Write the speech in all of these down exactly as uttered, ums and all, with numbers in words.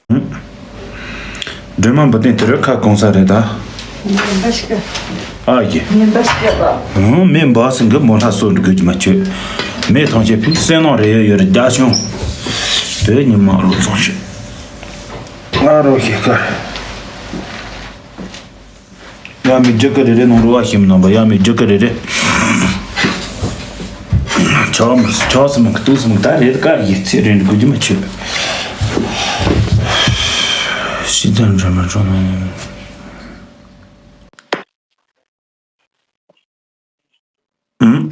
སྒྲོལ་མ་འབུལ་སྟེང་དེ་རུ་ཁ་གང་ས་རེད་ད། ངན་པ་ཞིག་ག་ཨ་ཡེ། ངན་པ་ཞིག་ག་པ། ཨང་མེ་འབའ་སེང་གི་མོ་ལྷ་སོ་འགྲོ་དགོས་ཀྱི་མ་ཆོད། མེ་ཐང་ཆེ་ཕི་སེ་ནང་རེ་ཡོད་ཡོད་རེད་རྒྱ་ཆུང་། དེ་ཉི་མ་ལོ་ཚོང་ཤི། ང་རོ་ཤེ་ཁ། ཡ་མི་རྒྱུ་གི་རེ་རེ་ནང་རུ་བ་ཤེས་མི་ནང་པ་ཡ་མི་རྒྱུ་གི་རེ་རེ། ཆོག་མི་ཆོག་སི་མི་གི་ཏུ་སི་མི་གི་ད་རེད་ཀ་ཡི་ཚེ་རིང་རྒུ་རྒྱུ་མ་ཆོད། ཤི་དང་འདྲ་མ་འགྲོ་ན། ཨང་།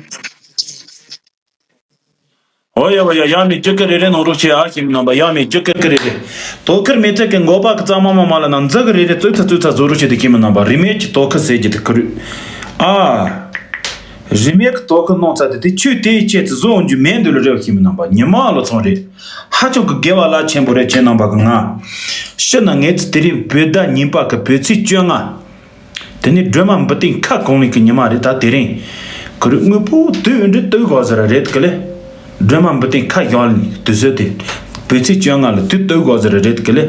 ཨོ་ཡ་བ་ཡ་ཡ་མི་ཅི་ཀི་རེ་རེ་ནང་རོགས་བྱེད་ཨ་ཤེས་མི་ནང་པ་ཡ་མི་ཅི་ཀི་རེ་རེ། དོ་ཁུར་མི་ཚད་ཀི་མགོ་པ་ཀི་ཙ་མ་མ་མ་ལ་ན་འཛི་གི་རེ་རེ་ཙུག་ཚ་ཙུག་ཚ་བཟོ་རོགས་བྱེད་དུ་ཤེས་མི་ནང་པ་རི་མེད་ཀྱི་དོ་ཁུར་ཟེར་གྱི་དུ་ཁུར། ཨ། རི་མེད་ཀྱི་དོ་ཁུར་ནང་ཚ་དེ་དེ་ཆུ་དེའི་ཆེད་དུ་བཟོ་འོང་རྒྱུ་མེད་འདུག་ལ་རེ་བ་ཤེས་མི་ནང་པ་ཉི་མ་ལོ་ཚང་རེད། ཧ་ཅང་གི་དགེ་བ་རླབས་ཆེན་པོ་རེད་ཁྱེད་ནང་པ་གི་ང་། ཕྱི་ན་ངེད་ཚོ་དེ་རིང་བོད་ཟླ་གཉིས་པ་གི་བོད་ཚེས་བཅོ་ལྔ། དེ་ནས་སྒྲོལ་མ་འབུལ་སྟེང་ཁ་གང་ལེན་གི་ཉི་མ་རེད་ད་དེ་རིང་། ཁུ་རུ་དངོས་པོ་དུས་འདྲི་དུས་གོ་ཟེར་རེད་གི་ལེ། སྒྲོལ་མ་འབུལ་སྟེང་ཁ་གང་ལེན་དུས་ཚོད་དེ། བོད་ཚེས་བཅོ་ལྔ་ལ་དུས་དུས་གོ་ཟེར་རེད་གི་ལེ།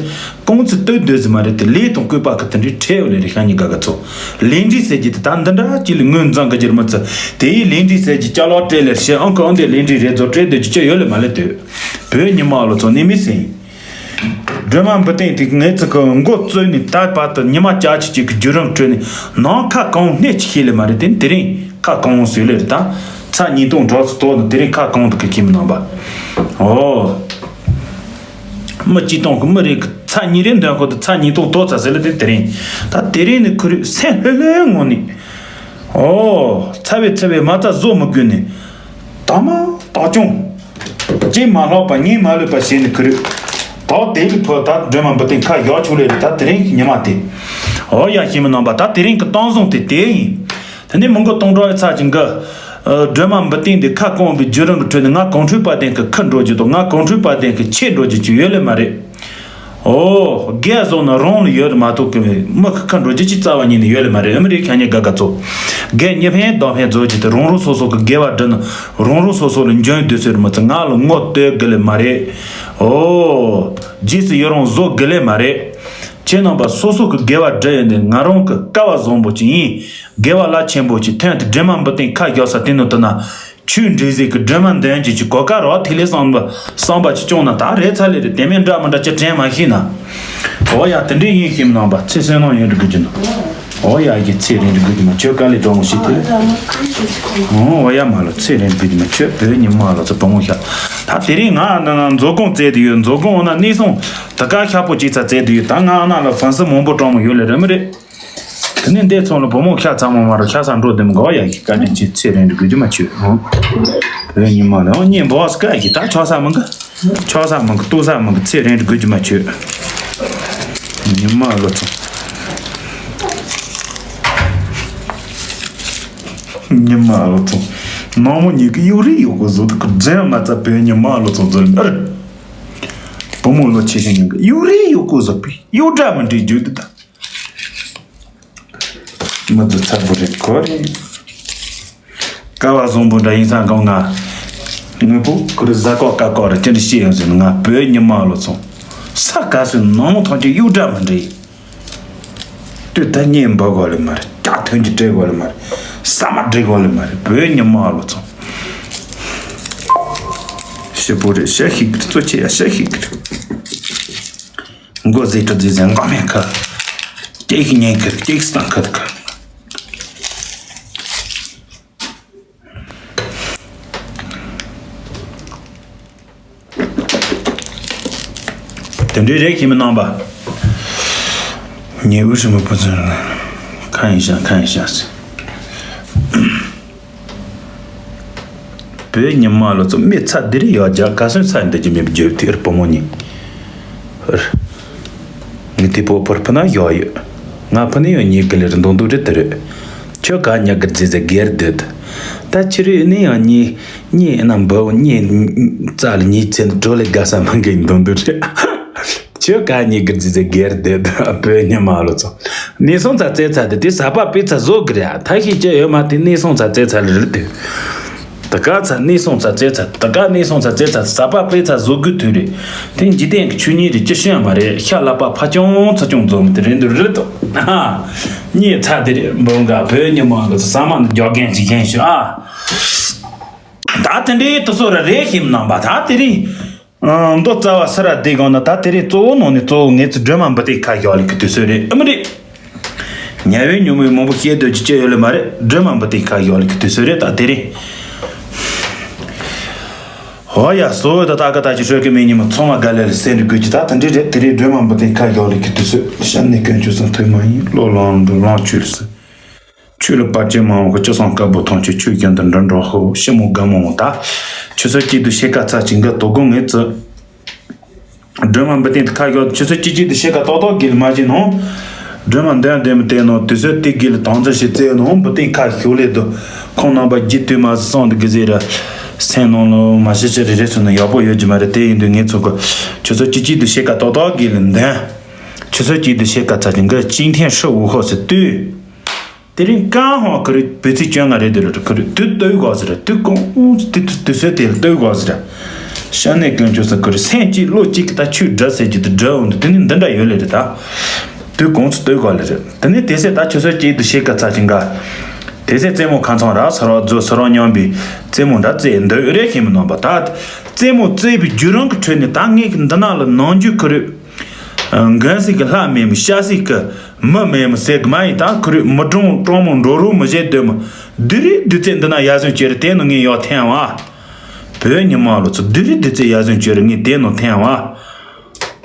ཀོང་ཚེ་དུས་དུས་ཟེར་མ་རེད་དེ་ལས་དང་བཀོད་པ་གི་དེ་འདྲའི་ཁྲེལ་ཡོད་ལེ་རེད་ཤ་ཉི་ག་ག་ཚོ། ལས་འབྲས་ཟེར་གྱི་དེ་ད་འདི་འདྲ་ཅིག་ལ་ངོས་འཛིན་གི་རྒྱུར་མི་ཚུ། དེ་ཡི་ལས་འབྲས་ཟེར་གྱི་ཅ་ལག་སྤྲད་ལེར་བཤད་ཨང་ཁུ་ཨང་དེ་ལས་འབྲས་རེད་ཚོ་སྤྲད་སྡོད་ཀྱི་ཅི་ཡོད་ལེ་མ་ལེ་དུས། བོད་ཉི་མ་ལོ་ཚོ་ནི་མི་སེང་། སྒྲོལ་མ་འབུལ་སྟེང་དེ་ངེད་ཚོ་གི་མགོ་བཙུགས་ནས་ད་བར་དུ་ཉི་མ་བཅུ་གཅིག་གི་བརྒྱུད་རིམ་ཁྲོད་ནས་ནང་ཁ་གང་སྣེ་གཅིག་ཤེས་ལེ་མ་རེད་དེ་དེ་རིང་ཁ་གང་བཟོས་ལེ་རེད་ད། ཚ་ཉིས་སྟོང་གྲོགས་སུ་གཏོགས་ནས་དེ་རིང་ཁ་གང་དུ་གི་ཁྱིམ་ནང་པ། ཨོ། མི་གཅིག་སྟོང་གི་མི་རེད་གི་ཚ་ཉིས་རེ་འདོན་ཁོ་དུ་ཚ་ཉིས་སྟོང་གཏོགས་ཚ་ཟེར་ལེ་དེ་དེ་རིང་། ད་དེ་རིང་ནི་ཁུ་རུ་སེམས་ལྷོད་ལྷོད་ངང་ནས། ཨོ། ཚ་བའི་ཚ་བའི་མ་རྩ་བཟོ་མི་དགོས་ནས། དག་མ་དག་ཅུང་། ཅི་མ་ལྷག་པ་ཉིན་མ་ལུས་པ་བྱས་ནས་ཁུ་རུ། དག་དེ་ལུས་ཕོ་ད་སྒྲོལ་མ་འབུལ་སྟེང་ཁ་ཡག་ཆུག་ལེ་རེད་ད་དེ་རིང་གི་ཉི་མ་དེ། འོ་ཡ་ཤེས་མི་ནང་པ་ད་དེ་རིང་གི་གཏམ་བཟང་དེ་དེ་ཡིན། དེ་ནས་མི་མགོ་སྟོང་གྲོགས་ཚ་ཅིང་གི། སྒྲོལ་མ་འབུལ་སྟེང་དེ་ཁ་སྐོང་བའི་བརྒྱུད་རིམ་གྱི་ཁྲོད་ནས་ང་གོང་འཕྲོས་པ་དན་གྱི་ཁུར་འགྲོ་རྒྱུ་དང་ང་གོང་འཕྲོས་པ་དན་གྱི་ཆེད་འགྲོ་རྒྱུ་ཅིག་ཡོད་ལེ་མ་རེད། ཨོ། རྒས་བཟོ་ན་རང་ལ་ཡོད་མ་གཏོགས་ཀྱི་མི་ཁ་ཁ་འགྲོ་རྒྱུ་ཅི་རྩ་བ་ཉིད་ནས་ཡོད་ལེ་མ་རེད་ཨ་མི་རིགས་ཁ་ཉེ་དགའ་དགའ་ཚོ། རྒས་ཉི་ཕན་གདོང་ཕན་རྫོགས་ཀྱི་དེ་རང་རང་སོ་སོ་གི་དགེ་བ་སྒྲུབ་ན་རང་རང་སོ་སོ་ལ་འཇོན་འདོད་ཟེར་མི་ཚེ་ང་ལ་ངོ་བསྟོད་དགོས་ལེ་མ་རེད། ཨོ། རྗེས་སུ་ཡི་རང་བཟོ་དགོས་ལེ་མ་རེད། ཁྱེད་རྣམ་པ་སོ་སོ་གི་དགེ་བ་སྒྲུབ་ཡོད་འདི་ང་རང་གི་སྐལ་བ་བཟང་པོ་ཅིག་ཡིན། དགེ་བ་རླབས་ཆེན་པོ་ཅིག་ཐོན་ཏེ་སྒྲོལ་མ་འབུལ་སྟེང་ཁ་རྒྱག་ས་དེ་ནི་དུ་ན། ཆོས་འབྲེལ་ཟིག་གི་སྒྲོལ་མ་འདོན་གྱི་ཅི་གོ་ཀ་རོ་ཐིག་ལེ་བསམ་པ་བསམ་པ་ཅི་སྐྱོང་ན་ད་རེ་ཚ་ལེ་རེ་དེ་མིན་འདྲ་མི་འདྲ་ཅི་དྲན་མ་ཤེས་ན། འོ་ཡ་དེ་འདྲའི་ཡིན་ཤེས་མི་ནང་པ་ཚེ་བསོད་ནམས་ཡོན་འདྲི་དགོས་ཀྱི་ན། འོ་ཡ་ཡི་ཚེ་རིང་འདྲི་དགོས་ཀྱི་མ་ཆོད་དཀའ་ལས་འགྲོ་མོ་ཞིག་དེ། འོ་ཡ་མ་ལོ་ཚེ་རིང་འདྲི་དགོས་ཀྱི་མ་ཆོད་བོད་ཉི་མ་ལོ་ཚེ་བུ་མོ་ཤ། ད་དེ་རིང་ང་ན་ན་མཛོ་ཀོང་བཙལ་དུ་ཡོད་མཛོ་ཀོང་འོ་ན་གནས་སོང་ད་ཀ་ཤ་པོ་ཅིག་ཚ་བཙལ་དུ་ཡོད་ད་ང་ཨ་ན་ལ་ཧྥན་སི་མང་པོ་གྲོང་མོ་ཡོད་ལེ་རེད་མི་རེད། དེ་ནས་འདས་ཚོང་ལ་བུ་མོ་ཤ་ཚ་མོ་མ་རུ་ཤ་ས་འགྲོ་དེ་མི་དགའ་བ་ཡ་ཡི་བཀའ་དྲིན་ཆེ་ཚེ་རིང་འདྲི་དགོས་རྒྱུ་མ་ཆོད་ཧང་། བོད་ཉི་མ་ལ་ཨང་གཉིས་འབོ་བ་སྐད་ཀྱི་ད་ཆོག་ས་མི་འགའ། ཆོག་ས་མི་འགའ་ལྟོགས་ས་མི་འགའ་ཚེ་རིང་འདྲི་དགོས་རྒྱུ་མ་ཆོད། ཉི་མ་ལོ་ཚོང་། ཉི་མ་ལོ་ཚོང་། ནང་མོ་ཉིད་ཀྱི་གཡུག་རེས་གཡུག་གོ་བཟོ་དུ་ཀུ་རྫན་མ་རྩ་བོད་ཉི་མ་ལོ་ཚོང་ཟེར་མི་ཨར། བུ་མོ་ལོ་ཆེ་ཤིང་ཉིད་ཀྱི་གཡུག་རེས་གཡུག་གོ་བཟོ་པའི་གཡུག་འདྲ་མི་འདྲའི་རྒྱུ་དུ་ད། མི་ཚེ་ཚ་པོ་རེད་ཁོ་རེད། སྐལ་བ་བཟང་པོ་འདྲ་ཡིན་ས་གང་ང་། ངུ་པོ་ཁུ་རུ་གཟའ་ཀོག་ཀ་ཀོག་རེ་ཅི་འདྲ་ཤེས་ཡོང་ཟེར་ན་ང་བོད་ཉི་མ་ལོ་ཚོང་ས་དགའ་སོན་ནང་མོ་ཐོང་ཅིག་གཡུག་འདྲ་མི་འདྲ་ཡིན། དུས་ད་གཉེན་འབུ་གོ་ལེ་མ་རེད་ཀྱག་ཐོན་གྱི་སྤྲད་གོ་ལེ་མ་རེད་ས་མ་སྒྲིག་གོ་ལེ་མ་རེད་བོད་ཉི་མ་ལོ་ཚོང་། ཤི་པོ་རེད་ཤ་ཤིག་གི་རེད་གཙོ་ཆེ་ཡ་ཤ་ཤིག་གི་རེད། མགོ་ཟེ་ཏྲ་ཟེ་ཟེ་མགོ་མེད་ཁ། སྐྱེག་ཉན་ཁ་སྐྱེག་སྟངས་ཁ་ཁ། དེ་འདྲའི་རེད་ཁྱིམ་མི་རྣམ་པ། ཉེ་བུ་ཧྲི་མོ་བུ་ཚོ་ཁ་ཡིན་ཤ་ཁ་ཡིན་ཤ་ཟེ། བོད་ཉི་མ་ལོ་ཚོ་མི་ཚ་འདི་རེད་ཡོད་རྒྱ་ག་སོན་ཚ་འདི་ཀྱི་མི་བརྗོད་དེར་བུ་མོ་ཉིད། ངི་དེ་པོ་ཕུར་ཕུ་ན་ཡོད་ཡོད། ང་ཕུ་ནི་ཡོད་ཉིད་གི་ལེར་འདོང་འདུག་རེད་དེ་རེད། ཁྱོད་ག་ཉག་གི་རྫི་ཟེ་སྒེར་སྡོད། ད་ཕྱི་རུ་ནི་ཡང་ཉི་ཉི་ན་འབུ་ཉི་རྩ་ལ་ཉི་ཚན་གྲོ་ལེ་དགའ་ས་མང་གི་འདོང་འདུག་རེད། ཁྱོད་ག་ཉི་གི་རྫི་ཟེ་སྒེར་སྡོད་བོད་ཉི་མ་ལོ་ཚོ། ནི་སོང་ཚ་ཙེ་ཚ་དེ་དེ་ས་པ་པི་ཚ་བཟོ་གི་རེད་ད་ཤི་ཅི་ཡོད་མ་དེ་ནི་སོང་ཚ་ཙེ་ཚ་ལ་རེད་དེ། ད་ག་ཚ་ནས་སོང་ཚ་ཙེ་ཚ། ད་ག་ནས་སོང་ཚ་ཙེ་ཚ། ཟ་བ་སྤེལ་ཚ་བཟོ་དགོས་དུས་རེད། དེ་འཇིག་རྟེན་གྱི་ཆོས་ཉིད་རེད། ཅི་ཤེས་ཡ་མ་རེད། ཤ་ལག་པ་ཕ་ཅུང་ཚ་ཅུང་འཛོམས་དེ་རེད་འདུག་རེད་དོ། ཨ་ཉེ་ཚ་དེ་རེད། འབུམ་ག་བོད་ཉི་མ་གི་ཚ་ས་མ་འདི་རྒྱག་མཁན་ཅིག་ཡིན་ཞུ་ཨ། ད་དེ་འདྲའི་དུ་སོ་ར་རེད་ཤེས་མི་ནང་པ་ད་དེ་རིང་། ཨ། མདོ་རྩ་བ་སི་ར་སྡེ་སྒང་ན་ད་དེ་རིང་གཙོ་བོ་ནང་ནས་གཙོ་བོ་ངེད་ཚོ་སྒྲོལ་མ་འབུལ་ཏེ་ཁ་བཞག་ལེ་གི་དུས་ཚོད་རེད། ཨ་མི་རེད། ཉལ་བའི་ཉོན་མོངས་མང་པོ་བཤད་སྡོད་ཀྱི་ཅི་ཡོད་ལེ་མ་རེད། སྒྲོལ་མ་འབུལ་ཏེ་ཁ་བཞག་ལེ་གི་དུས་ཚོད་རེད་ད་དེ་རིང་། ཧོ་ཡ། གཙོ་བོ་ད་ད་ག་ད་ཅི་སྲོད་ཀྱི་མི་ཉི་མ་ཚང་མ་དགའ་ལེ་ལ་སེམས་འདྲི་དགོས་ཀྱི་ད་དེ་འདྲ་རེད། དེ་རིང་སྒྲོལ་མ་འབུལ་ཏེ་ཁ་བཞག་ལེ་གི་དུས་ཚོད། ཤ་ནི་ཀུན་སྤྱོད་སང་ཐོས་མ་ཡིན་བློ་ལང་འགྲོ་ལང་ཆོས་སུ། ཆོས་ལ་བར་ཆད་མང་བོ་གི་སྤྱི་སང་དཀར་པོ་ཐམས་ཅད་ཆོས་བཞིན་དུ་འགྲིམ་འགྲོ་ཧོ་ཤི་མོ་དགའ་མོ་ད། ཆུ་ཚོད་གཅིག་ཏུ་ཕྱེད་ཀ་ཚ་ཅིག་འགའ་དོ་དགོང་ངེད་ཚོ། སྒྲོལ་མ་འབུལ་སྟེང་དུ་ཁ་ཤོར་ཆུ་ཚོད་གཅིག་གཅིག་ཏུ་ཕྱེད་ཀ་ཏོག་ཏོག་གིལ་མ་བྱིན་ནོ། སྒྲོལ་མ་འདོན་འདོན་མི་བསྟན་ནོ་དུས་ཚོད་དེ་གིལ་དང་ཚོད་ཞིག་བཙལ་ནོ་འབུལ་སྟེང་ཁ་ཤོར་ལེ་དུ། ཁོང་རྣམ་པ་རྒྱུ་དུས་མ་སོང་དུ་གི་ཟེར་ར། སེམས་ནང་ལོ་མ་ཤི་ཤི་རེ་རེ་སོང་ན་ཡག་པོ་ཡོད་ཀྱི་མ་རེད། དེ་ཡིན་དུས་ངེད་ཚོ་གི་ཆུ་ཚོད་གཅིག་གཅིག་ཏུ་ཕྱེད་ཀ་ཏོག་ཏོག་གིལ་འདོན། ཆུ་ཚོད་གཅིག་ཏུ་ཕྱེད་ཀ་ཚ་ཅིག་འགའ་ཅིང་ཐེན་ཧྲི་འུ་ཧོ་སི་ཏུས། དེ་རིང་ཀང་ཧོ་ཁུ་རི་བུ་ཚིགས་བཅོ་ལྔ་རེད་དེ་རུ་ཁུ་རི་དུས་ལྟོས་དགོས་ཟེར་དུས་གོང་དུས་དུས་ཚོད་དེ་ལྟོས་དགོས་ཟེར། ཤ་ནས་ཀུན་སྤྱོད་ས་ཁུ་རི་སེམས་གཅིག་བློ་གཅིག་གི་ད་ཆོས་འདྲ་ཟེར་གྱི་དུ་འདྲ་འོང་དུ་དེ་ནི་འདི་འདྲ་ཡོད་ལེ་རེད་ད། དུས་གོང་དུ་ལྟོས་དགོས་ལེ་རེད། དེ་ནི་དེ་ཚེ་ད་ཆུ་ཚོད་གཅིག་ཏུ་ཕྱེད་ཀ་ཚ་ཅིག་འགའ། དེ་ཚེ་རྩེད་མོ་ཁང་ཚང་ར་སོ་རོ་རྫོ་སོ་རོ་སྙོམས་པའི་རྩེད་མོ་འདྲ་རྩེད་འདོད་རེ་ཤེས་མི་ནོར་པ་ད། རྩེད་མོ་རྩེད་པའི་བརྒྱུད་རིམ་གྱི་ཁྲོད་ནས་ད་ངས་འདི་ན་ལ་ནང་རྒྱུད་ཁུ་རི། འགན་སྲིད་ཀྱི་ལྷ་མེད་མི་ཤ་སྲིད་ཀྱི་མི་མེད་མི་ཟེར་གི་མ་ཡིན་ད་ཁུ་རི་མི་གྲོང་གྲོང་མོ་འགྲོ་རུ་མི་བྱེད་འདོད་མི་བདུད་རིགས་བདུད་རྩི་འདི་ན་ཡ་ཟུན་བྱེད་རེ་དེ་ནི་ངས་ཡོག་འཐེན་བ། བོད་ཉི་མ་ལོ་ཚོ་བདུད་རིགས་བདུད་རྩི་ཡ་ཟུན་བྱེད་རེ་ངས་དེ་ནི་འཐེན་བ།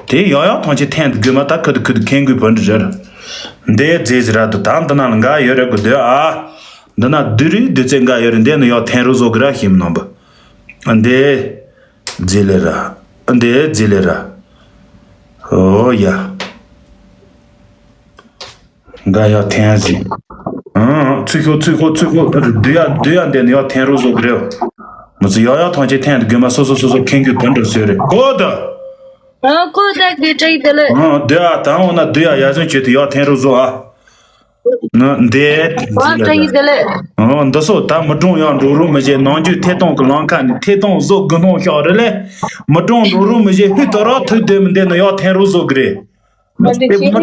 དེ་ཡོག་ཡོག་ཐང་ཆེ་འཐེན་དུ་དགོས་མ་ད་ཁུ་དུ་ཁུ་དུ་ཁེན་གུས་བོན་འདྲི་རེར། འདས་རྫས་ཟི་ར་དུ་ད་འདི་ན་ལ་འགའ་ཡོད་རེ་དགོས་འདོད་ཨ། འདི་ན་བདུད་རིགས་བདུད་རྩི་འགའ་ཡོད་རེ་འདས་ནི་ཡོག་འཐེན་རུ་བཟོ་གི་ར་ཤིམ་ནོམ་བུ། འདས། རྫི་ལེ་ར། འདི་རྫི་ལེ་ར། ཨོ་ཡ། འགའ་ཡ་འཐེན་ཟིན། ཨང་། ཚུལ་ཤོག་ཚུལ་ཤོག་ཚུལ་ཤོག་བསྡུ་ཡ་བསྡུ་ཡ་འདི་ནི་ཡ་འཐེན་རོགས་བཟོ་གི་རེད། མི་ཚོ་ཡ་ཡ་ཐང་ཆེ་འཐེན་དུ་དགོས་མ་སོ་སོ་སོ་སོ་ཁེངས་རྒྱུ་དོན་འགྲུབ་ཟེར་རེད་གོ་ད། ཨ་ཁོ་ད་གི་ཏྲིག་དེ་ལེ། ཨང་། བསྡུ་ཡ་དང་འོ་ན་བསྡུ་ཡ་ཡ་ཟོན་བྱེད་དུ་ཡ་འཐེན་རོགས་བཟོ་ཨ། ང་འདི་ཨ་ཏྲིག་དེ་ལེ། ཨང་། འདི་སོ་ད་མི་གྲོང་ཡང་འགྲོ་རོགས་མི་བྱེད་ནང་རྒྱུད་ཐད་གཏོང་གི་ལང་ཁ་ནི་ཐད་གཏོང་བཟོ་དགོས་སྣང་ཤོག་རེད་ལེ། མི་གྲོང་འགྲོ་རོགས་མི་བྱེད་ཧུད་དོ་རོགས་ཐུག་སྡོད་མི་འདི་ནི་ཡ་འཐེན་རོགས་བཟོ་གི་རེད། མི་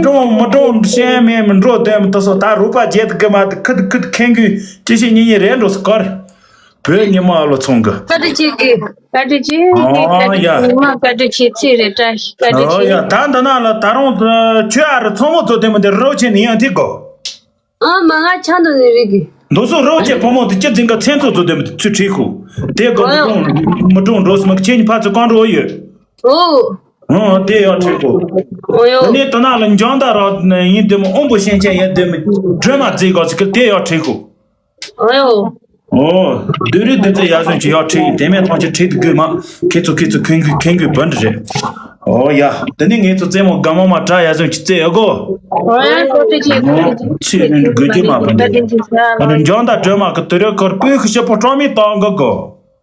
གྲོང་མི་གྲོང་ཤན་མེད་མི་འགྲོ་དོན་མི་ཏོ་སོ་ད་རུ་པ་བརྗེད་དུ་གི་མ་དུ་ཁུ་དུ་ཁུ་དུ་ཁེན་གུ་ཅི་ཤི་ཉི་ཉི་རེད་འགྲོ་སུ་གར། བོད་ཉི་མ་ཨ་ལོ་ཚོང་གི། བཀའ་དྲིན་ཆེ་གི། བཀའ་དྲིན་ཆེ་གི། ཨོ་ཡ། ཉི་མ་བཀའ་དྲིན་ཆེ་ཚེ་རེ་བཀྲ་ཤིས་བཀའ་དྲིན་ཨོ་ཆེ། ཡ་ད་འདི་ན་ལ་ད་རུང་ཁྱོད་ཨ་རུ་ཚོང་མོ་ཚོ་དེ་མི་དེ་རོ་ཆེ་ནི་ཡང་དེ་གོ། ཨ་མ་ང་ཆ་ནོ་ནི་རིག་གི། འདུག་སོ་རོ་ཆེ་བུ་མོ་དེ་ཅི་འཛིན་ག་མཚན་ཚོ་ཚོ་དེ་མི་དེ་ཚུ་ཁྲིད་ཁུ། དེ་གོ་མི་གྲོང་མི་གྲོང་འགྲོ་སི་མ་ཁྱེད་ཉི་ཕ་ཚོ་གང་འགྲོ་ཡོད། ཨོ། ཨོ་དེ་ཡོད་ཁྲིད་ཁུ། ཨོ་ཡོ། དེ་ནས་དོ་ན་ལ་འཇང་ད་ར་ཡིན་དེ་མི་ཨོམ་བུ་ཤན་ཆེན་ཡིན་དེ་མི་སྒྲོལ་མ་རྫིག་གོ་ཚི་ཀི་དེ་ཡོད་ཁྲིད་ཁུ། ཨོ་ཡོ། ཨོ། བདུད་རིགས་བདུད་རྩི་ཡ་ཟོན་གྱི་ཡག་ཁྲིད་ཡིན་དེ་མེད་ཐང་ཆེ་ཁྲིད་དུ་དགོས་མ། ཁྱེད་ཚོ་ཁྱེད་ཚོ་ཁེངས་དགོས་ཁེངས་དགོས་བུ་འདྲི་རེད། ཨོ་ཡ། དེ་ནི་ངེད་ཚོ་རྩེད་མོ་དགའ་མོ་མ་དྲ་ཡ་ཟོན་གྱི་རྩེད་ཨེ་གོ། ཨོ་ཡ་ཁོ་ཚོ་ཁྱེད་ཚོ་ཁྱེད་ཚོ་ཚེ་རིང་དགོས་ཀྱི་མ་བུ་འདྲི་རེད། ཨ་ནི་འཇང་དང་སྒྲོལ་མ་གི་དུ་རེ་ཁོར་སྤོས་ཤི་ཤི་པོ་སྤྲང་མི་བཏང་གི་གོ།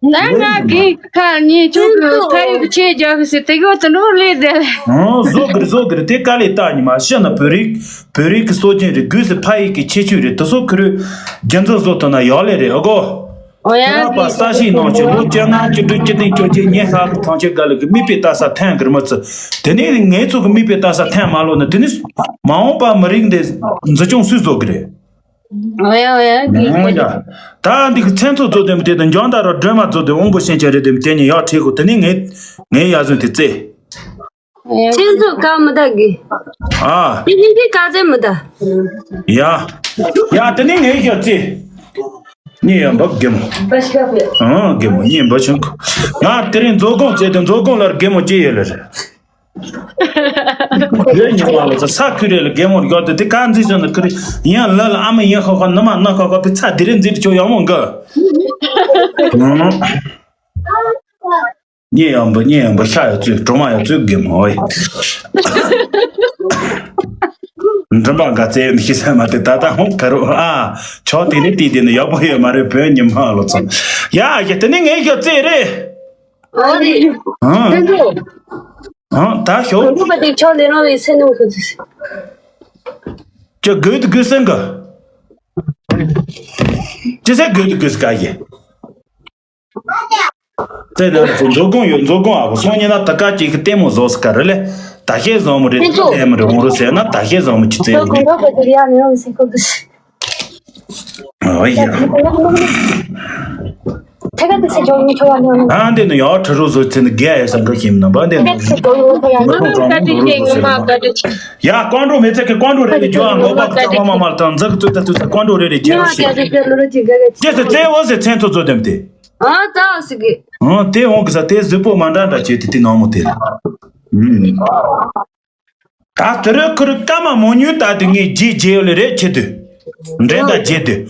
ན་ང་གི་ཁ་ཉིན་ཆུང་གི་ཁ་ཡུག་ཆེ་རྒྱག་གི་སི་དེ་གོ་དུ་འགྲོ་ལས་དེ་ལ། ཨོ་བཟོ་གི་རེད་བཟོ་གི་རེད་དེ་དཀའ་ལས་རྟགས་ཉི་མ་ཤི་ན་བོད་རིགས་བོད་རིགས་ཀྱི་སྲོལ་རྒྱུན་རེད་དགོས་སི་ཕ་ཡིག་གི་ཁྱད་ཆོས་རེད་དེ་ཚོ་ཁུ་རུ། རྒྱུ་མཚན་བཟོ་ཐུབ་ན་ཡག་ལས་རེད་ཨ་གོ། ཨོ་ཡ་ཁྱེད་རང་པ་ས་གཞིས་ནང་གི་ལོ་བཅོ་ལྔ་བཅུ་དྲུག་བཅུ་བདུན་བཅོ་བརྒྱད་ཉེ་ཤག་གི་ཐང་ཆེ་དགའ་ལས་གི་མིག་དཔེ་ལྟ་ས་ཐན་གི་རི་མོ་ཚོ། དེ་ནས་ངེད་ཚོ་གི་མིག་དཔེ་ལྟ་ས་ཐན་མ་ལོ་ན་དེ་ནི་མ་འོངས་པ་མི་རིགས་འདི་འཛིན་སྐྱོང་སུས་བཟོ་གི་རེད། ཨོ་ཡ་ཨོ་ཡ་གི་ཨོ་ཡ། ད་འདི་གི་མཚན་ཚོ་བཟོ་དེ་མི་དེ་དང་འཇང་ད་ར་སྒྲོལ་མ་བཟོ་དེ་དབང་པོ་ཤན་ཆེ་རེད་དེ་མི་དེ་ཉིད་ཡག་ཁྲིད་གོ་དེ་ནི་ངེད་ངེད་ཡ་ཟོན་དེ་རྩེ། ཁྱེད་ཚོ་བཀའ་མི་ད་གི། ཨ། ཁྱེད་ཁྱེད་ཁྱེད་བཀའ་བཙན་མི་ད། ཡ། ཡ་དེ་ནི་ངའི་ཞག་ཚེ། ཉེ་ཡ་འབབ་རྒན་མོ། ཨང་རྒན་མོ་ཉེ་འབབ་ཆུང་གི། ང་དེ་རིང་མཛོ་སྒང་བཙལ་ཏེ་མཛོ་སྒང་ལ་རྒན་མོ་སྐྱེས་ཡོད་ལ་རེད། ཡོད་ཉི་མ་ལ་ས་ས་ཁུ་རེ་ལ་རྒན་མོ་ཡོད་དེ་དེ་ག་འཛིན་བྱས་ན་ཁུ་རེ་ཡང་ལ་ལ་ཨ་མ་ཡིན་ཁ་ཁ་ནུ་མ་ནུ་ཁ་ཁ་བི་ཚ་དེ་རིང་འཛིན་ཆོག་ཡག་མོ་འགའ། ཨང་། གཉེན་ཡང་འབུ་གཉེན་ཡང་འབུ་ཤ་ཡ་བཙོས་གྲོ་མ་ཡ་བཙོས་དགེ་མོ་ཨོ་ཡ། མགྲིན་པ་འགའ་བཙལ་ཡོད་ཤི་ས་མ་དེ་ད་ལྟ་ཧོང་ཁ་རུ་ཨ། ཆོག་དེ་ནི་དེ་དེ་ནི་ཡག་པོ་ཡོད་མ་རེད་བོད་ཉི་མ་ལོ་ཚོ། ཡ་ཡ་དེ་ནི་ངའི་ཞག་རྩེ་རེད། ཨོ་དེ། ཨང་། ཨང་ད་ཤོག་ཁོང་ཁྲོ་པ་དེ་ཆོག་ལས་རང་བའི་སེམས་ནང་ཁུ་ཚུ། ཅི་དགོས་དུ་དགོས་སེམས་གི། ཅི་ཟེར་དགོས་དུ་དགོས་ཀ་ཡེ། རྩེ་ན་མཛོ་སྒང་ཡོད། མཛོ་སྒང་ཨ་བོ་སོང་ཉིན་ན་ད་ག་ཅིག་གི་ལྟད་མོ་བཟོ་ས་ག་རེ་ལས། ད་ཤེས་བཟང་མོ་རེད། ལྟད་མོ་རེད་འོང་རུ་ཟེར་ན་ད་ཤེས་བཟང་མོ་ཅི་རྩེ་ཡོད་རེད། ཨོ་ཡ། ད་འདི་ནི་ཡང་ཁྲི་རུ་བཟོ་ཚེ་ནི་རྒྱལ་ཡོད་ས་འགའ་ཤེས་མི་ན་པ་འདི་ནི་མི་ཁོང་ཀྲོང་མོ་འགྲོ་རུ་བཟོ་ཟེར་ན། ཡ་ཀོང་ཀྲོ་མི་ཚེ་གི་ཀོང་ཀྲོ་རེ་རེ་རྒྱུ་ཨ་མགོ་པ་ཀ་ཅག་མ་མ་མ་དང་འཛག་ཙུ་ཙ་ཙུ་ཙ་ཀོང་ཀྲོ་རེ་རེ་རྒྱལ་རུ་ཤེས། ཀྱེ་ཚེ་ཚེ་འོ་ཟེར་མཚན་ཚོ་བཟོ་དེམ་དེ། ཨ་ཙ་ཟིག་གི། ཨང་དེ་འོང་གི་ས་དེ་གཟུགས་པོ་མ་འདྲ་འདྲ་བྱས་དེ་དེ་ནང་མོ་དེ་རེད། ཨུམ། ད་དེ་རུ་ཁུ་རུ་སྐར་མ་མོ་ཉུལ་ད་དེ་ངས་རྗེས་རྗེས་ཡོད་ལེ་རེད་ཆེ་དུས། འདྲེ་ད་རྗེས་དུས།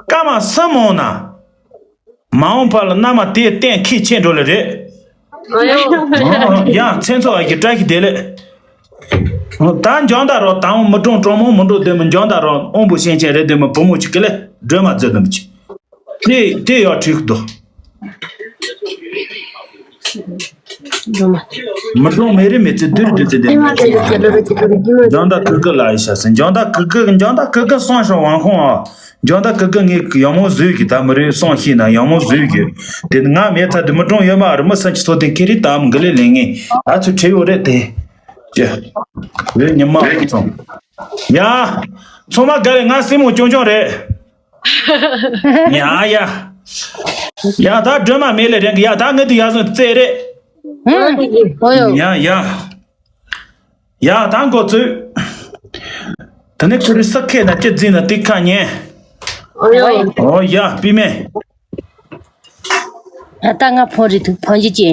སྐར་མ་སུ་མོ་ན། མ་འོངས་པ་ལ་མནའ་མ་དེ་གཏན་འཁེལ་ཆེ་འགྲོ་ལེ་རེད། ཨ་ཡོ། ཡང་མཚན་ཚོགས་ཨ་ཞིག་བཀྲ་ཤིས་བདེ་ལེགས། ད་འཇང་ད་རོགས་དང་མི་གྲོང་གྲོང་མོ་མི་འགྲོ་དེ་མི་འཇང་ད་རོགས་དབང་པོ་ཤེས་ཆེན་རེད་དེ་མི་བུ་མོ་ཅིག་གི་ལེ་སྒྲོལ་མ་མཛད་དམ་ཅིག་དེ་དེ་ཡག་འགྲིག་འདུག་མི་གྲོང་མེ་རི་མེ་ཚེ་དུར་དུ་ཚེ་དེ་འཇང་ད་ཀི་ཀི་ལ་ཡི་ཤ་སེ་འཇང་ད་ཀི་ཀི་ལ་ཡི་ཤ་སེ་འཇང་ད་ཀི་ཀི་འཇང་ད་ཀི་ཀི་སང་ཤོ་ཝང་ཁོང་ཨ། འཇང་ད་ཀི་ཀི་ངས་ཡང་མོ་བཟོས་གི་ད་མི་རེད་སང་ཤི་ན་ཡང་མོ་བཟོས་གི་དེ་ང་མེད་ཚ་དེ་མི་གྲོང་ཡོད་མ་རེད། མི་སེམས་ཀྱི་ཚོ་དེ་ཁེ་རི་ད་མི་འགི་ལེ་ལེ་ངས་ཨ་ཚུ་ཁྲེ་ཡོད་རེད་དེ། ཅེ། བོད་ཉི་མ་ཚང་། ཡ། ཚང་མ་དགའ་བའི་ང་སྲིང་མོ་ཅུང་ཅུང་རེད། ཡ་ཡ། ཡ་ད་སྒྲོལ་མ་མེད་ལེ་རེད་གི་ཡ་ད་ངི་དུ་ཡ་བཟུང་རྩེ་རེད། ཨོ་ཡོ། ཡ་ཡ། ཡ་ད་འགོ་ཚུགས། ད་ནི་ཁུ་རི་ས་ཁེ་ན་ཅི་རྫིན་ན་ཏི་ཁ་ཉན། ཨོ་ཡ་པི་མེ། ད་ང་ཕོ་རི་ཐུག་ཕོ་འཇི་ཅེ།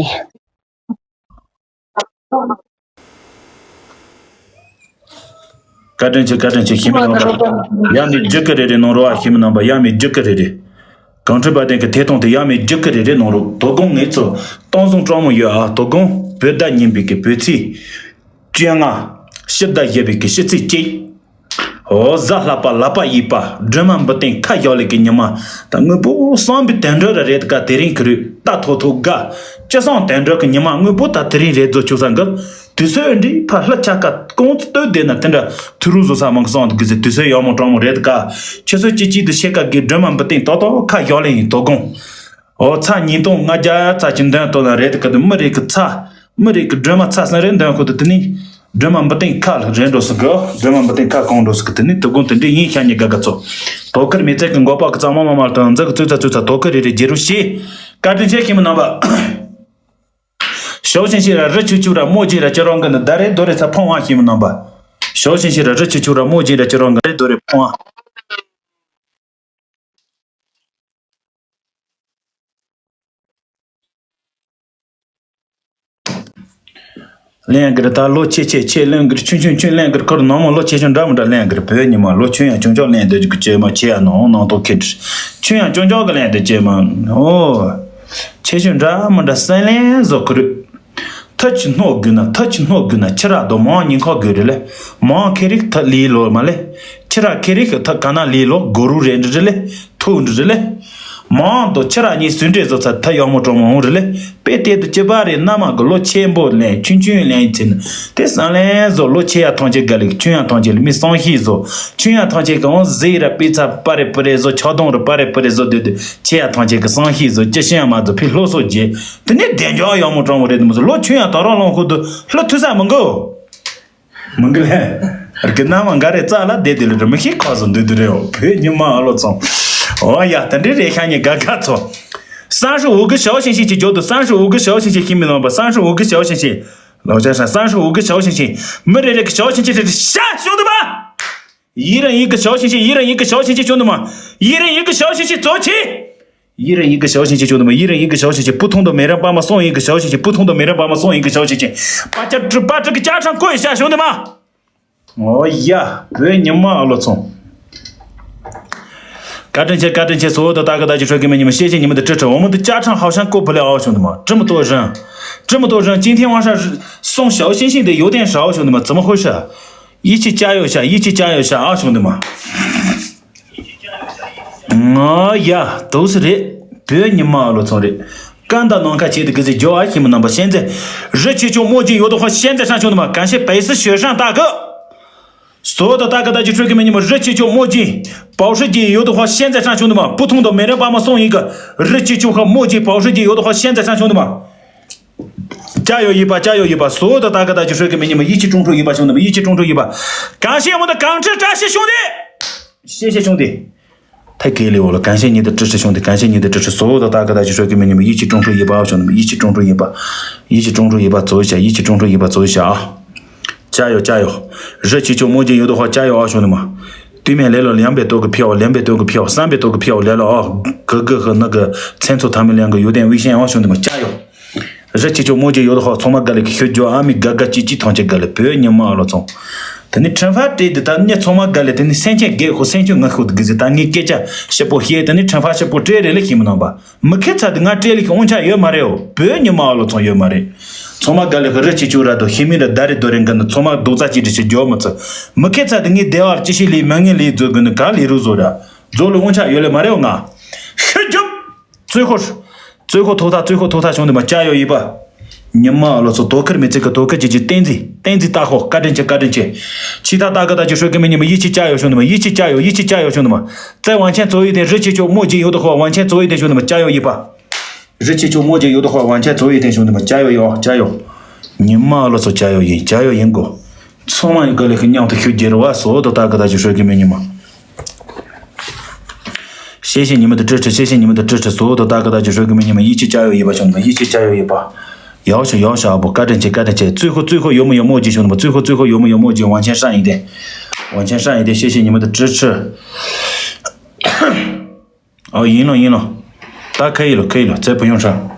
བཀའ་དྲིན་ཆེ་བཀའ་དྲིན་ཆེ། ཤི་མི་རྣམ་པ་ཡ་མི་རྒྱུ་ཀི་རེ་རེ་གནང་རོགས་ཨ། ཤི་མི་རྣམ་པ་ཡ་མི་རྒྱུ་ཀི་རེ་རེ། གངས་ཁྲོད་པ་དན་གི་ཐད་གཏོང་དེ་ཡ་མི་རྒྱུ་ཀི་རེ་རེ་གནང་རོགས། དོ་དགོང་ངེད་ཚོ་སྟོང་བཟུང་སྤྲང་མོ་ཡོད་ཨ། དོ་དགོང་བོད་ཟླ་གཉིས་པའི་གི་བོད་ཚེས་བཅོ་ལྔ། ཕྱི་ཟླ་བཞི་པའི་གི་ཕྱི་ཚེས་གཅིག་ཨོ་གཟའ་ལྷག་པ་ལག་པ་གཡས་པ་སྒྲོལ་མ་འབུམ་སྟེང་ཁ་བཞག་ལེ་གི་ཉི་མ། ད་དངོས་པོ་བསམ་པའི་དོན་འགྲུབ་ར་རེད་ག་དེ་རིང་གི་རུ་ད་ཐོ་ཐོ་དགའ། ཅི་སང་དོན་འགྲུབ་གི་ཉི་མ་དངོས་པོ་ད་དེ་རིང་རེད་རྫོ་ཆུ་ས་འགབ། དུས་ཚོད་འདྲི་ཕ་ལྷ་ཆ་ཀ་ཀོང་ཙི་སྟོད་དེ་ན་དེ་འདྲ་ཐུ་རུ་བཟོ་ས་མང་གི་སང་དུ་གི་ཟེ་དུས་ཚོད་ཡག་མོ་གྲང་མོ་རེད་ག་ཆུ་ཚོད་གཅིག་གཅིག་ཏུ་ཤེ་ཀ་གི་སྒྲོལ་མ་འབུམ་སྟེང་ཏོག་ཏོག་ཁ་བཞག་ལེ་ཡིན་དོ་དགོང་། ཨོ་ཚ་ཉིས་སྟོང་ལྔ་བརྒྱ་ཚ་གཅིག་འདོན་ཏོ་ན་རེད་ག་དུ་མི་རེད་གི་ཚ། མི་རིགས་ཀྱི་སྒྲོལ་མ་ཚ་སང་རེ་འདོན་ཁོ་དུ་དེ་ནི་སྒྲོལ་མ་འབུམ་སྟེང་ཁ་ལ་རེ་འགྲོ་སུ་གི་སྒྲོལ་མ་འབུམ་སྟེང་ཁ་གང་འགྲོ་སུ་གི་དེ་ནི་དུ་དགོང་དེ་འདྲའི་ཡིན་ཤ་ཉེ་དགའ་དགའ་ཚོ། དོ་ཁུར་མི་ཚེ་གི་འགོག་པ་གི་གཙང་མ་མ་མ་དང་འཛག་གི་ཙུ་ཚ་ཙུ་ཚ་དོ་ཁུར་རེ་རེ་རྒྱལ་རུ་ཤི། བཀའ་དྲིན་ཆེ་ཤི་མི་རྣམ་པ། ཞའོ་ཆིན་ཤི་ར་རི་ཆུ་ཆུ་ར་མོ་ཇི་ར་ཅི་རང་གི་ནི་ད་རེ་དོ་རེ་ཚ་ཕོང་བ་ཤི་མི་རྣམ་པ། ཞའོ་ཆིན་ཤི་ར་རི་ཆུ་ཆུ་ར་མོ་ཇི་ར་ཅི་རང་གི་རེ་དོ་རེ་ཕོང་བ། ལན་གི་རེད་ད་ལོ་ཆེ་ཆེ་ཆེ་ལན་གི་རེད་ཆུང་ཆུང་ཆུང་ལན་གི་རེད་ཁོ་རང་ནང་མོ་ལོ་ཆེ་ཆུང་འདྲ་མི་འདྲ་ལན་གི་རེད་བོད་ཉི་མ་ལོ་ཆུང་ཡང་ཆུང་ཆོག་ལན་འདོད་རྒྱུ་གི་ཅེ་མ་ཆེ་ཡ་ནང་ནང་ཐོག་ཁེ་འདྲ་ཆུང་ཡང་ཆུང་ཆོག་གི་ལན་འདོད་ཅེ་མ་ཨོ། ཆེ་ཆུང་འདྲ་མི་འདྲ་སན་ལན་བཟོ་གི་རེད། ཐུ་ཆུ་སྣོ་དགོས་ན་ཐུ་ཆུ་སྣོ་དགོས་ན་ཆུ་ར་རྡོ་མང་ཉིན་ཁོག་དགོས་རེད་ལེ། མང་ཁེ་རིག་ཐུ་ལི་ལོ་མ་ལེ། ཆུ་ར་ཁེ་རིག་ཐུ་ག་ན་ལི་ལོ་གོ་རུ་རེད་འདྲི་རེད་ལེ། ཐུག་འདི་རེད་ལེ། མང་དུ་ཁྱེད་རང་གཉིས་ཟུན་འདྲེས་བཟོ་ཚར་ཐ་ཡག་མོ་གྲོགས་མོ་འོང་རེད་ལེ། དཔེ་དེ་དུ་ཅི་པ་རེད་ན་མ་གི་ལོ་ཆེན་པོ་ལེན་ཆུང་ཆུང་ལེན་ཚིན། དེ་སང་ལེན་བཟོ་ལོ་ཆེ་ཡ་ཐང་ཆེ་དགའ་ལེ་ཆུང་ཡ་ཐང་ཆེ་ལེ་མི་སང་ཤི་བཟོ་ཆུང་ཡ་ཐང་ཆེ་གི་འོང་ཟི་ར་པི་ཚ་པ་རེ་པི་རེ་བཟོ་ཆག་སྡོང་ར་པ་རེ་པི་རེ་བཟོ་དེ་དུ་ཆེ་ཡ་ཐང་ཆེ་གི་སང་ཤི་བཟོ་ཅི་ཤི་ཡ་མ་བཟོ་ཕི་ལྷོ་སོ་རྗེ། དེ་ནི་བདེ་འཇགས་ཡག་མོ་གྲོགས་མོ་རེད་དུ་མི་བཟོ་ལོ་ཆུང་ཡ་ད་རང་ལོང་ཁུ་དུ་ལྷོ་ཐུ་ས་མི་འགོ། མི་འགི་ལྷན། རྒི་ན་མ་འགའ་རེ་རྩ་ལ་བསྡད་དེ་ལ་རི་མི་ཤེས་ཁ་བཟོ་འདུག་འདུག་རེད་འོ་བོད་ཉི་མ་ཨ་ལོ་ཚང་། འོ་ཡ་ད་འདྲི་རེ་ཤ་ཉེ་དགའ་དགའ་ཚོ། སང་ཧྲི་འུ་གི་ཞའོ་ཤིང་ཤིང་ཅིག་འཇོག་འདུག་སང་ཧྲི་འུ་གི་ཞའོ་ཤིང་ཤིང་ཤིང་མི་ལོང་པ་སང་ཧྲི་འུ་གི་ཞའོ་ཤིང་ཤིང་། ལོ་ཆ་ཧྲ་སང་ཧྲི་འུ་གི་ཞའོ་ཤིང་ཤིང་མི་རེ་རེ་གི་ཞའོ་ཤིང་ཤིང་རེ་རེ་ཤ་ཤོང་འདུག་པ། ཡི་རང་ཡི་གི་ཞའོ་ཤིང་ཤིང་ཡི་རང་ཡི་གི་ཞའོ་ཤིང་ཤིང་ཤོང་འདུག་མ། ཡི་རང་ཡི་གི་ཞའོ་ཤིང་ཤིང་ཙོ་ཆི། ཡི་རེ་ཡི་གི་ཞའོ་ཤིང་ཆེ་ཆུང་དུ་མ་ཡི་རེ་ཡི་གི་ཞའོ་ཤིང་ཆེ་བུ་ཐུང་དུ་མེ་རེ་པ་མ་སོང་ཡི་གི་ཞའོ་ཤིང་ཆེ་བུ་ཐུང་དུ་མེ་རེ་པ་མ་སོང་ཡི་གི་ཞའོ་ཤིང་ཆེ་པ་ཅག་ཏྲི་པ་ཏྲི་གི་ཅ་ཁྲང་ཁོ་ཡི་ཤ་ཤོང་དུ་མ། ཨོ་ཡ་བོད་ཉི་མ་ཨ་ལོ་ཚོང་། བཀའ་དྲིན་ཆེ་བཀའ་དྲིན་ཆེ་སོ་དུ་ད་གི་ད་ཅི་ཧྲོ་གི་མི་ཉི་མ་ཤེས་ཤེས་ཉི་མ་དུ་ཁྲི་ཁྲི་འོ་མོ་དུ་ཅ་ཁྲང་ཧའོ་ཤང་ཀོ་བུ་ལེ་ཨའོ་ཤོང་དུ་མ་ཀྲི་མ་ཏོ་རང་ཀྲི་མ་ཏོ་རང་ཅིང་ཐེན་ཝང་ཧྲ་སོང་ཞའོ་ཤིང་ཤིང་དེ་ཡོ་ཏན་ཧྲའོ་ཤོང་དུ་མ་ཙི་མ་ཧོ་ཧྲ་ཡི་ཆི་ཅ་ཡོ་ཤ་ཡི་ཆི་ཅ་ཡོ་ཤ་ཨ་ཤོང་དུ་མ། ང་ཡ་དུག་སི་རེད། བོད་ཉི་མ་ཨ་ལོ་ཚོང་རེད། ཀན་ད་ནང་ཁ་བྱེད་དུ་གི་ཟི་ཇོ་ཨ་ཁྱི་མི་རྣམ་པ་ཤན་ཛེ། རི་ཆེ་ཆུང་མོ་ཅིག་ཡོད་དོ་ཧོ་ཤན་ཛེ་ཧྲང་ཆུང་དུ་མ་གན་ཤེ་པའི་སི་ཤོད་ཧྲང་ད་གི། 所有的大哥大姐说给你们，热气球墨镜，保时捷有的话现在上兄弟们，普通的没人帮忙送一个，热气球和墨镜，保时捷有的话现在上兄弟们。加油一把，加油一把！所有的大哥大姐说给你们，一起冲出一把，兄弟们，一起冲出一把！感谢我们的港车扎西兄弟，谢谢兄弟。太给力了！感谢你的支持，兄弟，感谢你的支持。所有的大哥大姐说给你们，一起冲出一把，兄弟们，一起冲出一把，一起冲出一把，走一下，一起冲出一把，走一下啊！加油加油！热气球墨镜有的话加油啊，兄弟们！对面来了两百多个票，两百多个票，三百多个票来了啊！哥哥和那个陈楚他们两个有点危险啊，兄弟们，加油！热气球墨镜有的话，ཚང་མ་དགའ་ལེ་གི་ཤོད་རྒྱུ་ཨ་མི་དགའ་དགའ་ཅིག་ཅིག་ཐང་ཅིག་དགའ་ལེ་བོད་ཉི་མ་ཨ་ལོ་ཚང་། དེ་ནི་ཁྲིམས་ཕ་སྤྲད་དེ་ད་ནི་ཚང་མ་དགའ་ལེ་དེ་ནི་སེམས་ཅན་དགེ་ཁོ་སེམས་ཅན་ངན་ཁོ་དགེ་ཟེ་ད་ངས་སྐད་ཆ་ཞིབ་པོ་བཤད་དེ་ནི་ཁྲིམས་ཕ་ཞིབ་པོ་སྤྲད་རེད་ལེ་ཤི་མི་ནང་པ། མི་ཁེ་ཚ་དེ་ང་སྤྲད་ལེ་ཤི་དབང་ཆ་ཡོད་མ་རེད་འོ། བོད་ཉི་མ་ཨ་ལོ་ཚང་ཡོད་མ་རེད། ཚང་མ་དགའ་ལེ་གི་རི་ཆེ་ཆུ་ར་དོ་ཤི་མི་ར་ད་རེ་དོ་རེ་འགན་ནི་ཚང་མ་རྡོག་རྩ་གཅིག་སྒྲིལ་ཞིག་འཇོག་མི་ཚུ། མི་ཁེ་ཚ་དེ་ངའི་བདེ་བར་ཅི་ཞིག་ལས་མ་ངན་ལས་རྫོགས་དགོས་ནི་ག་ལས་རུ་བཟོ་ར་རྫོགས་ལེ་དབང་ཆ་ཡོད་ལེ་མ་རེད་འོ་ང་། ཤི་རྒྱུ། རྩོད་ཁོ། རྩོད་ཁོ་ཐོག་ཐག་རྩོད་ཁོ་ཐོག་ཐག་བྱུང་དུ་མ་བཅའ་ཡོད་ཡིན་པ། ཉི་མ་ལོ་ཚོ་དོ་ཁུར་མི་ཚེ་གི་དོ་ཁུར་གྱི་གྱི་བསྟན་འཛིན་བསྟན་འཛིན་ལྟ་ཁོ་བཀའ་དྲིན་ཆེ་བཀའ་དྲིན་ཆེ། ཕྱི་ཐག་ལྟ་གི་ད་ཅི་ཧྲོད་གི་མི་ཉི་མ་ཡིད་ཆེས་བཅའ་ཡོད་བྱུང་དུ་མ་ཡིད་ཆེས་བཅའ་ཡོད་ཡིད་ཆེས་བཅའ་ཡོད་བྱུང་དུ་མ། རྩེ་དབང་ཆེན་ཚོ་ཡི་དེ་རི་ཆེ་ཆོ་མོ་གྱི་ཡོད་དོ་ཁོ་དབང་ཆེན་ཚོ་ཡི་དེ་བྱུང་དུ་མ་བཅའ་ཡོད་ཡིན་པ། རི་ཆེ་ཆོ་མོ་གྱི་ཡོད་དོ་ཁོ་དབང་ཆེན་ཚོ་ཡི་དེ་བྱུང་དུ་མ་བཅའ་ཡོད་ཡོད་བཅའ་ཡོད། ཉི་མ་ལོ་ཚོ་བཅའ་ཡོད་ཡིན་བཅའ་ཡོད་ཡིན་གོ། ཚང་མ་ཡི་ག་ལེ་ཤི་མཉམ་དུ་ཤུ་རྒྱལ་བ་སོ་དོ་ལྟ་གི་ད་ཅི་ཧྲོད་གི་མི་ཉི་མ། 谢谢你们的支持，谢谢你们的支持。所有的大哥大姐说给你们一起加油一把，兄弟们，一起加油一把。摇下摇下啊不，干正去干正去，最后最后有没有墨迹，兄弟们？最后最后有没有墨迹？往前上一点，往前上一点，谢谢你们的支持。哦，赢了赢了，大家可以了可以了，再不用上。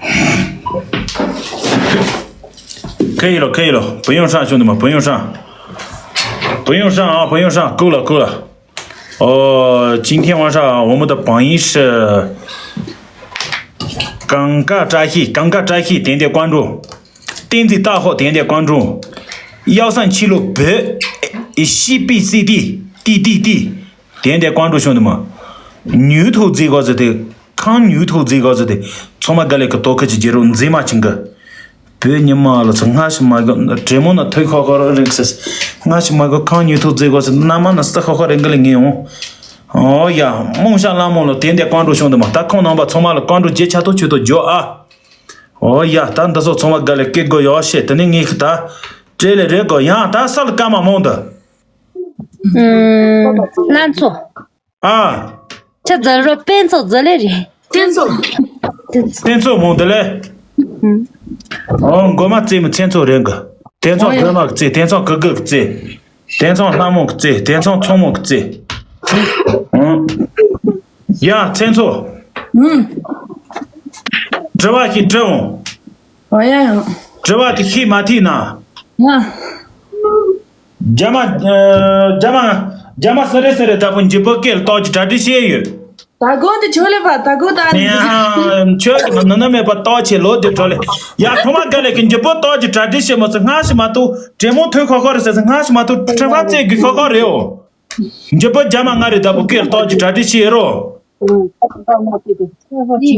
可以了可以了，不用上，兄弟们，不用上，不用上啊，不用上，够了够了。 哦，今天晚上我们的榜一是刚刚扎西，刚刚扎西点点关注，电子大号点点关注，幺三七六北，C B C D，D D D，点点关注，兄弟们。牛头这个子的，看牛头这个子的，从那个那个多科技介入，你这么请个。 བོད་ཉི་མ་ལ་ཚོ་སྔ་ཕྱི་མ་གི་དྲེད་མོང་ན་ཐོད་ཁོག་ཁོག་རིང་སེ། སྔ་ཕྱི་མ་གི་ཁང་ཉུལ་ཐུག་རྫི་གོ་སེ་ན་མ་ན་སི་ཁོག་ཁོག་རིང་གི་ལ་ངེས་འོང་། ཨོ་ཡ། རྨོངས་ཤ་ལ་མོ་ལ་དེ་འདྲ་བཀའ་འགྲོ་བྱུང་དུ་མ་ད་ཁོང་རྣམ་པ་ཚང་མ་ལ་བཀའ་འགྲོ་རྗེ་ཆ་ཐོ་ཆུ་ཐོ་འཇོག་ཨ། ཨོ་ཡ། ད་འདི་ཚོ་ཚང་མ་ག་ལེ་སྐད་དགོས་ཡོད་ཤེས་དེ་ནི་ངེས་ཤི་ད། སྤྲེལ་ལེ་རེད་གོ་ཡང་ད་ས་ལ་སྐར་མ་མང་འདི། ཨུམ། ལན་ཚོ། ཨ། ཁྱེད་རྫ་རོ་པན་ཚོགས་རྫ་ལེ་རེད། བསྟན་ཚོགས། བསྟན་ཚོགས་མོ་འདི་ལེ། ཨོ་མགོ་མ་རྩེ་མི་མཚན་ཚོགས་རེད་གི། བསྟན་ཚོགས་སྒྲོལ་མ་གི་རྩེ་བསྟན་ཚོགས་གི་གི་གི་རྩེ། བསྟན་ཚོགས་ལྷ་མོ་གི་རྩེ་བསྟན་ཚོགས་མཚོ་མོ་གི་རྩེ། ཨོ། ཡ་མཚན་ཚོགས། ཨུམ། དྲི་བ་ཞིག་དྲི་འོང་། ཨོ་ཡ་ཡང་། དྲི་བ་དེ་ཤེས་མ་ཐུབ་ན། ང་། རྒྱ་མ། ཨ། རྒྱ་མ། རྒྱ་མ་སི་རེ་སི་རེ་ལྟ་བུ་འཇིགས་པོ་སྐད་ལ་གཏོགས་ཀྱི་གྲ་སྒྲིག་བྱས་ཡོད། ད་དགོང་དུ་ཆོག་ལེ་བ་ད་དགོང་ད་ནི། ཡང་ཆོས་ཀྱི་ནི་ནི་མེད་པ་གཏོགས་ཆེ་ལོ་དེ་གྲོ་ལེ། ཡ་ཁོ་མ་ག་ལེ་གི་འཇིགས་པོ་གཏོགས་ཀྱི་གྲ་སྒྲིག་བྱེད་མ་ཚུ་སྔ་ཕྱི་མ་ཐུག་དྲེད་མོང་ཐོད་ཁོག་ཁོག་རེད་ཟེར་སྔ་ཕྱི་མ་ཐུག་ཁྲི་ཕ་རྩེ་གི་ཁོག་ཁོག་རེད་འོ། འཇིགས་པོ་རྒྱ་མ་ང་རེ་ལྟ་བུ་སྐད་ལ་གཏོགས་ཀྱི་གྲ་སྒྲིག་བྱས་རོ། རི་ལ་རི་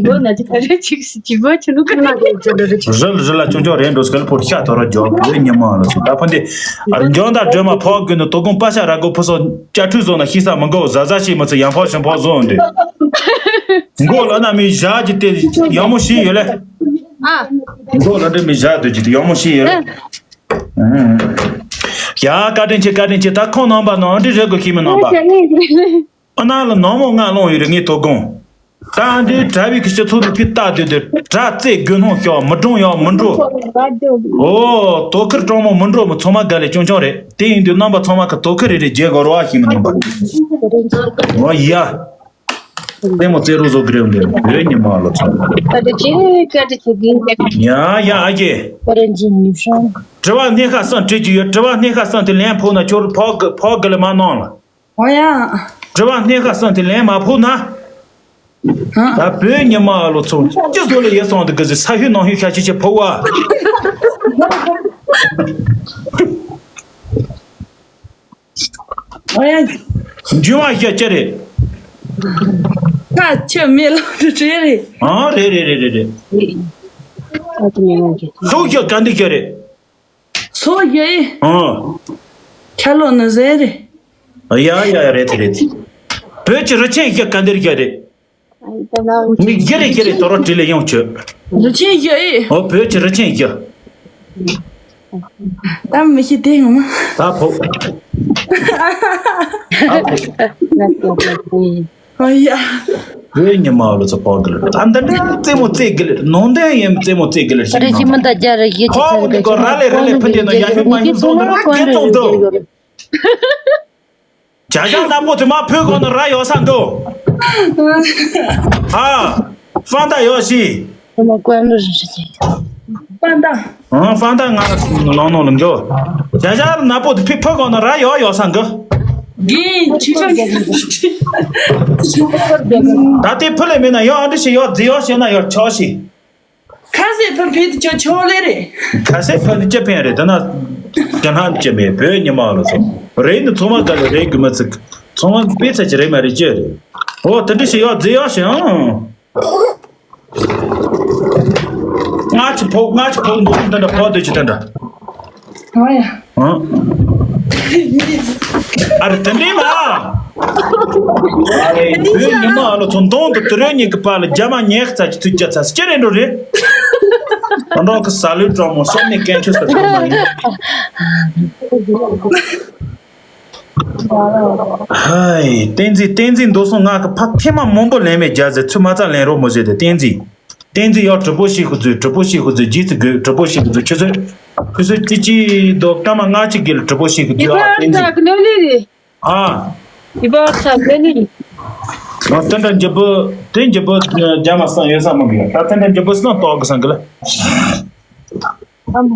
ལ་ཆུང་ཆུང་རེད་འགྲོ་སྐལ་ཕོར་ཤ་དོ་ར་འཇོག་བོད་ཉི་མ་ལ་སུ་ད་ཕན་དེ། འཇོན་དང་སྒྲོལ་མ་ཕོག་དགོས་ནི་དོ་དགོང་པ་ཤ་ར་གོ་ཕུ་སོ་ཅ་ཁྲུ་བཟོ་ན་ཤི་ས་མི་འགོ་ཟ་ཟ་ཤི་མི་ཚེ་ཡང་ཕོག་ཞིང་ཕོག་བཟོ་འདི། མགོ་ལ་ན་མི་ཞག་གི་དེ་ཡང་མོ་ཤི་ཡོད་ལེ། ཨ། མགོ་ལ་འདྲེ་མི་ཞག་དུ་གི་དེ་ཡང་མོ་ཤི་ཡོད་ལེ། ཡ་བཀའ་དྲིན་ཆེ་བཀའ་དྲིན་ཆེ། ད་ཁོང་རྣམ་པ་ནང་འདྲི་རེད་དགོས་ཤི་མི་རྣམ་པ། ཨ་ན་ལ་ནང་མོ་ང་ལོང་ཡོད་རེད་ངའི་དོ་དགོང་། ད་འདི་གྲྭ་བའི་གི་སྤྱི་ཚོགས་ནི་ཕི་ལྟ་དུས་དུས་གྲྭ་རྩེ་དགོན་ནང་ཤོག་མི་གྲོང་ཡང་མི་འགྲོ། ཨོ་དོ་ཁུར་གྲོང་མོ་མི་འགྲོ་མི་ཚང་མ་ག་ལེ་ཆུང་ཆུང་རེད། དེ་ཡིན་དུས་རྣམ་པ་ཚང་མ་གི་དོ་ཁུར་རེ་རེ་རྒྱལ་དགོས་རོ་ཨ་ཤི་མི་རྣམ་པ། ཨོ་ཡ། ལྟད་མོ་རྩེ་རུ་བཟོ་གི་རེད་འདི་བོད་ཉི་མ་ལ་ཚོ། བཀའ་དྲིན་ཆེ་བཀའ་དྲིན་ཆེ་གི། ཡ་ཡ་ཨ་ཀྱེ། དྲི་བ་སྣེ་ཁ་གསུམ་དྲི་རྒྱུ་ཡོད། དྲི་བ་སྣེ་ཁ་གསུམ་དེ་ལན་ཕོག་ན་ཁྱོད་ཕོག་གི་ཕོག་གི་ལ་མ་གནང་ལ། ཨོ་ཡ། དྲི་བ་སྣེ་ཁ་གསུམ་དེ་ལན་མ་ཕོག་ན། ད་བོད་ཉི་མ་ལོ་ཚོ་ཅི་བཟོ་ལ་ཡེ་སོང་འདི་གི་ཟི་ས་ཧུད་ནང་ཧུད་ཤ་ཆི་ཆི་ཕོག་བ། ཨོ་ཡ། འཇུ་བ་ཤ་ཅི་རེད། ཁ་ཆུ་མེ་ལོང་དུ་བྲེ་རེད། ཨ་རེད་རེད་རེད་རེད་རེད། ཨ་ཏི་མེ་ལོང་གི། ལྷུག་ཤ་ག་འདི་ཤ་རེད། སོ་རྒྱུ་ཡི། ཨང་། ཁ་ལོ་ནི་ཟེར་རེད། ཡ་ཡ་ཡ། རེད་དེ་རེད་དེ། བོད་ཀྱི་རི་ཆེན་བཞི་ག་འདིར་བཞི་རེད། ངས་བཞི་རེད་བཞི་རེད། དོ་རོ་བྲིས་ལས་ཡོང་ཆོད། རི་ཆེན་བཞི་ཨེ། ཨོ། བོད་ཀྱི་རི་ཆེན་བཞི། ད་མི་ཤེས་དེ་ཡོང་མ། ད་ཕོ། ད་ཕོ། ཨོ་ཡ། བོད་ཉི་མ་ལོ་ཚོ་ཕོ་གི་ལེར། ད་འདི་འདྲ་རྩེད་མོ་རྩེད་གི་ལེར། ནང་དོན་ཡིན་རྩེད་མོ་རྩེད་གི་ལེར། ཞིག་རི་ཆེན་མི་ད་རྒྱ་རི་བཞི་ཅི་ཁོ་ཚར་ནི་གི་གོ་ར་ལེ་ར་ལེ་ཕུ་དེ་ནོ་ཡ་ཤུ་མ་ཡུ་སོང་དུ་ར་སྐད་ཚོང་དུ། བྱ་བྱ་ནག་པོ་དེ་མ་ཕོ་གོ་ནི་ར་ཡོ་ས་འདུག་ཨ། ཧྥང་ཏ་ཡོ་ཤི། ཧྥང་ཏ། ཨང་། ཧྥང་ཏ་ང་ལ་ནང་ནང་ལ་འགྱོ། བྱ་བྱ་ནག་པོ་དེ་ཕི་ཕོ་གོ་ནི་ར་ཡོ་ཡོ་ས་འདུག་གིན་ཁྱི་ཤོག་གིན། ད་དེ་ཕུ་ལས་མེད་ན་ཡོ་ཨ་འདྲི་ཤི་ཡོ་རྫི་ཡོ་ཤི་ན་ཡོ་ཆོ་ཤི། ཁ་ཟས་ཕན་ཕན་དུ་ཆོ་ཆོ་ལེ་རེད། ཁ་ཟས་ཕན་དུ་ཅི་ཕན་རེད། ད་ན་ཀྱ་ལྷན་ཅི་མེད་བོད་ཉི་མ་ལ་སོ། རེད་ནི་ཚོ་མ་ག་ལེ་རེད་གི་མི་ཚིག་ཚོ་མ་དཔེ་ཚད་ཀྱི་རེད་མ་རེད་ཅི་རེད། ཨོ་དེ་འདྲི་ཤི་ཡོ་རྫི་ཡོ་ཤི་ཨང་། ང་ཆི་ཕོག་ང་ཆི་ཕོག་འདུག་འདི་འདྲ་ཕོག་འདུག་ཅི་དེ་འདྲ། ཨོ་ཡ། ཨ་རེ་དེ་འདྲའི་མ། ཨ་རེ་བོད་ཉི་མ་ཨ་ལོ་ཚོ་མདུན་དུ་དུ་རེ་གཉིས་ཀྱི་བར་ལ་རྒྱ་མ་ཉེག་ཚ་ཅི་ཚུད་རྒྱ་ཚ་སྐྱེ་རེ་འགྲོ་རེད། ཨ་འགྲོ་གི་ས་ལུས་གྲོགས་མོ་སོགས་ནས་སྐད་ཆུ་ས་གྲོགས་མ་ཡིན། ཧའི། བསྟན་འཛིན་བསྟན་འཛིན་མདོ་སོང་ང་གི་ཕ་ཐེ་མ་མང་པོ་ལེན་མེད་རྒྱ་ཟེར་ཚུལ་མ་རྩ་ལེན་རོགས་མོ་ཟེར་ཏེ་བསྟན་འཛིན། བསྟན་འཛིན་ཡོད་གྲི་པོ་ཤི་ཁུ་ཚོས་གྲི་པོ་ཤི་ཁུ་ཚོས་རྗེས་སུ་དགོས་གྲི་པོ་ཤི་ཁུ་ཚོས་ཆུ་ཚོད་ཁུ་ཚོད་ཅི་ཅི་དོ་སྐར་མ་ལྔ་གཅིག་གི་གྲི་པོ་ཤི་ཁུ་ཚོས་ཨ་བསྟན་འཛིན། ཨ། ཨ་དེ་འདྲ་འཇབ་བུ་དེ་འཇབ་བུ་རྒྱ་མ་སང་ཡོད་ས་མ་གི་ད་དེ་འདྲ་འཇབ་བུ་སང་ཏོག་གི་སང་གི་ལ། ཨ་མ།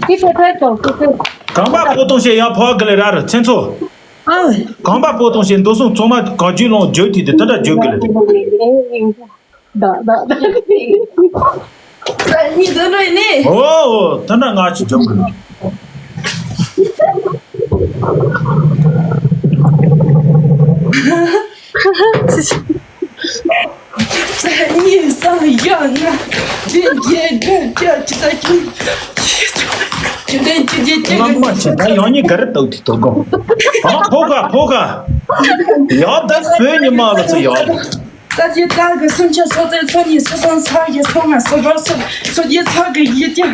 ཏི་ཕོ་ཕོ་ཏོ་ཏི་ཕོ། གང་པ་པོ་ཏོང་ཤེ་ཡ་ཕོ་གི་ལེ་ར་ར་ཚེ་མཚོ། ཨ། གང་པ་པོ་ཏོང་ཤེ་འདུག་སོང་ཚང་མ་གང་བརྗོད་ལོང་བརྗོད་དེ་དེ་ད་འདྲ་བརྗོད་གི་ལེ། ད་ད་ད། གཉིས་འདོན་རོགས་ཡིན་ནི། ཨོ་ཨོ་ད་འདྲ་ང་ཆུ་འཇོག་གི་ལེ། གཉིས་སམ་ཡ་ང་ཅི་རྒྱལ་རྒན་ཅག་ཅི་ད་ཅི་ཅི་ད་ཅི་ཅི་ཅི་ང་མ་ཆེ་ད་ཡང་ཉིད་ག་རེ་བཏགས་དེ་དོ་གོ། ཨ་ཕོ་ག་ཕོ་ག། ཡ་ད་བོད་ཉི་མ་ལ་ཚོ་ཡ། ད་ཅི་ད་གི་སུམ་ཆ་སོ་ཚེ་སོ་གཉིས་སོ་གསུམ་ཚ་གི་སོ་ལྔ་སོ་དྲུག་སོ་སོ་བརྒྱད་ཚ་གི་ཡི་ཅི།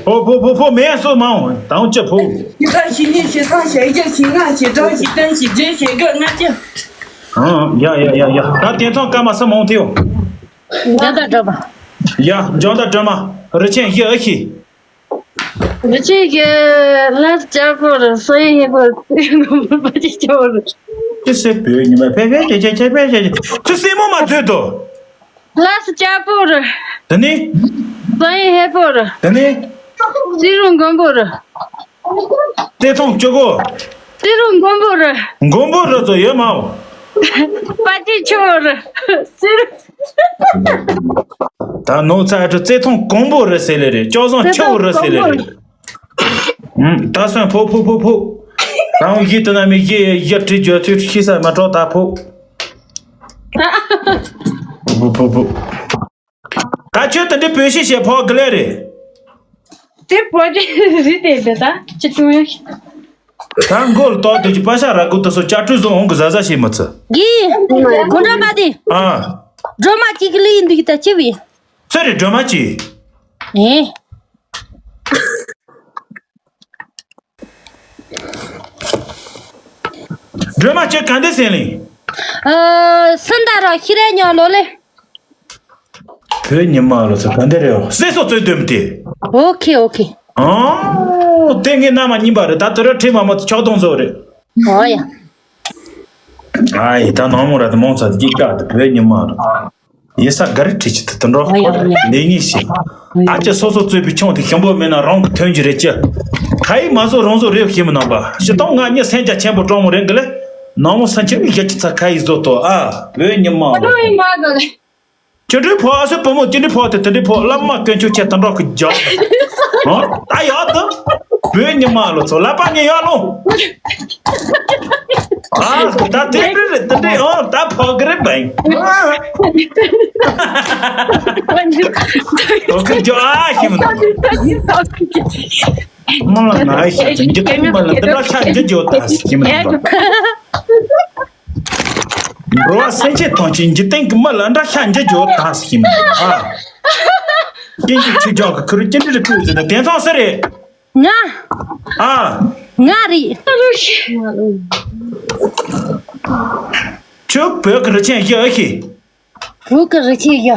ཕོ་ཕོ་ཕོ་ཕོ་མེ་སོ་མང་ད་ཅི་ཕོ། ཡི་ད་ཞི་གཉིས་ཞི་སང་ཞི་བརྒྱད་ཞི་ལྔ་ཞི་དྲུག་ཞི་བདུན་ཞི་བརྒྱད་ཞི་དགུ་ལྔ་ཅི། ཨང་། ཡ་ཡ་ཡ་ཡ། ད་དེང་སང་སྐར་མ་སུ་མང་ཐེའོ། འཇང་དང་སྒྲོལ་མ། ཡ་འཇང་དང་སྒྲོལ་མ། རི་ཆེན་བཞི་ཨ་ཤི། རི་ཆེན་བཞི། ལྷ་ལྕགས་པོ་རི་སོ་ཡི་ཧེ་པོ་རི་ངོ་མ་པ་ཅི་ཆོ་རི། ཅི་སེ་བོད་ཉི་མ་ཕེ་ཕེ་ཅེ་ཅེ་ཅེ་ཕེ་ཅེ་ཅེ་ཅི་སེ་མོ་མ་མཛོད་དོ། ལྷ་ལྕགས་པོ་རི། དེ་ནི། སོ་ཡི་ཧེ་པོ་རི། དེ་ནི། རྩེ་རུ་མགོན་པོ་རི། རྩེ་ཐང་སྤྱི་སྒོ། རྩེ་རུ་མགོན་པོ་རི། མགོན་པོ་རི་ཚོ་ཡོད་མའོ། པ་ཅི་ཆོ་རི། རྩེ་རུ། ད་ནོ་ཚ་ཨ་ཁྲི་རྩེ་ཐང་གོང་པོ་རི་ཟེར་ལེ་རེད། ལྕོག་བཟང་ཆེ་བོ་རི་ཟེར་ལེ་རེད། ད་སོན་ཕོ་ཕོ་ཕོ་ཕོ། རང་གི་དུ་ན་མི་གི་ཡ་ཁྲི་རྒྱ་ཐུ་ཤི་ས་མ་གྲོགས་ད་ཕོ། ཕོ་ཕོ་ཕོ། ད་ཁྱོད་དེ་འདྲའི་བོད་ཤིག་བྱེད་ཕོག་གི་ལེ་རེད། དེ་བོད་ཀྱི་རི་དེ་དེ་ད་ཅི་ཏུ་ཡོད། ད་མགོ་ལ་ཏོག་དེ་ཅི་པ་ཤ་ར་གུ་ད་སོ་ཅ་ཀྲུ་བཟོ་འོང་གི་ཟ་ཟ་ཤེས་མི་ཚུ། གི། གོ་འདྲ་མ་དེ། ཨ། སྒྲོལ་མ་གཅིག་གི་ལི་ཡིན་འདུག་ད་ཅི་བི། ཚེ་རེ་སྒྲོལ་མ་གཅིག་ཨེ། སྒྲོལ་མ་ཁྱེད་ག་འདྲ་ཟེར་ལིང་། ཨ། སུན་ད་ར་ཤི་རེ་ཉོ་ལོ་ལེ། བོད་ཉི་མ་ལོ་ཚོ་ག་འདྲ་རེད། སེ་སོ་ཚོད་འདོན་ཏེ། ཨོ་ཁེ་ཨོ་ཁེ། ཨང་། དེ་ངས་རྣམ་མ་ཉིན་པ་རེད། ད་དུ་ར་ཁྲིད་མ་མ་ཆོག་དོང་བཟོ་རེད། ཨོ་ཡ། ཨ་ཡི་ད་ནང་མོ་ར་དུ་མོང་ཚ་དུ་ཅིག་ཀ་དུ་བོད་ཉི་མ་རེད། ཡེ་ས་ག་རེ་ཁྲིད་ཅི་ཐུ་དུ་འགྲོ། ལས་ངེས་ཤིག་ཨ་ཅེ་སོ་སོ་བཙོས་པའི་ཆུང་དེ་ཞིམ་པོ་མེད་ན་རང་གི་ཐོན་གྱི་རེད་ཅི། ཁ་ཡིག་མ་བཟོ་རང་བཟོ་རེད་ཤེས་མི་ནང་པ་ཞི་སྟོང་ང་གཉིས་སེམས་ཀྱང་ཆེན་པོ་སྤྲང་མོ་རེད་གི་ལེ། ནང་མོ་ས་ཆེན་པོའི་གཞི་ཅི་ཚ་ཁ་ཡིག་བཟོ་ཐོ་ཨ་བོད་ཉི་མ་ལོ། ཅི་འདྲའི་ཕོ་ཨ་སོའི་བུ་མོ་ཅི་འདྲའི་ཕོ་དེ་དེ་འདྲའི་ཕོ་བླ་མ་དཀོན་མཆོག་ཁྱེད་དུ་འགྲོ་གི་རྒྱག་ཨ་ད་ཡག་ཏུ། བོད་ཉི་མ་ལོ་ཚོ་ལ་པ་ཉི་ཡག་ལོ། ཨ་ད་དེ་འདྲ་རེད་དེ་འདྲ་ཨ་ད་ཕོ་གི་རེད་བན། ཨོ་ཁེ་ཇོ་ཨ་ཤི་མི་འདུག་མ་ལ་ང་ཡི་ཤ་ཚ་འཇིག་རྟེན་གྱི་མི་ལ་འདི་འདྲ་ཤ་འཇིག་རྒྱུ་དང་ཟེར་གྱི་མི་འདུག་འགྲོ་བ་སེམས་ཅན་ཐམས་ཅད་འཇིག་རྟེན་གྱི་མི་ལ་འདྲ་ཤ་འཇིག་རྒྱུ་དང་ཟེར་གྱི་མི་འདུག་ཨ། སྐྱེ་འཇིག་ཆོས་རྒྱལ་གྱི་ཁུར་སྐྱེ་འདྲི་རིགས་ཀུན་ཟེར་ན་དེང་སང་སུ་རེད། ང་། ཨ། ང་རེད། ཁྱོད་བོད་ཀྱི་རི་ཆེན་བཞི་ཨེ་ཤེས། བོད་ཀྱི་རི་ཆེན་བཞི།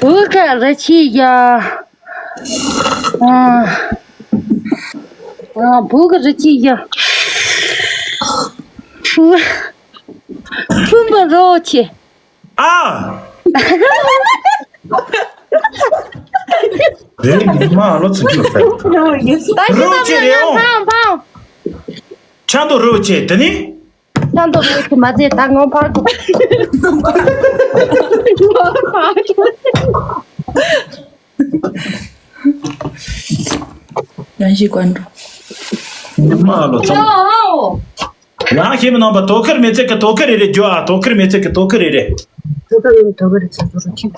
བོད་ཀྱི་རི་ཆེན་བཞི། ཨ། ཨ། བོད་ཀྱི་རི་ཆེན་བཞི། ཕུ། ཕུ་མི་རོ་ཆེ། ཨ། རེད། ཉི་མ་ལོ་ཚོད་ཅིག་ཟེར། ད་ཤི་རོ་ཆེ་རེད་འོང་། ཕང་ཕང་། ཆང་དུ་རོ་ཆེ་དེ་ནི། ཆང་དུ་རོ་ཆེ་མ་ཟེར། ད་ངོ་ཕར་གོ། ཡང་ཞིག་བཀའ་འགྲོ། ཉི་མ་ལོ་ཚོད། ཡང་ཤེས་མི་ནང་པ་དོ་ཁུར་མི་ཚེ་གི་དོ་ཁུར་རེ་རེ་རྒྱུ་ཨ། དོ་ཁུར་མི་ཚེ་གི་དོ་ཁུར་རེ་རེ། དོ་ཁུར་མི་དོ་ཁུར་རེ་ཚེ་ཟུར་ཁྱི།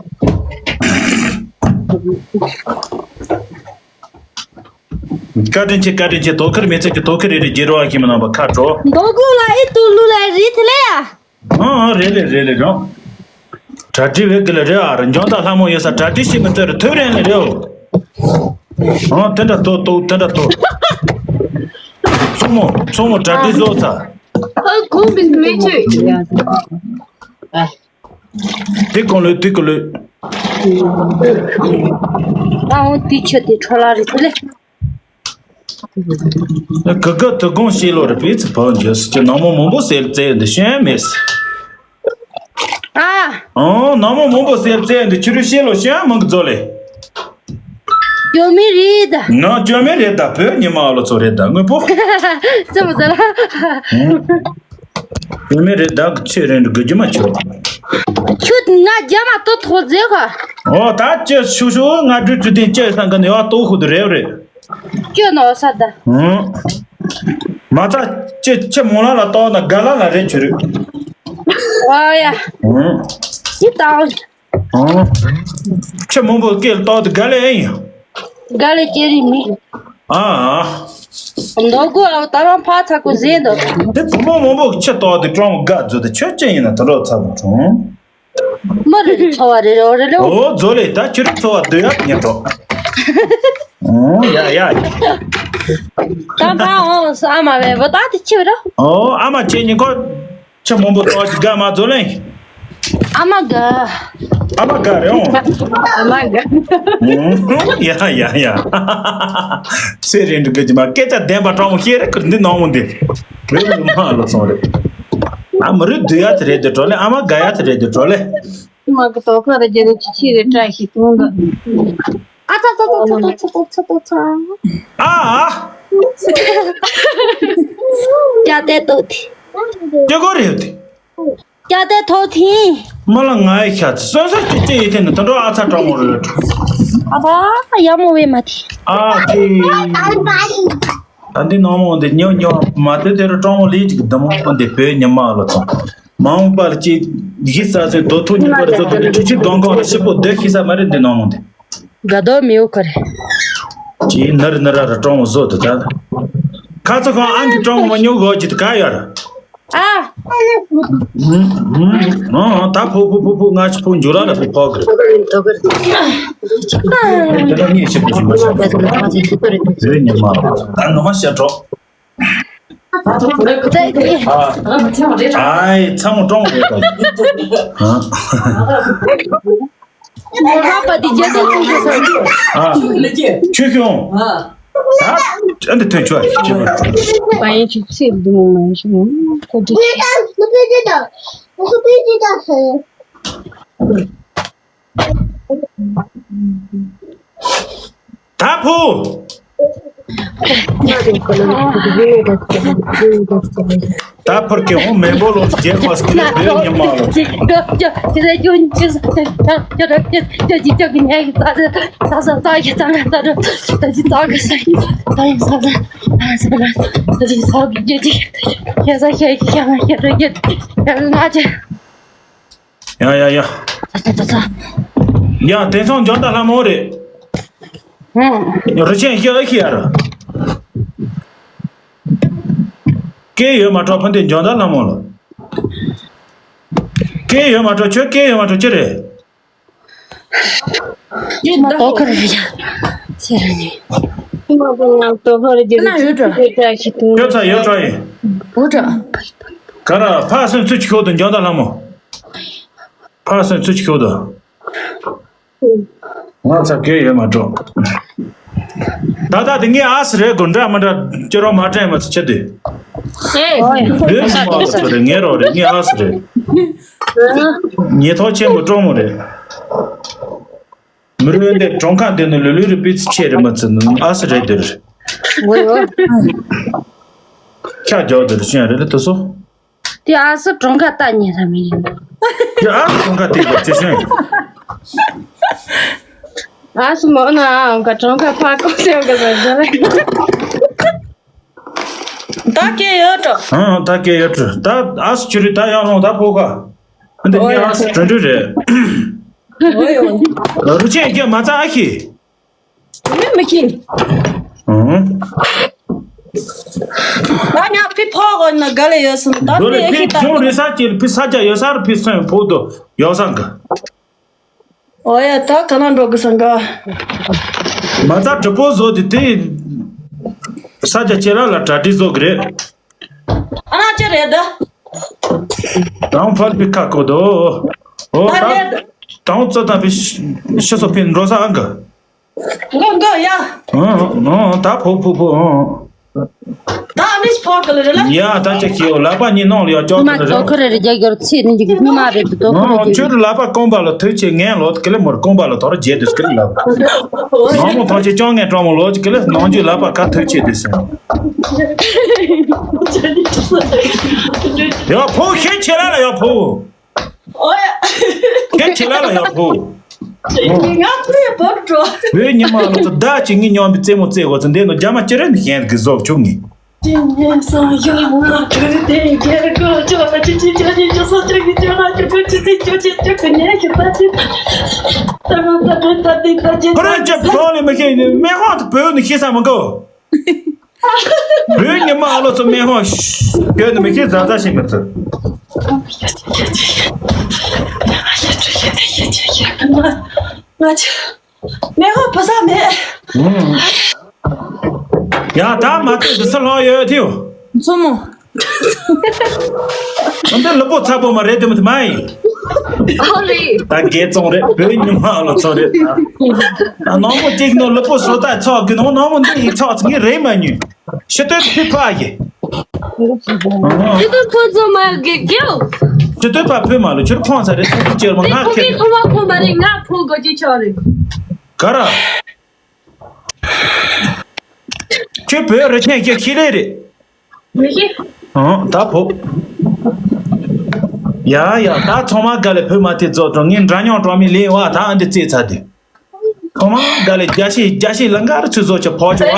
བཀའ་དྲིན་ཆེ། བཀའ་དྲིན་ཆེ། དོ་ཁུར་མི་ཚེ་གི་དོ་ཁུར་རེ་རེ་རྒྱུ་རོ་ཨ། ཤེས་མི་ནང་པ་ཁ་དྲོ། མདོ་དགོང་ལ་ཨི་ཏུ་ལུ་ལ་རི་ཐི་ལེ་ཡ། ཨང་ཨང་། རེད་ལེ་རེད་ལེ་རང་། གྲ་སྒྲིག་བེད་གི་ལ་རེད་ཨ། ར་འཇོན་དང་ལྷ་མོ་ཡོད་ས་གྲ་སྒྲིག་ཤེས་མི་ཚོད་རེ་ཐོད་རན་ལེ་རེད་ཨོ། ཨང་། དེ་འདྲ་ཏོ་ཏོ་དེ་འདྲ་ཏོ། མཚོ་མོ་མཚོ་མོ་གྲ་སྒྲིག་བཟོ་ཚ། ཨ་ཁོང་གི་མི་ཆོས། དེ་གོང་ལོས་དེ་གོང་ལོས། ཨ་འོ་དེ་ཆོས་དེ་འཕྲོ་བརླག་རེད་དེ་ལེ། ག་ག་དུ་དགོང་ཤེས་ལོ་རེ་པི་ཚི་བོ་འཇོ་སི་ཀྱི་ནང་མོ་མང་པོ་སེལ་ཙེ་འདི་ཤེས་མེད། ཨ། ཨོ་ནང་མོ་མང་པོ་སེལ་ཙེ་འདི་ཁྱི་རུ་ཤེས་ལོ་ཤེས་མང་གི་ཛོ་ལེ། ཇོ་མི་རེད་ད། ང་ཇོ་མི་རེད་ད། བོད་ཉི་མ་ཨ་ལོ་ཚོ་རེད་ད་དངོས་པོ། ཙི་མོ་ཙི་ལ། ཡོད་མེད་རེད་ད། ཚེ་རིང་དུ་དགོས་རྒྱུ་མ་ཆོད། ཁྱོད་ང་རྒྱ་མ་ཏོ་ཐོག་རྫས་ག་ཨོ་ད་ཅི་ཤུ་ཤུ་ང་འགྲུལ་ཚུལ་ཏེ་ཅི་སང་གི་ནས་བ་ཏོ་ཧུ་དུ་རེད་རེད། ཁྱོད་ནོ་ས་ད། ཧུང་། མ་ཚ་ཅི་ཅི་མོ་ལ་ལ་ཏོ་ན་ག་ལ་ལ་རེད་ཆུ་རུ། ཝ་ཡ། ཧུང་། ཅི་ཏང་། ཨང་། ཁྱི་མང་པོ་སྐད་ལ་བཏགས་ཏེ་དགའ་ལེ་ཨེ་ཡིན། དགའ་ལེ་སྐད་རིགས་མེད། ཨ་ཨ། མདོ་དགོ་ཨ་ད་རང་ཕ་ཚ་ཁུ་ཟེ་འདོ། དེ་བུ་མོ་མང་པོ་ཁྱི་བཏགས་ཏེ་ཀྲོང་དགའ་བརྫོ་དེ་ཁྱོད་ཅི་ཡིན་ན་ད་རོགས་ཚ་པོ་ཀྲོང་། མི་རེ་རེ་འཚོ་བ་རེ་རེ་འོ་རེ་ལེ་འོ། ཨོ་བརྫོ་ལེ་ད་ཁྱོད་རང་འཚོ་བ་སྡོད་ཡག་ཉེ་གྲོགས། ཨོ་ཡ་ཡ། ད་ཕ་འོ་ས་ཨ་མ་བས་བུ་ད་དེ་ཁྱི་རོ། ཨོ་ཨ་མ་ཁྱེད་ཉིན་ཁོ། ཁྱི་མང་པོ་ཏོག་ཅིག་དགའ་མ་བརྫོ་ལེ། ཨ་མ་དགའ། ཨ་མ་དགའ་རེད་འོང་། ཨ་མ་དགའ། ཡ་ཡ་ཡ། ཚེ་རིང་འདུག་གི་མ་སྐད་ཆ་བདེན་པ་དྲང་མོ་བཤད་རེད་ཁུར་འདི་ནང་མོ་འདི། རེད་མ་ལོ་སོང་རེད། ཨ་མི་རུ་སྡུག་ཡ་དེ་རེད་དེ་གྲོ་ལེ། ཨ་མ་དགའ་ཡ་དེ་རེད་དེ་གྲོ་ལེ། མ་གི་ཏོག་ཁ་རེ་རྒྱལ་ནི་ཆི་ཆི་རེ་བཀྲ་ཤིས་ཐུང་ད། ཨ་ཚ་ཚ་ཚ་ཚ་ཚ་ཚ་ཚ། ཨ་ཨ། ཀྱ་ཏེ་ཏོ་ཐི། ཀྱ་གོ་རེད་དེ། ཀྱ་ཏེ་ཐོ་ཐི། མ་ལ་ང་ཡི་ཤ་ཚི་སོ་སོ་ཅི་ཅི་ཡི་ཐེ་ནི་ད་འགྲོ་ཨ་ཚ་གྲོགས་མོ་རེད། ཨ་ཕ་ཡ་མོ་བེ་མ་ཐི། ཨ་ཁི། ད་འདི་ནང་མོ་འདི་ཉོ་ཉོ་མ་དེ་དེ་རུ་གྲོགས་མོ་ལི་ཅིག་འདི་མོ་འདི་བོད་ཉི་མ་ལོ་ཚོ། མ་འོངས་པ་ལ་ཅི་ཡི་ས་ཚོད་རྡོ་ཐུག་ཉི་མ་རུ་ཚོ་དེ་ལི་ཅི་ཅི་གང་གང་ལ་ཤི་པོ་སྡོད་ཤི་ས་མ་རེད་འདི་ནང་མོ་འདི། དགའ་དོ་མི་འོ་ཁ་རེ། ཅི་ནར་ནར་ར་གྲོང་བཟོ་དུ་ད། ཁ་ཚ་ཁང་ཨང་གི་གྲོང་མ་ཉོ་གོ་ཅི་དུ་ག་ཡོད་ར། ཨ། ཨ་ད་ཕོ་ཕོ་ཕོ་ཕོ་ང་ཅི་ཕོ་འཇུ་ར་ལ་ཕོ་ཕོ་གི་རེད། དེ་ད་ངས་ཤི་པོ་ཞིག་མ་ཤ་ཟེར་ཉི་མ་ད་ནོ་མ་ཤ་གྲོགས། ཨའི་ཚ་མོ་གྲོང་རེད་པ། ཨ། ཆུ་ཤོང་། ཨ་འདི་ཐོན་ཆོག་ཨ་ཆུ་ཤོང་། པ་ཡན་ཆུ་ཚིག་འདི་མོ་མ་ཤོང་། ཁོ་འདི། ད་ཕུ། ད་ཕུར་གི་ཧོ་མེ་འབོ་ལོ་རྒྱལ་བ་སྐྱིད་ལ་བོད་ཉི་མ་ལོ། ཡ་ཡ་ཡ། ཡ་དེང་སང་འཇོན་ད་ལྷ་མོ་རེད། རུ་ཆེན་ཤི་ཨ་ཤི་ཡ་རུ། སྐད་ཡོད་མ་གྲོགས་ཕུན་ཏེ་འཇོན་ད་ལྷ་མོ་ལ། སྐད་ཡོད་མ་གྲོགས་ཁྱོད་སྐད་ཡོད་མ་གྲོགས་ཅི་རེད། ཡིན་ད། ཏོ་ཁ་རེད་ཡ། ཟེར་ནས། ཏོ་ཁ་རེད་ཡ། ཁྱོད་ཚ་ཡོད་གྲོགས་ཡིན། བུ་གྲོགས། ག་ར་ཕ་སེམས་ཚུལ་གྱི་ཁྱོད་དུ་འཇོན་ད་ལྷ་མོ། ཕ་སེམས་ཚུལ་གྱི་ཁྱོད་དུ། ང་ཚ་གེ་ཡོད་མ་འགྲོ། ད་ལྟ་དེ་ངའི་ཨ་སི་རེད་དགོ་འདྲ་མི་འདྲ་ཅི་རོ་མ་དྲན་མ་ཚོ་ཆེ་དུས། ཨེ། ལོས་མ་ཚོ་རེད་ངའི་རོ་རེད་ངའི་ཨ་སི་རེད། ཉེ་ཐོག་ཆེན་པོ་གྲོང་མོ་རེད། མི་རོས་འདི་གྲོང་ཁ་འདི་ནི་ལུ་ལུ་རུ་པི་ཚི་ཆེ་རེད་མ་ཚོ་ནི་ཨ་སི་རེད་དེར། ཁྱ་རྒྱག་དེར་ཤེས་རེད་ལ་དུ་སོ། དེ་ཨ་སི་གྲོང་ཁ་ལྟ་ཉེ་ས་མི་ཡིན། དེ་ཨ་སི་གྲོང་ཁ་དེ་ག་ཅི་ཤེས། ཨ་སི་མོ་ན་ཨང་ག་གྲོང་ཁ་ཕ་ཀོ་སེ་ཨང་ག་ཟ་ཟ་ལེ། ད་སྐད་ཡོད་དོ། ཨང་ད་སྐད་ཡོད་དོ། ད་ཨ་སི་ཆུ་རི་ད་ཡང་རུང་ད་ཕོ་ཁ། འདི་ངའི་ཨ་སི་དྲུང་དྲུང་རེད། ཨོ་ཡོ། རུ་ཆེན་རྒྱ་མ་ཚ་ཨ་ཁི། མི་མི་ཁྱིན། ཨང་། ང་ཉག་ཕི་ཕོ་གོ་ན་ག་ལེ་ཡོད་སོང་ད་འགྲོ་ལེ་ཕི་ཕི་ད་ཁྱོད་རི་ས་ཅིལ་ཕི་ས་ཆ་ཡོད་ས་རུ་ཕི་སོན་ཕོ་དོ་ཡོད་ས་ག་ཨོ་ཡ་ད་ག་ན་འགྲོ་གི་སང་ག་མ་ཚ་གྲི་པོ་བཟོ་དེ་དེ་ས་ཆ་ཁྱེད་རང་ལ་གྲ་སྒྲིག་བཟོ་གི་རེད། ཨ་ན་ཅི་རེད་ད། དང་ཕར་པི་ཁ་ཀོ་དོ། ཨོ་ད་ད་རེད། དང་ཙོ་དང་པི་ཤི་སོ་པི་འགྲོ་ས་ཨང་ག་མགོ་མགོ་ཡ། ཨང་ཨང་ད་ཕོ་ཕོ་ཕོ་ཨང་། ད་ཨ་ནི་ཕོ་གི་ལ་རེད་ལ། ཡ་ད་ཅི་ཁྱེའོ་ལག་པ་གཉིས་ནང་ལ་ཡ་ཅོག་མ་ཏོ་ཁ་རེ་རེ་རྒྱ་གར་ཚེ་ནི་འཇིག་ཉི་མ་རེད་ཏོ་ཁ་རེ་ཨང་རྒྱ་ཁྱོད་ལག་པ་རྐང་པ་ལ་ཐུག་ཆེ་ངན་ལོ་དེ་ལ་མོར་རྐང་པ་ལ་དོར་རྒྱས་དུས་སྐད་ལབ། ནང་མོ་ཐང་ཆེ་ཅང་ངན་གྲོང་མོ་ལོ་ཅིག་གི་ལ་ནང་རྒྱུ་ལག་པ་ཁ་ཐུག་ཆེ་དུས་སེ། ཡ་ཕོ་ཤེ་ཆེ་ལ་ལ་ཡ་ཕོ། ཨོ་ཡ། ཁྱེད་ཁྱེད་ལ་ལ་ཡག་པོ། ང་ཚོའི་བབ་འགྲོ། བོད་ཉི་མ་ལོ་ཚོ་བདག་ཅིག་ངའི་སྙོམས་པའི་རྩེད་མོ་རྩེ་དགོས་ཚོ་འདི་ནོ་རྒྱ་མ་ཅི་རེད་ནི་ཤེས་གི་བཟོ་བཅུག་ངས། ཁོ་རང་ཅི་གང་ལས་མི་ཤེས་ནི་སྨན་ཁང་དུ་བོད་ནི་ཤེས་ས་མི་འགོ། བོད་ཉི་མ་ཨ་ལོ་ཚོ་སྨན་ཁང་ཤོད་ནི་མི་ཤེས་ཟ་ཟ་ཤེས་མི་ཚོ། ང་ཅི་སྨན་ཁང་བུ་ས་མེད། ཡ་ད་མ་ཚད་འདི་ཚོ་ལྷག་ཡོད་དེའོ། མཚོ་མོ། འདི་ལུས་པོ་ཚ་པོ་མ་རེད་དེ་མི་མ་ཡིན། ཨོ་ལི། ད་རྒྱལ་བཙོང་རེད་བོད་ཉི་མ་ཨ་ལོ་ཚོ་རེད། ནང་མོ་གཅིག་ནོ་ལུས་པོ་བཟོ་ལྟ་ཚོགས་གི་ནོ་ནང་མོ་འདི་ཡི་ཚོགས་ཚིག་ངས་རེད་མ་ཉུས། ཕྱི་སྟོད་ཕི་ཕ་ཡི། ཕྱི་སྟོད་ཕོ་ཚོ་མ་གི་གེའོ། ཕྱི་སྟོད་ཕ་ཕོ་མ་ལོ་ཁྱོད་ཁོང་ཚ་རེད་ཚོགས་ཚིག་ཅེར་མ་ང་ཁེ། ཁོ་མ་ཁོ་མ་རེད་ང་ཕོ་གོ་ཅི་ཆོག་རེད། ག་ར། ཁྱོད་བོད་རི་ཆེན་ཁྱོད་ཁྱི་ལས་རེད། མི་ཤེས། ཨང་ད་ཕོ། ཡ་ཡ་ད་ཚང་མ་ག་ལེ་བོད་མ་དེ་རྫོགས་འགྲོ་ངས་འདྲ་མཉམ་གྲོང་མི་ལས་བ་ད་ཨ་འདི་རྩེད་ཚ་དེ། ཚང་མ་ག་ལེ་རྒྱ་ཤེས་རྒྱ་ཤེས་ལ་འགའ་རེ་ཚུད་བཟོ་ཆ་ཕོ་ཆོ་ཨ།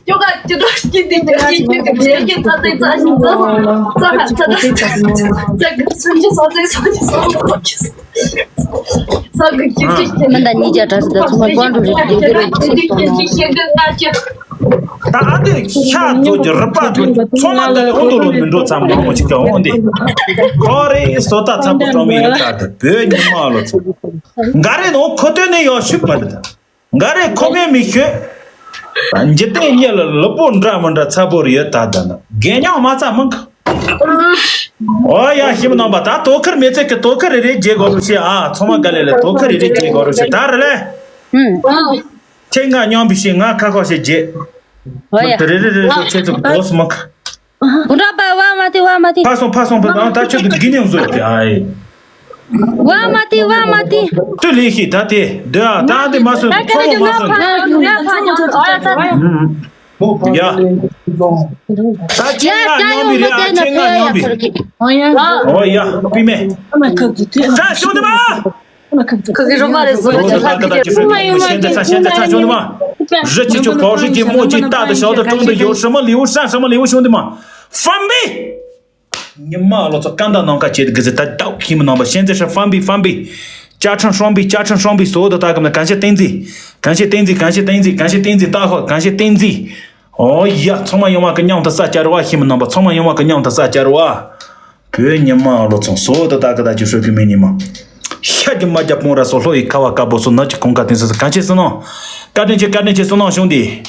ཡོ་ག་ཅི་འདྲ་སྐྱིད་འདི་འདྲ་སྐྱིད་སྐྱིད་སྐྱིད་སྐྱིད་སྐྱིད་ཚ་ཚ་ཚ་ཚ་ཚ་ཚ་ཚ་ཚ་ཚ་ཚ་ཚ་ཚ་ཚ་ཚ་ཚ་ས་གི་ཅི་ཅི་ཅི་མི་འདའ་ཉིས་བརྒྱ་དྲག་ཟིག་དང་ཚང་མ་ཀོན་ཀྲུ་རེད་དེ་དེ་རེད་ཅི་ཅི་ཅི་ཤེས་གི་ང་ཅི། ད་ཨ་འདི་ཤ་ཚོ་ཅི་རི་པ་ཚོ་ཚང་མ་འདི་ཨོ་འདུ་ལོ་མི་འགྲོ་ཚང་མ་མང་པོ་ཅིག་ཀྱང་འོང་འདི། ཁོ་རེ་སོ་ད་ཚང་པོ་གྲོང་མི་ཡོད་ད་དེ་བོད་ཉི་མ་ལོ་ཚོ། འགའ་རེ་ནོ་ཁོ་ཏོན་ནས་ཡོ་ཤུག་པ་འདི་ད། འགའ་རེ་ཁོ་མེད་མི་ཤོད། འཇིག་རྟེན་གཉིས་ལ་ལུས་པོ་འདྲ་མི་འདྲ་ཚ་པོ་རེ་ཡོད་ད་ད་ན་རྒན་ཉང་མ་ཚ་མང་གི། ཨོ་ཡ་ཤི་མི་ནང་པ་ད་དོ་ཁུར་མེད་ཚད་ཀྱི་དོ་ཁུར་རེ་རེ་རྒྱས་དགོས་རུ་ཤེས་ཨ་ཚང་མ་ག་ལེ་ལེ་དོ་ཁུར་རེ་རེ་རྒྱས་དགོས་རུ་ཤེས་ད་རེ་ལེ། ཁྱེད་ང་སྙོམས་པའི་ཤེས་ང་ཁ་ཁོ་ཤེས་རྒྱས། ཨོ་ཡ། དེ་རེ་རེ་རེ་རེ་ཁྱེད་ཚོ་དོ་སུ་མང་གི། གུང་ཁྲན་པ་བ་མ་དེ་བ་མ་དེ། ཕ་སོང་ཕ་སོང་ཕ་སོང་ད་ཁྱོད་ཀྱི་དགེ་རྙིང་བཟོས་ཏེ་ཨ་ཡེ། བ་མ་དེ་བ་མ་དེ། ཏུ་ལི་ཤི་ད་དེ་དེ་ཨ་ད་དེ་མ་སོང་ཚོ་མ་མ་སོང་། ཡ། ད་ཁྱེད་ང་སྙོམས་པའི་རེད་ཨ་ཁྱེད་ང་སྙོམས་པའི། ཨོ་ཡ་པི་མེ། ད་ཤོད་དེ་མ། ཁ་གི་རོ་མ་རེད་བཟོ་ལ་ཅི་ཧ་ཀི་ཀི་ཤེན་ཏེ་ས་ཤེན་ཏེ་ས་ཤེན་ཏེ་ས་ཤོན་དུ་མ། རི་ཆི་ཆུ་ཕོ་རི་ཅི་མོ་ཅི་ཏ་དུ་ཤོ་དུ་ཀྲུང་དུ་ཡོ་ཧྲི་མ་ལིའུ་ཧྲ་ཧྲི་མ་ལིའུ་ཤོན་དུ་མ། ཧྥམ་བི། ཉི་མ་ལོ་ཚོ་ཀན་ད་ནང་ཀ་ཅེ་དུ་གི་ཟི་ད་དའུ་ཁི་མི་ནང་པ་ཤེན་ཏེ་ཧྲ་ཧྥམ་བི་ཧྥམ་བི། བཅའ་ཁྲིམས་སྲུང་བའི་བཅའ་ཁྲིམས་སྲུང་བའི་བཟོ་འདི་ལྟ་གི་མིན། གང་བྱེད་བསྟན་འཛིན། གང་བྱེད་བསྟན་འཛིན། གང་བྱེད་བསྟན་འཛིན། གང་བྱེད་བསྟན་འཛིན། ལྟ་ཧོ། གང་བྱེད་བསྟན་འཛིན། ཨོ་ཡ། ཚང་མ་ཡོང་བ་གི་མཉམ་དུ་ས་བཅར་བ་ཤེས་མི་ནང་པ། ཚང་མ་ཡོང་བ་གི་མཉམ་དུ་ས་བཅར་བ། བོད་ཉི་མ་ཨ་ལོ་ཚང་བཟོ་འདི་ལྟ་གི་ད་ཅི་ཧྲོ་གི་མི་ཉི་མ། ཤ་གི་མ་རྒྱ་སྤུང་ར་སོ་ལྷོ་ཡི་ཁ་བ་དཀར་པོ་སོ་ནག་གི་གོང་ཁ་དེང་སོ་སོ། གང་བྱེད་བསོད་ནམས། བཀའ་དྲིན་ཆེ། བཀའ་དྲིན་ཆེ། བསོད་ནམས་བྱུང་སྟེ།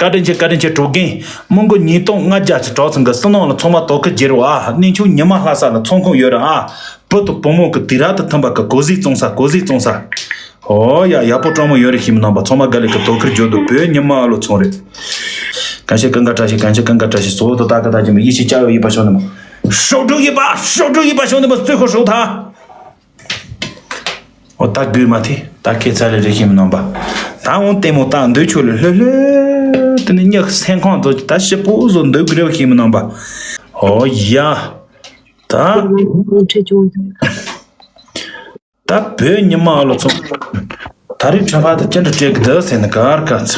བཀའ་དྲིན་ཆེ། བཀའ་དྲིན་ཆེ། གྲོགས་རྒན། མི་མགོ་ཉིས་སྟོང་ལྔ་བརྒྱ་ཅིག་གྲོགས་ཚང་གི་བསོད་ནམས་ལ་ཚང་མ་དོ་ཁུར་རྒྱལ་བ་ཨ། གནས་ཆུང་ཉི་མ་ལྷ་ས་ལ་ཚོང་ཁང་ཡོད་ར་ཨ། བུ་དང་བུ་མོ་གི་དུས་རབས་དང་མཐུན་པ་གི་གོ་ཟིག་བཙོང་ས། གོ་ཟིག་བཙོང་ས། ཨོ་ཡ། ཡག་པོ་སྤྲང་མོ་ཡོད་རེད་ཤེས་མི་ནང་པ། ཚང་མ་དགའ་ལེ་གི་དོ་ཁུར་རྒྱོབ་དུ་བོད་ཉི་མ་ཨ་ལོ་ཚོང་རེད། གང་བྱེད་ཀུན་དགའ་བཀྲ་ཤིས། གང་བྱེད་ཀུན་དགའ་བཀྲ་ཤིས། བཟོ་འདི་ལྟ་གི་ད་ཅི་མི་ཡིད་ཆེས་བྱ་ཡོད་ཡིད་པ་ཤོག་ནི་མ། ཤོག་སྒྲུབ་ཡིད་པ། ཤོག་སྒྲུབ་ཡིད་པ་ཤོག་ནི་མ། རྩོད་ཁོ་ཧྲོག་ཐ། ཨོ་ད་དགོས་མ་ཐེ། ད་ཁྱེད་ཚ་ལེ་རེ་ཤེས་མི་ནང་པ། ད་འོང་ལྟད་མོ་ད་འདོད་ཆོག་ལེ་ལྷོད་ལྷོད། དེ་ནི་ཉག་སེམས་ཁོང་ཚོ་ད་ཞིབ་པོ་བཟོ་འདོད་གི་རེ་ཤེས་མི་ནང་པ། ཨོ་ཡ། ད། ད་བོད་ཉི་མ་ཨ་ལོ་ཚོ། ད་རེས་ཁྲ་ཕ་ད་ཅི་འདྲ་སྤྲད་གི་འདུག་ཟེར་ནས་གར་ག་ཚ།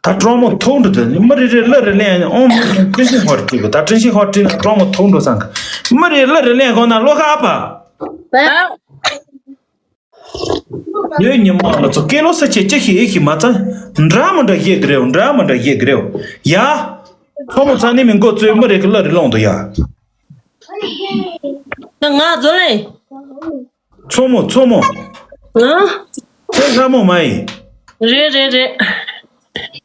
ད་སྤྲང་མོ་ཐུག་འགྲོ་དུས་མི་རེ་རེ་གླུ་རེ་ལེན། ཨོ་མ་ཀྲིན་ཤིན་ཧོར་སྤྲད་གི། ད་ཀྲིན་ཤིན་ཧོར་སྤྲད་ན་སྤྲང་མོ་ཐུག་འགྲོ་བསམ་གི། མི་རེ་གླུ་རེ་ལེན་གོ་ན་བློ་ཁ་ཨ་ཕ། བོད་ཉི་མ་ལ་ཚོ་སྐད་ལོ་ས་ཆེ་ཅི་ཤི་ཨེ་ཤི་མ་ཚ། འདྲ་མི་འདྲ་བཤད་གི་རེད། འདྲ་མི་འདྲ་བཤད་གི་རེད་ཡ། ཚོ་མོ་ཚ་ནི་མི་མགོ་ཚོས་མི་རེ་གི་གླུ་རེ་ལོང་དུ་ཡ། ང་ང་ཛོ་ལེ། མཚོ་མོ། མཚོ་མོ། ཨ། ཁྱེད་ལྷ་མོ་མ་ཡིན། རེད་རེད་རེད།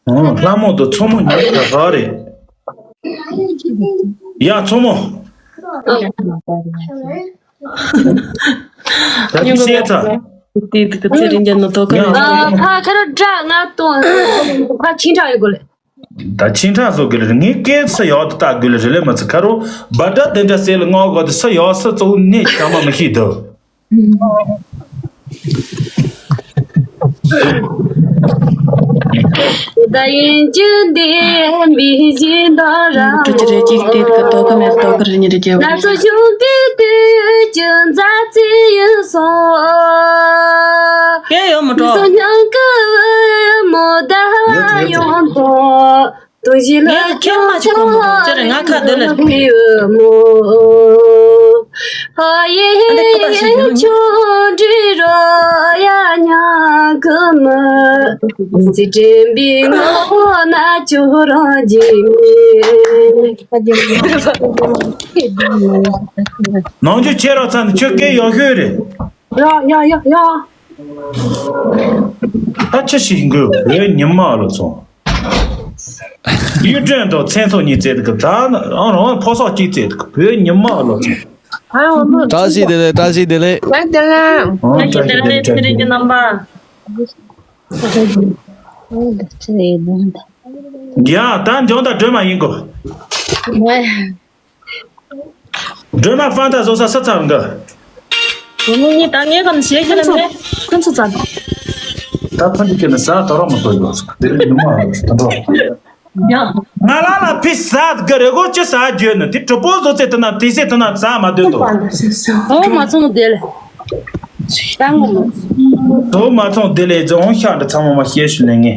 ཨོ་ལྷ་མོ་དང་མཚོ་མོ་ཉིད་ཀྱི་ར་རེད། ཡ་མཚོ་མོ། ད་ཅི་བཤད་ཚར། དེ་དེ་ཚེ་རིང་རྒྱལ་ནོ་དོ་ཁ་ཡ་མཚོ་མོ། ཕ་ཁ་རོ་སྒྲ་ང་གཏོང་། ཕ་ཆིན་ཁྲ་ཡོད་གོ་ལེ། ད་ཆིན་ཁྲ་བཟོ་དགོས་ལེ། ངའི་སྐད་ས་ཡག་ཏུ་བཏགས་དགོས་ལེ་རེད་ལེ་མ་ཚེ་ཁ་རོ། བ་དྲ་དེ་འདྲ་ཟེར་ལ་ངག་གོ་དེ་ས་ཡག་ས་གཙོ་བོ་གནས་ཆ་མ་མི་ཤེས་འདུག་ད་ཡིན་གྱི་འདི་འབི་བཞིན་དོ་རང་། ཁྱོད་ཀྱི་རེ་གཅིག་དེ་གི་དོ་གི་མེད་དོ་གི་རེ་ཉི་རེ་རྒྱལ་བ། ང་ཚོ་ཆུང་དུས་དུས་ཀྱི་མཛའ་བརྩེ་ཡིན་སོང་། སྐད་ཡོད་མི་འགྲོ། ཚོ་མྱང་གི་མོ་ཟླ་བ་ཡོང་དོ། དུ་ཞི་ལ་ངས་ཁྱེད་མ་ཅིག་གོ་མི་འདུག་ཅི་རེད། ང་ཁ་བདེ་ལེ། ཨ་འདི་ཁ་པར་ཞིག་ཡོང་། ནང་ཆོས་ཁྱེད་རང་ཚ་ནི་ཁྱོད་སྐད་ཡག་ཤོས་རེད། ཡ་ཡ་ཡ་ཡ། ད་ཅི་ཞིག་དགོས། བོད་ཉི་མ་ལོ་ཚོ། གཡུ་སྒྲོན་དང་མཚན་ཚོགས་གཉིས་བཙལ་འདུག་ད་ཨང་རང་ཕོ་སོགས་གཅིག་བཙལ་འདུག་བོད་ཉི་མ་ལོ་ཚོ། བཀྲ་ཤིས་བདེ་ལེགས། བཀྲ་ཤིས་བདེ་ལེགས། བཀྲ་ཤིས་བདེ་ལེགས། ཨང་བཀྲ་ཤིས་བདེ་ལེགས། ཚེ་རིང་གི་རྣམ་པ། ཡ་ད་འཇོན་ད་སྒྲོལ་མ་ཡིན་གོ། སྒྲོལ་མ་ཕན་ཐོགས་བཟོ་ས་ས་ཚང་གི། བུ་མོ་གཉིས་ད་ངའི་གམ་ཞེ་གི་ལ་མེད། ཁོ་ཚོ་ཚ། ད་ཕན་འདི་ཁྱེད་ནི་ས་དོ་ར་མ་གཏོགས་ཡོད་ཟེར་གི་དེ་ནི་མ་ཡོད་ཟེར་གི་འགྲོ། ཡ། ང་ལ་ལ་ཕི་ས་གི་རེ་གོ་ཅི་ས་བརྗོད་ནི་དེ་གྲུ་པོ་བཟོ་ཚེ་དེ་ན་དེ་སེ་དེ་ན་ས་མ་སྡོད་དོ། ཨོ་མ་ཚོང་དེ་ལེ། ད་ངོ་མ། དོ་མ་ཚོང་དེ་ལེ་རྫོང་ཤག་འདྲ་ཚང་མ་མ་ཤེས་ཤུ་ལེ་ངེ།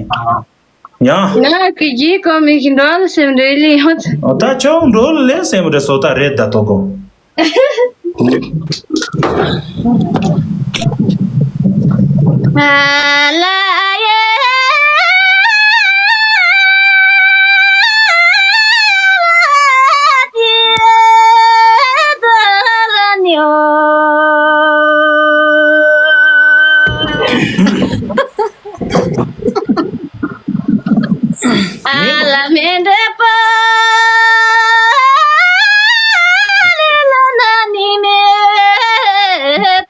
ཡང་། ང་གི་རྗེས་གོ་མི་ཞིག་འགྲོ་ལ་སེམས་འདྲེ་ལི་ཡོང་། ཨོ་ད་ཆོག་འགྲོ་ལ་ལེ་སེམས་འདྲེ་སོ་ད་རེད་ད་དོ་གོ། ཨ་ལ་ཡེ། ཨ་ལ་མེ་འདྲེ་པ་ལེ་ལ་ན་ནི་མེ་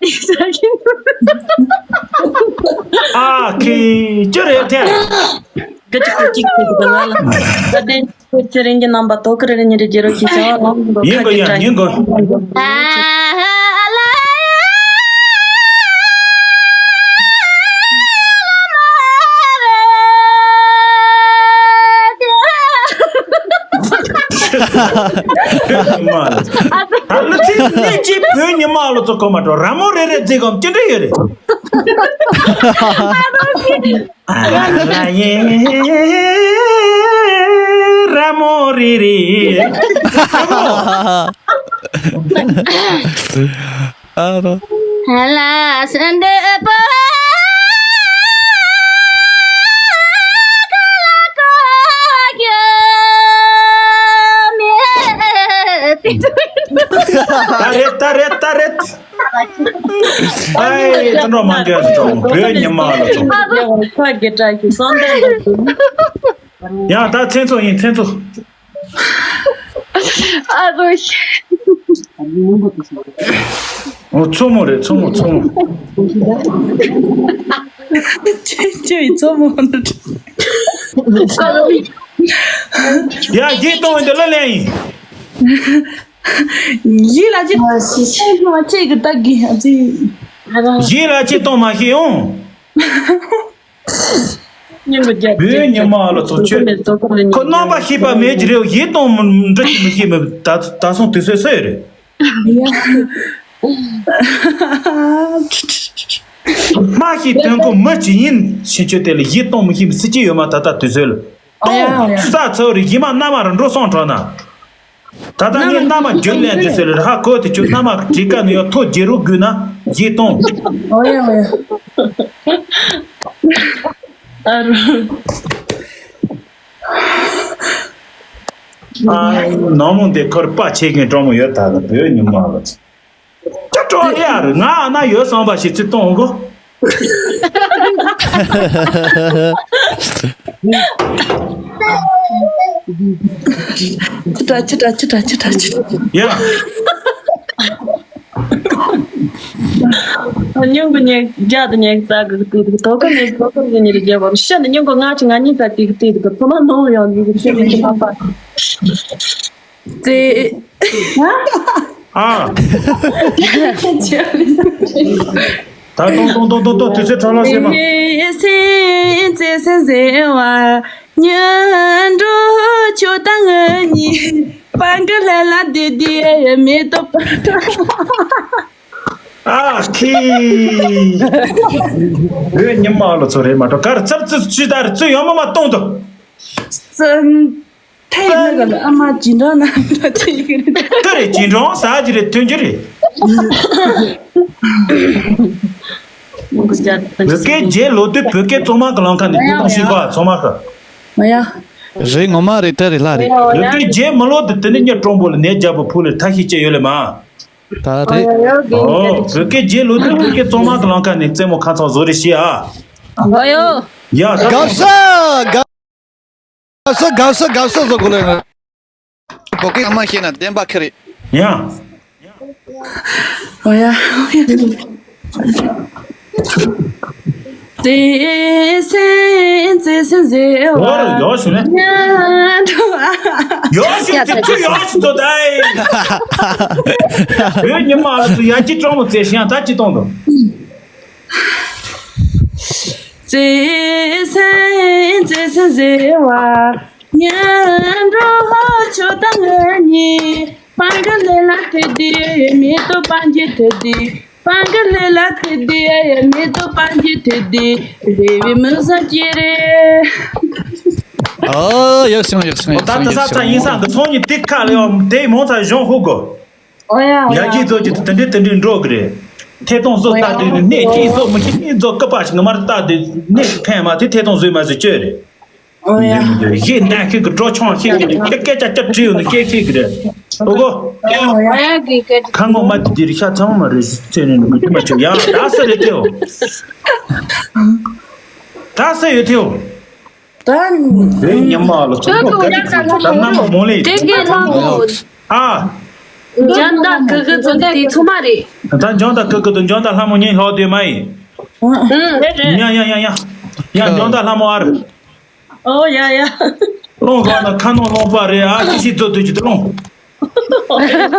ཏི་ས་གི། ཨ་ཁི་ཅི་རེད་ཐལ། ག་ཅི་ག་ཅི་གི་ག་ལ་ལ་ད་དེ། ཁྱེད་ཚེ་རིང་གི་རྣམ་པ་དོ་ཁུར་རེ་ཉིན་རེ་རྒྱལ་རོགས་ཀྱི་བྱ་བ་ལམ་འགྲོ་ཡིན་ཁ་དགོས་ཡ་གི་ཡིན་དགོས། ད་ལུ་ཚིག་ནས་ཅིག་བོད་ཉི་མ་ལོ་ཚོ་གོ་མ་འགྲོ་ར་མོ་རེ་རེ་རྫིག་གམ་ཅི་འདྲ་ཡོད་རེད། ཨ་ལ་ཡེ་ར་མོ་རེ་རེ། ཨ་རོ། ལ་སེམས་འདི་པོ་ཁ་ལ་ཁ་ཡོད་མེད། ད་རེད་ད་རེད་ད་རེད། ཨའི་ད་འགྲོ་མ་འགྲོ་འགྲོ་བོད་ཉི་མ་ལ་ཚོ། ཁ་གི་ཏྲ་གི་སོང་ད་ཡ་ད་མཚན་ཚོགས་ཡིན་མཚན་ཚོགས། ཨ་རོ་ཤི། ཨོ་མཚོ་མོ་རེད་མཚོ་མོ་མཚོ་མོ། ཁྱེད་ཁྱེད་ཡིན་མཚོ་མོ་ནི། ཡ་ཡིད་གཏོང་བའི་འདི་ལ་ལན་ཡིན། ཡིད་ལ་ཅི་ཁྱེད་ཀྱི་ལྟ་གི་ཨ་ཙི། ཡིད་ལ་ཅི་གཏོང་མ་ཤེས་ཡོང་། སྙིང་གི་རྒྱབ་བོད་ཉི་མ་ལ་ཚོ་ཆོས། ཁོ་རྣམ་པ་ཤེས་པ་མེད་ཀྱི་རེད་ཡིད་གཏོང་འདྲི་གི་མི་ཤེས་མི་ད་ད་སོང་དུས་ཚོད་སུ་ཡོད་རེད། སྨྲ་ཤེས་དོན་གོ་མི་ཅི་ཡིན་ཕྱིན་ཆོས་དེ་ལ་ཡིད་གཏོང་མི་ཤེས་མི་སྲིད་ཀྱི་ཡོད་མ་ད་ལྟ་དུས་ཚོད་ལ་གཏོང་ས་ཚོ་རེ་ཡིད་མ་རྣམ་མ་རུ་འགྲོ་སོང་གྲོགས་ན། ད་ལྟ་ངས་མནའ་མ་རྒྱུན་ལས་འདི་ཟེར་ཧ་གོ་དེ་ཆུ་མནའ་མ་གྲི་ཀ་ནས་ཡོད་ཐོ་རྒྱལ་རུ་དགོས་ན་ཡིད་གཏོང་། ཨོ་ཡ་ཨོ་ཡ། ཨ་ནང་མོ་འདི་ཁོར་པ་ཆེ་མཁན་གྲོགས་མོ་ཡོད་ད་ལ་བོད་ཉི་མ་ལ་ཅི་གྲོགས་ཡ་རེད་ང་ཨ་ན་ཡོད་བསམ་པ་ཞིག་ཚིག་གཏོང་གོ། ཅི་འདྲ་ཅི་འདྲ་ཅི་འདྲ་ཅི་འདྲ་ཅི་འདྲ། ཡ། སྙིང་གི་ཉེ་རྒྱ་དང་ཉེ་རྩ་གི་དུས་དུས་དོ་ཀ་ནས་དོ་ཀ་གི་ཉེ་རི་རྒྱ་བར་ཤ་ནི་སྙིང་གི་ང་ཅི་ང་གཉིས་ཀ་དུས་དུས་དུས་ཕོ་མ་ནོ་ཡང་ཡུག་ཤ་ནི་ཅི་མ་པ། ཙེ། ཨ། ད་ཏོང་ཏོང་ཏོང་ཏོང་ཏོང་དུས་ཚོད་འཕྲོ་བརླག་བྱེད་མ། སེམས་ཙེ་སེམས་ཟེར་བ་ཉན་འགྲོ་ཆོ་ད་ངུ་གཉིས་པང་གི་ལྷ་ལ་དེ་དེ་མེ་ཏོག་པ། ཨ་ཁི། བོད་ཉི་མ་ལོ་ཚོ་རེད་མ་གཏོགས་གར་ཚབ་ཚུབ་ཅི་ལྟར་ཚུ་ཡོང་མ་མ་གཏོང་དོ། ཙི། ཐའི་ནི་ག་ལ་ཨ་མ་ཇི་འདྲ་ན་འདྲ་ཆེ་གི་རེད། ད་རེད་ཇི་འདྲ་ཟ་གི་རེད་ཐོན་གྱི་རེད། བོད་སྐད་རྗེས་ལོ་དུས་བོད་སྐད་གཙང་མ་གི་ལམ་ཁ་ནས་ཐུག་དང་ཤེས་པ་ཚང་མ་གི། མ་ཡ། རེད་ངོ་མ་རེད་ད་རེད་ལྷ་རེད། བོད་སྐད་རྗེས་མི་ལོ་དུས་དེ་ནི་ཉེ་གྲོང་པོ་ལ་ནས་རྒྱབ་པོ་ཕུ་ལ་ཐ་ཤི་ཅེ་ཡོད་ལེ་མ། ད་རེད། ཨོ་བོད་སྐད་རྗེས་ལོ་དུས་བོད་སྐད་གཙང་མ་གི་ལམ་ཁ་ནས་རྩེད་མོ་ཁ་ཚང་བཟོ་རེ་ཤེས་ཨ། ཨོ་ཡོ། ཡ་དགའ་ས་དགའ། དགའ་བསུ་དགའ་བསུ་དགའ་བསུ་ཟེར་དགོས་ལེ། བོད་སྐད་ཚང་མ་ཤེས་ན་བདེན་པ་ཁེ་རེད། ཡ། ཨོ་ཡ། ཙེ་སེ་ཙེ་སེ་ཟེར་བ། ཡོ་ཡོ་ཞུ་ནས། ཡོ་ཞུ་དེ་ཚུ་ཡོ་ཞུ་དོ་ད་ཨེ། བོད་ཉི་མ་ལ་ཚུ་ཡ་ཅི་ཀྲོང་མོ་ཙེ་ཤང་ད་ཅི་གཏོང་དོ། ཙེ་སེ་ཙེ་སེ་ཟེར་བ། ཉན་འགྲོ་ཧོ་ཆོ་དང་ངེད་གཉིས། སྤང་གི་ལེ་ལ་དེ་དེ་མེ་ཏོག་སྤང་གི་དེ་དེ། སྤང་གི་ལེ་ལ་དེ་དེ་མེ་ཏོག་སྤང་གི་དེ་དེ། རེ་བའི་མི་བཟང་ཅི་རེད། ཨོ་ཡག་སོང་ཡག་སོང་ད་ད་ས་ཚ་ཡིན་ས་འདི་ཚོང་གཉིས་ཏིག་ཁ་ལེ་ཡོང་དེ་མོ་ཚ་གཞོང་ཧུ་གོ། ཨོ་ཡ་ཨོ་ཡ། ཡ་གྱིས་ཚོ་གྱིས་དེ་འདྲའི་དེ་འདྲའི་འགྲོ་གི་རེད། ཐད་གཏོང་བཟོ་ལྟ་དུས་ནི་ནས་གྱིས་བཟོ་མི་ཤེས་གཉིས་བཟོ་སྐུ་པ་ཞིག་ངོ་མར་ལྟ་དུས་ནས་ཕན་མ་དེ་ཐད་གཏོང་བཟོས་མ་བཟོས་བཅོས་རེད། ཨོ་ཡ། གཞས་འདན་ཁྱེད་ཀྱི་འགྲོ་ཆུང་ཁྱེད་ཀྱི་སྐད་སྐད་ཆ་སྐྱབས་བྲིས་ཡོད་ནི་སྐད་ཁྱེད་ཀྱི་རེད། ཨོ་གོ། ཨོ་ཡ་གི་སྐད། ཁ་ངོ་མ་དེ་དེ་རི་ཤ་ཚང་མ་རེད་ཚེ་ནས་མི་དེ་མ་བཅོས་ཡ་ད་ས་རེད་དེའོ། ད་ས་ཡོད་དེའོ། ད་བོད་ཉི་མ་ལ་ཚོགས་པ་བཀའ་དྲིན་ཆེ་ད་རྣམ་པ་མོ་ལེ། དེ་གའི་ལྷ་མོ། ཨ། འཇང་ད་ཀི་ཀི་ཚོ་དེ་ཚོ་མ་རེད། ད་འཇང་ད་ཀི་ཀི་དང་འཇང་ད་ལྷ་མོ་གཉིས་ལྷག་དེ་མ་ཡིན། ཨུ་རེད་རེད། ཡ་ཡ་ཡ་ཡ། ཡ་འཇང་ད་ལྷ་མོ་ཨ་རེད། ཨོ་ཡ་ཡ། ལོང་ག་ན་ཁ་ནོ་ལོང་པ་རེད་ཨ་ཅི་ཞིག་ཚོ་དུས་ཀྱི་ལོང་།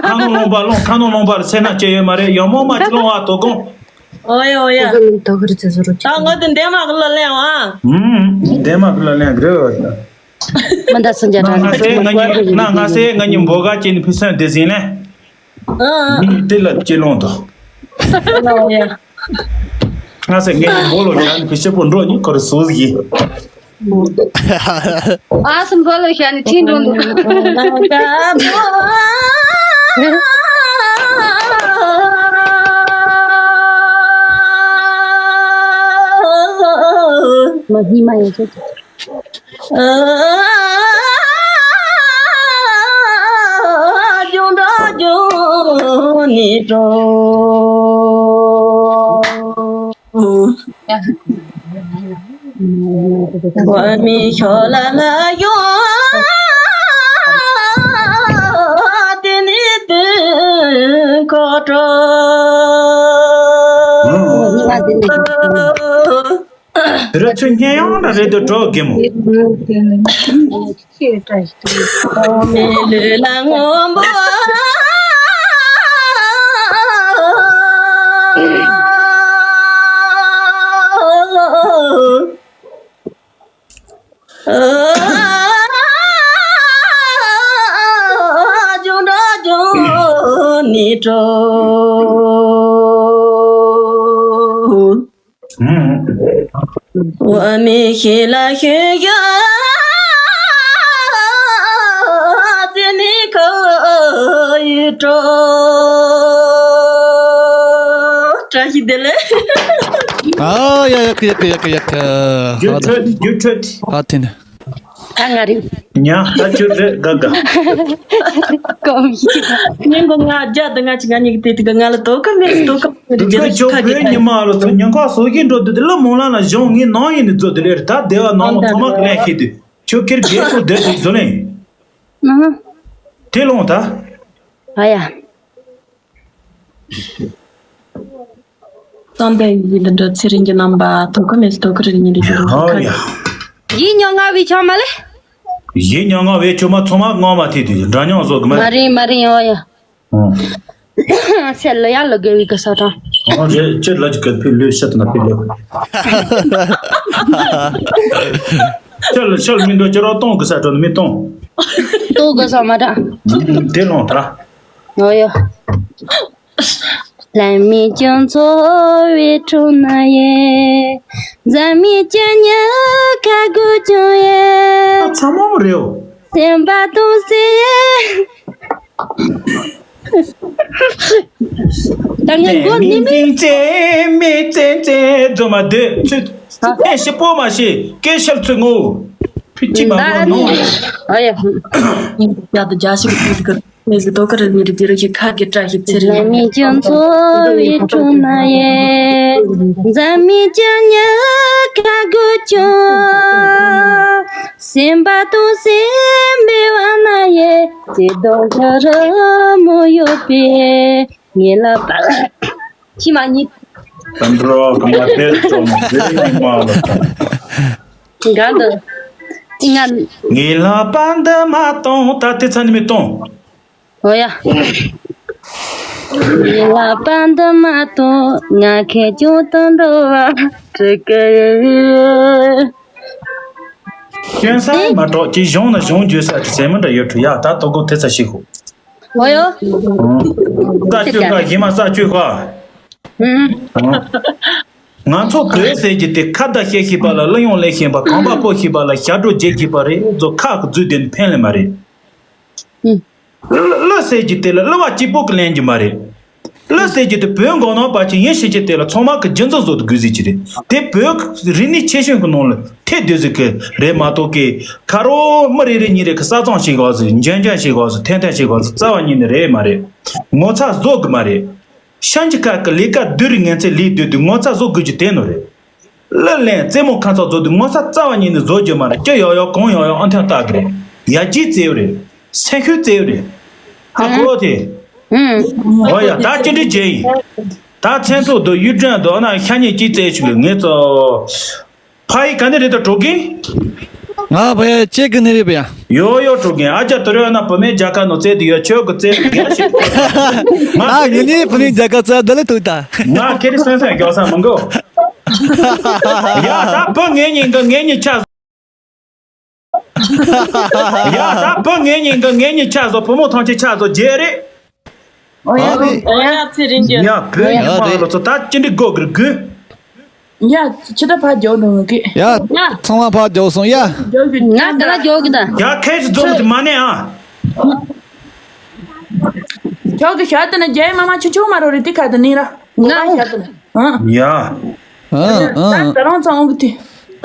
ཁ་ནོ་ལོང་པ་ལོང་ཁ་ནོ་ལོང་པ་ལ་སེ་ན་སྐྱེ་ཡོད་མ་རེད་ཡ་མོ་མ་ཅི་ལོང་ཨ་དོ་དགོང་། ཨོ་ཡ་ཨོ་ཡ། ཨོ་ཡ་ཨོ་ཡ། ད་ངོ་དེ་འདན་མ་གི་ལ་ལེན་ཨ། ཧུམ། འདན་མ་གི་ལ་ལེན་རེད། མ་འདའ་སུ་འཇའ་ན་ང་སེ་ང་ཉི་ན་ང་སེ་ང་ཉི་འབོ་ག་ཅེ་ནི་ཕི་སན་དེ་ཟིན་ལེ། ཨ་ཨ། མི་དེ་ལ་ཅི་ལོང་དོ། ཨོ་ཡ། ང་སེ་ང་ཉི་འབོ་ལོ་ཡ་ནི་ཕི་ཤེ་པོ་འགྲོ་ཉི་ཁོ་ར་སུ་ཟིག་ཡིན། ཨ་སུམ་གོ་ལོ་ཤ་ནི་ཁྲིན་འགྲོ་འདུག་ཨ་ཀ་མོ། མ་སྙིང་མ་ཡང་ཆོག་ཆོག་ཨ་ཇོ་འདྲ་ཇོ་ནི་ཏོ། བ་མི་ཤོ་ལ་ལ་ཡོ། དེ་ནི་དེ་ཁོ་ཏོ། དེ་ར་ཚུར་སྙན་དབྱངས་ན་རེད་དུ་གྲོགས་རྒན་མོ། མི་ལུས་ལ་སྔོན་པོ། ཇོ་འདྲ་ཇོ་ནི་ཏོ། བ་མི་ཤི་ལ་ཤི་ཡ་ཙི་ནི་ཁ་ཡི་ཏོ། བཀྲ་ཤིས་བདེ་ལེགས། ཨ་ཡ་ཡ་ཁི་ཡ་ཁི་ཡ་ཁི་ཡ་ཁི། རྒྱུ་འཕྲོད་རྒྱུ་འཕྲོད། ཨ་དེ་ནི། ད་ང་རེད། ཉ་ད་ཁྱོད་རེད་དགའ་དགའ། ཀོ་མི་ཤེས། ཉིན་གུང་ང་རྒྱ་དང་ང་ཅི་ང་གཉིས་ཀྱི་དེ་དེ་ག་ང་ལ་དོ་ཀ་མེད་དོ་ཀ་མེད། དུ་ཁ་ཁྱོད་བོད་ཉི་མ་ལ་ཚོ་ཉིན་ཁ་སོ་ཞིག་འགྲོ་དུས་དེ་ལ་མོ་ལ་ན་གཞུང་ངའི་ནང་ཡིན་ནི་ཚོ་དེ་ལས་ད་བདེ་བ་ནང་ལ་ཚང་མ་ལས་ཤེས་དུས་ཁྱོད་ཁེར་རྒྱལ་ཁོ་བསྡད་དུས་བཟོ་ལེན། ཨ་ཧ། དེ་ལོང་ད། ཨ་ཡ། གཏམ་དཔེ་ཡི་འདི་འདྲ་ཚེ་རིང་གི་རྣམ་པ་དོ་ཁ་མེད་དོ་ཁ་རེ་ཉིན་རེ་རེ་ཧོ་ཡ། ཡིད་མྱོང་ང་བའི་ཆོ་མ་ལེ། ཡིད་མྱོང་ང་བའི་ཆོ་མ་ཚོ་མ་ངོ་མ་ཐེ་དུས་འདྲ་མྱོང་བཟོ་གི་མ་མ་རེད་མ་རེད་ཨོ་ཡ། ཨོ། སེ་ལ་ཡ་ལ་དགེ་བའི་གི་ས་དང་། ཨོ་རེད་ཅེ་ལ་ཅི་གི་ཕི་ལུས་ཤ་དུ་ན་ཕི་ལུས། ཤ་ལ་ཤ་ལ་མི་འདོད་ཅེ་རོ་གཏོང་གི་ས་དྲོ་ནི་མི་གཏོང་། གཏོང་གི་ས་མ་དྲ། དེ་ལོང་ད། ཨོ་ཡ། ལྷ་མི་ཀྱང་འཚོ་བའི་ཁྲོད་ན་ཡེ། འཛམ་མི་ཀྱང་ཉ་ཁ་དགུ་ཀྱང་ཡེ། ཚ་མོ་རེད། སེམས་པ་དུང་སེ། ད་ངས་མགོ་ནི་མི། ཙེ་མི་ཙེ་ཙེ་རྫོ་མ་སྡོད་ཚུད། ཨེ་ཤི་པོ་མ་ཤི་སྐད་ཤར་ཚུད་ངོ་། ཕི་ཅི་མ་ནོ། ཨ་ཡ། ཡ་ད་རྒྱ་ཞིག་གི་མེ་ཟི་དོ་ཀ་རི་ནི་རི་དི་རི་ཁི་ཁ་གི་ཏྲ་ཞིག་ཚེ་རི། ལ་མི་ཀྱང་འཚོ་བའི་ཁྲོད་ན་ཡེ། འཛམ་མི་ཀྱང་ཉ་ཁ་དགུ་ཀྱང་། སེམས་པ་དུང་སེམས་པའི་བ་ན་ཡེ། ཚེ་དང་ཁ་ར་མོ་ཡོད་པའི་ངེད་ལ་པ། ཁྱི་མ་གཉིས། དམ་པ་ག་མ་དེ་ཙམ་ཟེར་ཡོང་མ་ལ། གང་དུ། ང་། ངེད་ལ་པ་འདི་མ་གཏོང་ད་དེ་ཚ་ནི་མི་གཏོང་། ཨོ་ཡ། ངེད་ལ་པ་འདི་མ་གཏོང་ང་ཁེ་ཅུང་དང་འགྲོ་བ་དྲུག་གི། སྐྱོན་ས་མ་གྲོགས་ཀྱི་གཞུང་ན་གཞུང་བརྗོད་ས་ཀྱི་ཟེར་མི་འདྲ་ཡོད་འགྲོ་ཡ་ད་ལྟོ་གོ་དེ་ཚ་ཞིག་ཧུ། ཨོ་ཡོ། ས་བཅུ་ཁ་ཞི་མ་ས་བཅུ་ཁ། ང་ཚོ་བོད་ཟེར་གྱི་དེ་ཁ་བརྡ་བཤད་ཤེས་པ་ལ་གླུ་དབྱངས་ལེན་ཤེས་པ་གོམ་པ་སྤོ་ཤེས་པ་ལ་ཞབས་བྲོ་རྒྱག་ཤེས་པ་རེད་ཚོ་ཁག་གི་རྫུས་དེ་ནི་ཕན་ལེ་མ་རེད། གླུ་གླུ་ཟེར་གྱི་དེ་ལ་གླུ་བ་གཅིག་པོ་གི་ལེན་གྱི་མ་རེད། གླུ་ཟེར་གྱི་དེ་བོད་མགོ་ནག་པ་ཅིག་ཡིན་ཤེས་ཀྱི་དེ་ལ་ཚང་མ་གི་རྒྱུ་མཚན་བཟོ་དུ་དགོས་ཟེར་གྱི་རེད། དེ་བོད་རིག་གནས་ཆེ་ཤོས་ཀྱི་ནང་ལ་ཐེ་སྡོད་ཟེར་གི་རེད་མ་གཏོགས་ཀི་ཁ་རོ་མི་རེ་རེ་གཉིས་རེ་གི་ས་གཙང་ཞིག་ག་ཟེར་འཇོན་འཇོན་ཞིག་ག་ཟེར་ཐན་ཐན་ཞིག་ག་ཟེར་རྩ་བ་ཉིད་ནས་རེད་མ་རེད། ངོ་ཚ་བཟོ་གི་མ་རེད། ཤན་གྱི་ཁ་གི་ལས་ཀ་སྡུག་རུ་ངན་ཚད་ལས་སྡོད་དུས་ངོ་ཚ་བཟོ་དགོས་ཀྱི་དེ་ནོ་རེད། གླུ་ལེན་རྩེད་མོ་ཁ་ཚོགས་བཟོ་དུས་ངོ་ཚ་རྩ་བ་ཉིད་ནས་བཟོ་རྒྱུ་མ་རེད་སྐྱི་ཡོག་ཡོག་གང་ཡོག་ཡོག་ཨ་འཐེན་བཏགས་གི་རེད། ཡར་རྒྱས་རྩེ་བ་རེད། སེམས་ཤུགས་རྩེ་བ་རེད། ཧ་གོ་དེ། ཨོ་ཡ་ད་ཅི་འདྲི་བྱེད་ཡིན། ད་མཚན་ཚོགས་དུ་གཡུ་སྒྲོན་དུ་ཨ་ན་ཤ་ཉེ་སྐྱིད་རྩེ་ཞིག་ངེད་ཚོ། ཕ་ཡི་ག་ནས་རེད་ད་གྲོགས་རྒན། ང་བ་ཡ་ཅེ་གི་ནས་རེད་བ་ཡ། ཡོ་ཡོ་གྲོགས་རྒན་ཨ་ཅག་དོ་རེ་ཨ་ན་བུ་མེད་རྒྱ་གར་ནོ་རྩེ་དུ་ཡོད་ཆོས་གི་རྩེ་དུ་རྒན་ཞིག་ང་ངི་ནི་བུ་མེད་རྒྱ་གར་རྩེ་ད་ལེ་ཐུག་ད། ང་ཁེ་རི་སན་སན་རྒྱག་ས་མི་འགོ། ཡ་ད་བུ་ངེད་གཉིས་འགའ་ངེད་གཉིས་ཆ། ཡ་ད་བུ་ངེད་གཉིས་འགའ་ངེད་གཉིས་ཆ་བཟོ་བུ་མོ་ཐང་ཆེ་ཆ་བཟོ་རྒྱལ་རེད། ཨོ་ཡ། ཨོ་ཡ་ཚེ་རིང་རྒྱལ། ཡ་བོད་ཉི་མ་ལོ་ཚོ་ད་ཅི་འདྲི་དགོས་གི་རེད་དགོས། ཡ་ཁྱི་ད་ཕ་རྒྱོག་འགྲོ་གི། ཡ་ཚང་མ་ཕ་རྒྱོག་སོང་ཡ། རྒྱོག་གི་ང་ད་ལ་རྒྱོག་གི་ད། ཡ་ཁེ་ཅི་རྫོང་གི་མ་ནས་ཨ། ཁྱོད་ཀྱི་ཞག་དེ་ན་རྒྱལ་མ་མ་ཆུ་ཆུ་མ་རོ་རི་ཏི་ཁ་དེ་ནི་ར། ང་ཞག་དེ་ན། ཡ། ད་རང་ཚང་འོང་གི་དེ།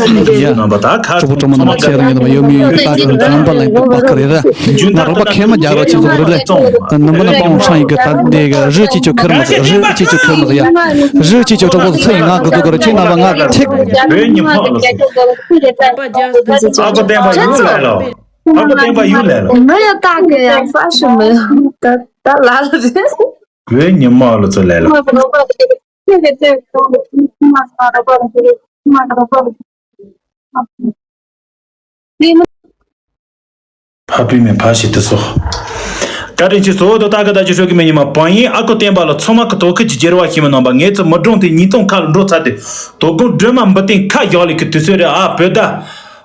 ཟེར་ཡ། གྲོགས་པོ་གྲོགས་མོ་རྣམས་ཚེ་རིང་ཡིན་ནམ་ཡོད་མི་ཡོད་ད་གི་འཛམ་བུ་གླིང་གི་བར་སྐོར་རེད། ང་རོགས་པ་ཁེ་མ་རྒྱག་རོགས་བྱེད་ཚོགས་རེད་ལེ། ནུམ་པ་ན་པང་ཧྲང་ཡི་གི་ད་དེ་གི་རི་གཅིག་ཅོ་ཁེར་མི་ཟེར། རི་གཅིག་ཅོ་ཁེར་མི་ཟེར་ཡ། རི་གཅིག་ཅོ་གྲོགས་པོ་ཚེ་ཡི་ང་གི་ཚོགས་གི་རི་ཁྱེད་རྣམ་པ་ང་ཐིག་བོད་ཉི་མ་ལ་ཨ་ཁུ་བསྟན་པ་ཡུལ་ལས་ལོ། ཨ་ཁུ་བསྟན་པ་ཡུལ་ལས་ལོ། 没有大哥呀，发什么呀？打打拉了。 བོད་ཉི་མ་ལ་ཚོ་ལས་ལོ། ཕ་བུ་མེད་ཕ་ཞིག་དུ་སོ། བཀའ་དྲིན་ཆེ་སོ་དོ་ད་ག་ད་ཅི་ཧྲོ་གི་མེ་ཉི་མ་བང་ཡིན། ཨ་ཁུ་བསྟན་པ་ལ་ཚོ་མ་གི་དོ་ཁུ་ཅི་རྒྱལ་བ་ཤི་མི་ནང་པ་ངེད་ཚོ་མི་གྲོང་དེ་ཉིས་སྟོང་ཁ་ལ་འགྲོ་ཚར་དུས་དོ་དགོང་སྒྲོལ་མ་འབུ་སྟེང་ཁ་བཞག་ལེ་གི་དུས་ཚོད་རེད་ཨ། བོད་ཟླ་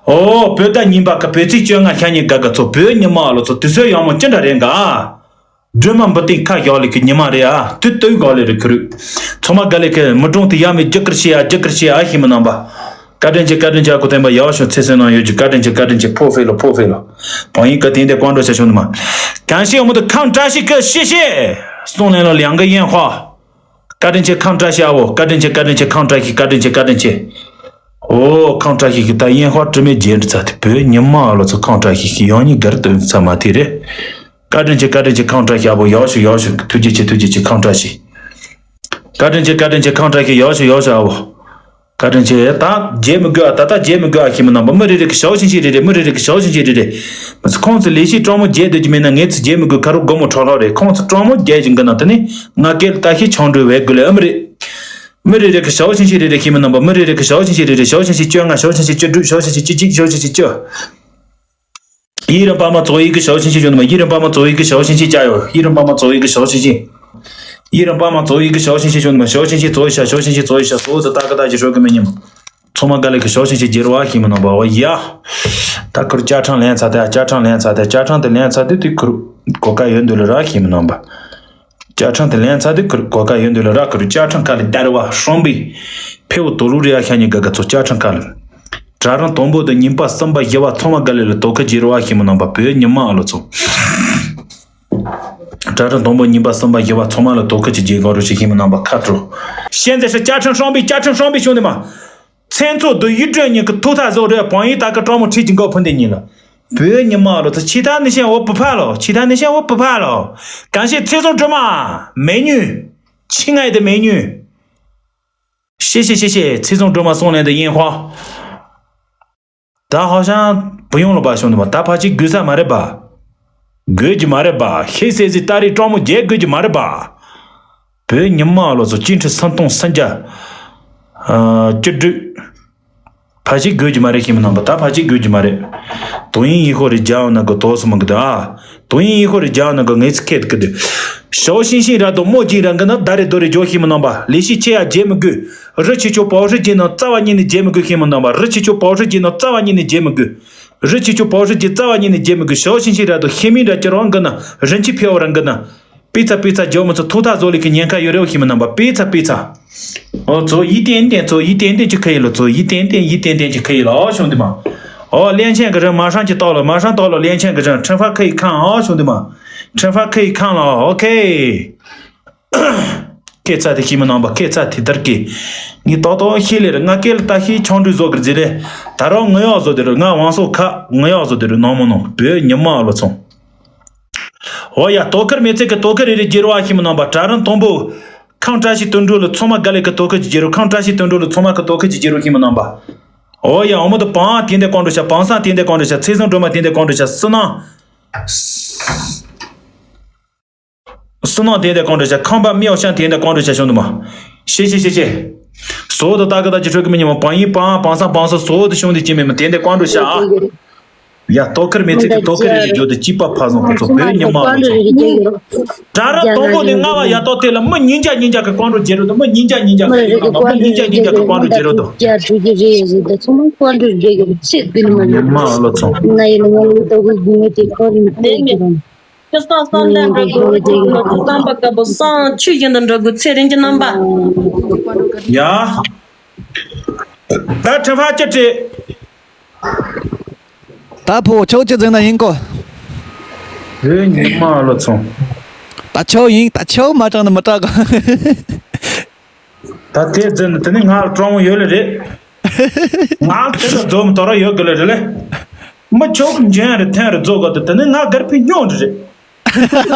ཨོ་བོད་ཟླ་ཉིན་པ་གི་བོད་ཚེས་བཅོ་ལྔ་ཤ་ཉེ་དགའ་གི་ཚོ་བོད་ཉི་མ་ཨ་ལོ་ཚོ་དུས་ཚོད་ཡང་མོ་ཅི་འདྲ་རེད་ག་ཨ། སྒྲོལ་མ་འབུ་སྟེང་ཁ་བཞག་ལེ་གི་ཉི་མ་རེད་ཨ། དུས་དུས་དགའ་ལེ་རེད་ཁུ་རུ། ཚོ་མ་དགའ་ལེ་གི་མི་གྲོང་དེ་ཡ་མེ་རྒྱུ་ཀིར་ཤི་ཨ་རྒྱུ་ཀིར་ཤི་ཨ་ཤི་མི་ནང་པ། བཀའ་དྲིན་ཆེ། བཀའ་དྲིན་ཆེ། ཨ་ཁུ་སྟོན་པ་ཡག་ཤོས་ཚེ་བསོད་ནམས་ཡོད་ཀྱི། བཀའ་དྲིན་ཆེ། བཀའ་དྲིན་ཆེ། ཕོ་ཧྥེ་ལོ། ཕོ་ཧྥེ་ལོ། བང་ཡིག་གི་དེང་དེ་ཀོང་ཀྲོ་ཤ་ཤོང་དུ་མ། གང་ཤེས་འོ་མོ་དུ་ཁམས་བཀྲ་ཤིས་ཀྱི་ཤེས་ཤེས། སོང་ལེན་ལོ་ལིང་གི་ཡན་ཧོ། བཀའ་དྲིན་ཆེ་ཁམས་བཀྲ་ཤིས་ཨ་བོ། བཀའ་དྲིན་ཆེ། བཀའ་དྲིན་ཆེ། ཁམས་བཀྲ་ཤིས། བཀའ་དྲིན་ཆེ། བཀའ་དྲིན་ཆེ། ཨོ་ཁམས་བཀྲ་ཤིས་ཀྱི་ད་ཡན་ཧོ་དྲི་མེད་རྒྱན་དུ་ཚ་དེ་བོད་ཉི་མ་ཨ་ལོ་ཚོ། ཁམས་བཀྲ་ཤིས་ཀྱི་ཡང་ཉིན་གར་དུ་ཚ་མ་དེ་རེད། བཀའ་དྲིན་ཆེ། བཀའ་དྲིན་ཆེ། ཁམས་བཀྲ་ཤིས་ཨ་བོ་ཡག་ཤོས་ཡག་ཤོས། ཐུགས་རྗེ་ཆེ། ཐུགས་རྗེ་ཆེ། ཁམས་བཀྲ་ཤིས། བཀའ་དྲིན་ཆེ། བཀའ་དྲིན་ཆེ། ཁམས་བཀྲ་ཤིས་ཡག་ཤོས་ཡག་ཤོས་ཨ་བོ། བཀའ་དྲིན་ཆེ། ད་བརྗེད་མི་དགོས་ཨ། ད་ལྟ་བརྗེད་མི་དགོས་ཨ། ཤེས་མི་རྣམ་པ་མི་རེ་རེ་གི་ཞའོ་ཤིང་ཤིང་རེ་རེ། མི་རེ་རེ་གི་ཞའོ་ཤིང་ཤིང་རེ་རེ། མི་ཚེ་ཁོང་ཚོ་ལས་ཤིག་སྤྲང་མོ་བརྗེད་སྡོད་ཀྱི་མེད་ན་ངེད་ཚོ་བརྗེད་མི་དགོས། ཁ་རོག་སྒོ་མོ་ཁྲོག་ཁྲོག་རེད། ཁོང་ཚོ་སྤྲང་མོ་བརྗེད་ཀྱི་འགི་ན་དེ་ནི་ང་སྐད་ལ་ལྟ་ཤི་ཆང་འགྲོས་བས་དགོས་ལེ་ཨ་མི་རེད། མི་རེ་རེ་གི་ཞའོ་ཤིང་ཤིང་རེ་རེ། ཤེས་མི་རྣམ་པ་མི་རེ་རེ་གི་ཞའོ་ཤིང་ཤིང་རེ་རེ། ཞའོ་ཤིང་ཤིང་བཅོ་ལྔ། ཞའོ་ཤིང་ཤིང་བཅུ་དྲུག། ཞའོ་ཤིང་ཤིང་བཅུ་གཅིག། ཞའོ་ཤིང་ཤིང་བཅུ་བཞི། ཡི་རང་པ་མ་ཚོ་ཡི་གི་ཞའོ་ཤིང་ཤིང་བྱུང་དུ་མ། ཡི་རང་པ་མ་ཚོ་ཡི་གི་ཞའོ་ཤིང་ཤིང་བྱ་ཡོ། ཡི་རང་པ་མ་ཚོ་ཡི་གི་ཞའོ་ཤིང་ཤིང་། ཡི་རང་པ་མ་ཚོ་ཡི་གི་ཞའོ་ཤིང་ཤིང་བྱུང་དུ་མ། ཞའོ་ཤིང་ཤིང་ཚོ་ཡི་ཤ། ཞའོ་ཤིང་ཤིང་ཚོ་ཡི་ཤ། ཚོ་ཚོ་ཏ་ཀ་ཏ་ཞིག་ཧྲོ་གི་མི་ཉིམ། ཚོ་མ་ག་ལེ་གི་ཞའོ་ཤིང་ཤིང་རྒྱལ་བ་ཤེས་མི་རྣམ་པ་འོ་ཡ། ད་ཁུར་ཅ་ཁྲང་ལན་ཚ་དེ། ཅ་ཁྲང་ལན་ཚ་དེ། ཅ་ཁྲང་དེ་ལན་ཚ་དེ་དུས་ཁུར་གོ་ཀ་ཡོད་འདུག་ལ་ར་ཤེས་མི་རྣམ་པ། ཅ་ཁྲང་དེ་ལན་ཚ་དེ་ཁུར་གོ་ཀ་ཡོད་འདུག་ལ་ར། ཁུར་ཅ་ཁྲང་ཁ་ལེ་དར་བ་ཧྲོམ་པི་ཕེ་བོ་དོ་ལུ་རི་ཡ་ཤ་ཉི་ག་ག་ཚོ་ཅ་ཁྲང་ཁ་ལེ། གྲྭ་རང་དང་པོ་དང་གཉིས་པ་གསུམ་པ་བཞི་བ་ཚང་མ་ག་ལེ་ལ་དོ་ཁ་ཇི་རུ་བ་ཤེས་མི་རྣམ་པ་བོད་ཉི་མ་ཨ་ལོ་ཚོ། གྲྭ་རང་དང་པོ་གཉིས་པ་གསུམ་པ་བཞི་བ་ཚང་མ་ལ་དོ་ཁ་ཅི་ཇི་ག་རུ་ཞིག་ཤེས་མི་རྣམ་པ་ཁ་དྲོ། ཤན་ཛེ་ཧྲི་ཅ་ཁྲང་ཧྲོམ་པི་ཅ་ཁྲང་ཧྲོམ་པི་ཤོང་དེ་མ། མཚན་ཚོགས་དུ་ཡིད་སྒྲོན་ཉིན་གི་ཐུག་ཐག་བཟོ་རེ་བང་ཡིག་ད་ཀ་གྲོགས་མོ་ཁྲིད་ཀྱི་འགོ་ཕུན་དེ་ཉིན་ལ། བོད་ཉི་མ་ལོ་ཚ་ཆི་ཐ་ནི་ཤན་འོ་བུ་ཕ་ལོ། ཆི་ཐ་ནི་ཤན་འོ་བུ་ཕ་ལོ། གང་ཤེས་ཚེ་བཟང་སྒྲོལ་མ་མེ་ཉུ། ཆི་ང་ཡི་དེ་མེ་ཉུ། ཤེ་ཤེ་ཤེ་ཤེ་ཚེ་བཟང་སྒྲོལ་མ་སོང་ལན་དེ་ཡིན་ཧོ། ད་ཧོ་ཤང་བུ་ཡོང་ལོ་པ་ཤོང་དུ་མ། ད་ཕ་ཅིག་དགོས་ས་མ་རེད་པ། དགོས་ཀྱི་མ་རེད་པ། ཤེས་ཟེར་ཟི་ཏ་རི་གྲོགས་མོ་རྒྱལ་དགོས་ཀྱི་མ་རེད་པ། བོད་ཉི་མ་ལོ་ཚོ་སྤྱི་འཐུས་སུམ་སྟོང་སུམ་བརྒྱ། ཨ་བཅུ་དྲུག་ཕ་ཅིག་དགོས་ཀྱི་མ་རེད་ཤེས་མི་རྣམ་པ། ད་ཕ་ཅིག་དགོས་ཀྱི་མ་རེད། དོ་ཡིན་ཡིན་ཧོ་རེ་རྒྱ་ཡོང་ན་གི་དོ་སུ་མ་གི་དུ་ཨ། དོ་ཡིན་ཡིན་ཧོ་རེ་རྒྱ་ཡོང་ན་གི་ངེས་ཚིག་ཁེད་གི་དུ། ཞའོ་ཤིང་ཤིང་ར་དོ་མོ་གཅིག་རང་གི་ན་ད་རེ་དོ་རེ་རྒྱོ་ཤེས་མི་རྣམ་པ། ལས་ཤིག་ཆེ་ཡ་རྒྱལ་མི་དགོས། རི་ཆེ་ཆོ་པའོ་ཧྲི་རྒྱལ་ན་རྩ་བ་ཉིད་ནས་རྒྱལ་མི་དགོས་ཤེས་མི་རྣམ་པ། རི་ཆེ་ཆོ་པའོ་ཧྲི་རྒྱལ་ན་རྩ་བ་ཉིད་ནས་རྒྱལ་མི་དགོས། རི་ཆེ་ཆོ་པའོ་ཧྲི་རྒྱལ་རྩ་བ་ཉིད་ནས་རྒྱལ་མི་དགོས། ཞའོ་ཤིང་ཤིང་ར་དོ་ཤེས་མིན་ར་ཅི་རང་གི་ན་རིན་ཆེ་ཕེ་བ་རང་གི་ན། པི་ཚ་པི་ཚ་ཇོ་མོ་ཚོ་ཐུག་ཐག་བཟོ་ལི་ཁི་ཉེན་ཁ་ཡོད་རེ་བ་ཤི་མི་རྣམ་པ་པི་ཚ་པི་ཚ། ཨོ་ཚོ་ཡི་ཏན་ཏན་ཚོ་ཡི་ཏན་ཏན་ཅི་ཁ་ཡི་ལོ། ཚོ་ཡི་ཏན་ཏན་ཡི་ཏན་ཏན་ཅི་ཁ་ཡི་ལོ། ཨོ་ཤོང་དི་མ། ཨོ་ལན་ཆེན་གི་རེ་མ་ཧྲང་ཅི་ཏོ་ལོ། མ་ཧྲང་ཏོ་ལོ་ལན་ཆེན་གི་རེ་ཁྲེན་ཧྥ་ཁ་ཡི་ཁང་། ཨོ་ཤོང་དི་མ། ཁྲེན་ཧྥ་ཁ་ཡི་ཁང་ལོ། ཨོ་ཁེ། ཁེ་ཚ་དི་ཤི་མི་རྣམ་པ་ཁེ་ཚ་དི་དར་ཀི། ངི་ཏོ་ཏོ་ཤི་ལེ་རེ་ང་སྐད་ལ་ལྟ་ཤི་ཆང་འདྲུ་བཟོ་གི་རེ་ཟི་ལེ། ད་རོ་ངུ་ཡོག་བཟོ་དི་རུ་ང་ཝང་སོ་ཁ་ངུ་ཡོག་བཟོ་དི་རུ་ནོ་མོ་ནོ་བོད་ཉི་མ་ཨ་ལོ་ཚོང་། ཨོ་ཡ་དོ་ཁུར་མེ་ཚེ་གི་དོ་ཁུར་རེ་རེ་རྒྱལ་བ་ཤི་མི་རྣམ་པ། གྲྭ་རིན་དང་པོ་ཁང་བཀྲ་ཤིས་དོན་གྲུབ་ལ་ཚང་མ་དགའ་ལེ་གི་དོ་ཁུར་གྱི་རྒྱལ་རུ། ཁང་བཀྲ་ཤིས་དོན་གྲུབ་ལ་ཚང་མ་གི་དོ་ཁུར་གྱི་རྒྱལ་རུ་ཤི་མི་རྣམ་པ། ཨོ་ཡ་ཨོ་མོ་དུ་པང་དེ་འདེ་ཀོང་འགྲོ་ཤ། པང་སང་དེ་འདེ་ཀོང་འགྲོ་ཤ། ཚེ་བཟང་སྒྲོལ་མ་དེ་འདེ་ཀོང་འགྲོ་ཤ། སུ་ནང་སུ་ནང་དེ་འདེ་ཀོང་འགྲོ་ཤ། ཁང་པ་མི་ཨོ་ཤང་དེ་འདེ་ཀོང་འགྲོ་ཤ་ཤོང་དུ་མ། ཤེ་ཤེ་ཤེ་ཤེ། སོ་དུ་ཏ་ཀ་ཏ་ཅི་ཧྲོ་གི་མི་ཉི་མ་པང་ཡིན་པང་པང་སང་པང་སང་སོ་དུ་ཤོང་དེ་ཅི་མི་མ་དེ་འདེ་ཀོང་འགྲོ་ཤ་ཨ། ཡ་དོ་ཁུར་མེ་ཚིག་གི་དོ་ཁུར་རེ་རེ་འགྱོ་དུ་ཅི་པ་ཕ་བཟང་གི་ཚོ་བོད་ཉི་མ་ལོ་ཚོ། གྲྭ་ར་དོ་པོ་དེ་ལྔ་བ་ཡ་དོ་དེ་ལ་མི་ཉིན་ཅག་ཉིན་ཅག་གི་ཀོང་རོ་རྒྱེ་རོ་དོ། མི་ཉིན་ཅག་ཉིན་ཅག་གི་ཉིན་ཅག་ཉིན་ཅག་གི་ཀོང་རོ་རྒྱེ་རོ་དོ། ཉི་མ་ལོ་ཚོ། ཁྱེད་སང་བསམ་ལན་འགྲོ་དགོས་ཀྱི་མི་དེ་ཁོ་རིན་པོ་ཆེ་གི་རང་། ཁྱེད་སང་བསམ་པ་དཀར་པོ་སང་ཆུ་བཞིན་དུ་འགྲོ་དགོས་ཚེ་རིང་གི་རྣམ་པ། ཡ། ད་ཁྲི་ཕ་ཅི་ཁྲི། ད་ཕོ་ཆོག་ཅི་ཟེར་ན་ཡིན་གོ། ཨེ་ཉི་མ་ལོ་ཚོང་། ད་ཆོག་ཡིན། ད་ཆོག་མ་དྲང་ན་མི་དྲག་གོ། ད་དེ་ཟེར་ན་དེ་ནི་ང་ལ་སྤྲང་བོ་ཡོད་ལེ་རེད། ང་ལ་དེ་ལ་འཛོམས་དོ་ར་ཡོད་གི་ལེ་རེད་ལེ། མི་ཆོག་གི་འཇོན་རེ་ཐོན་རེ་རྫོགས་གོ། དེ་དེ་ནི་ང་གར་ཕི་སྙོང་རེ་རེད།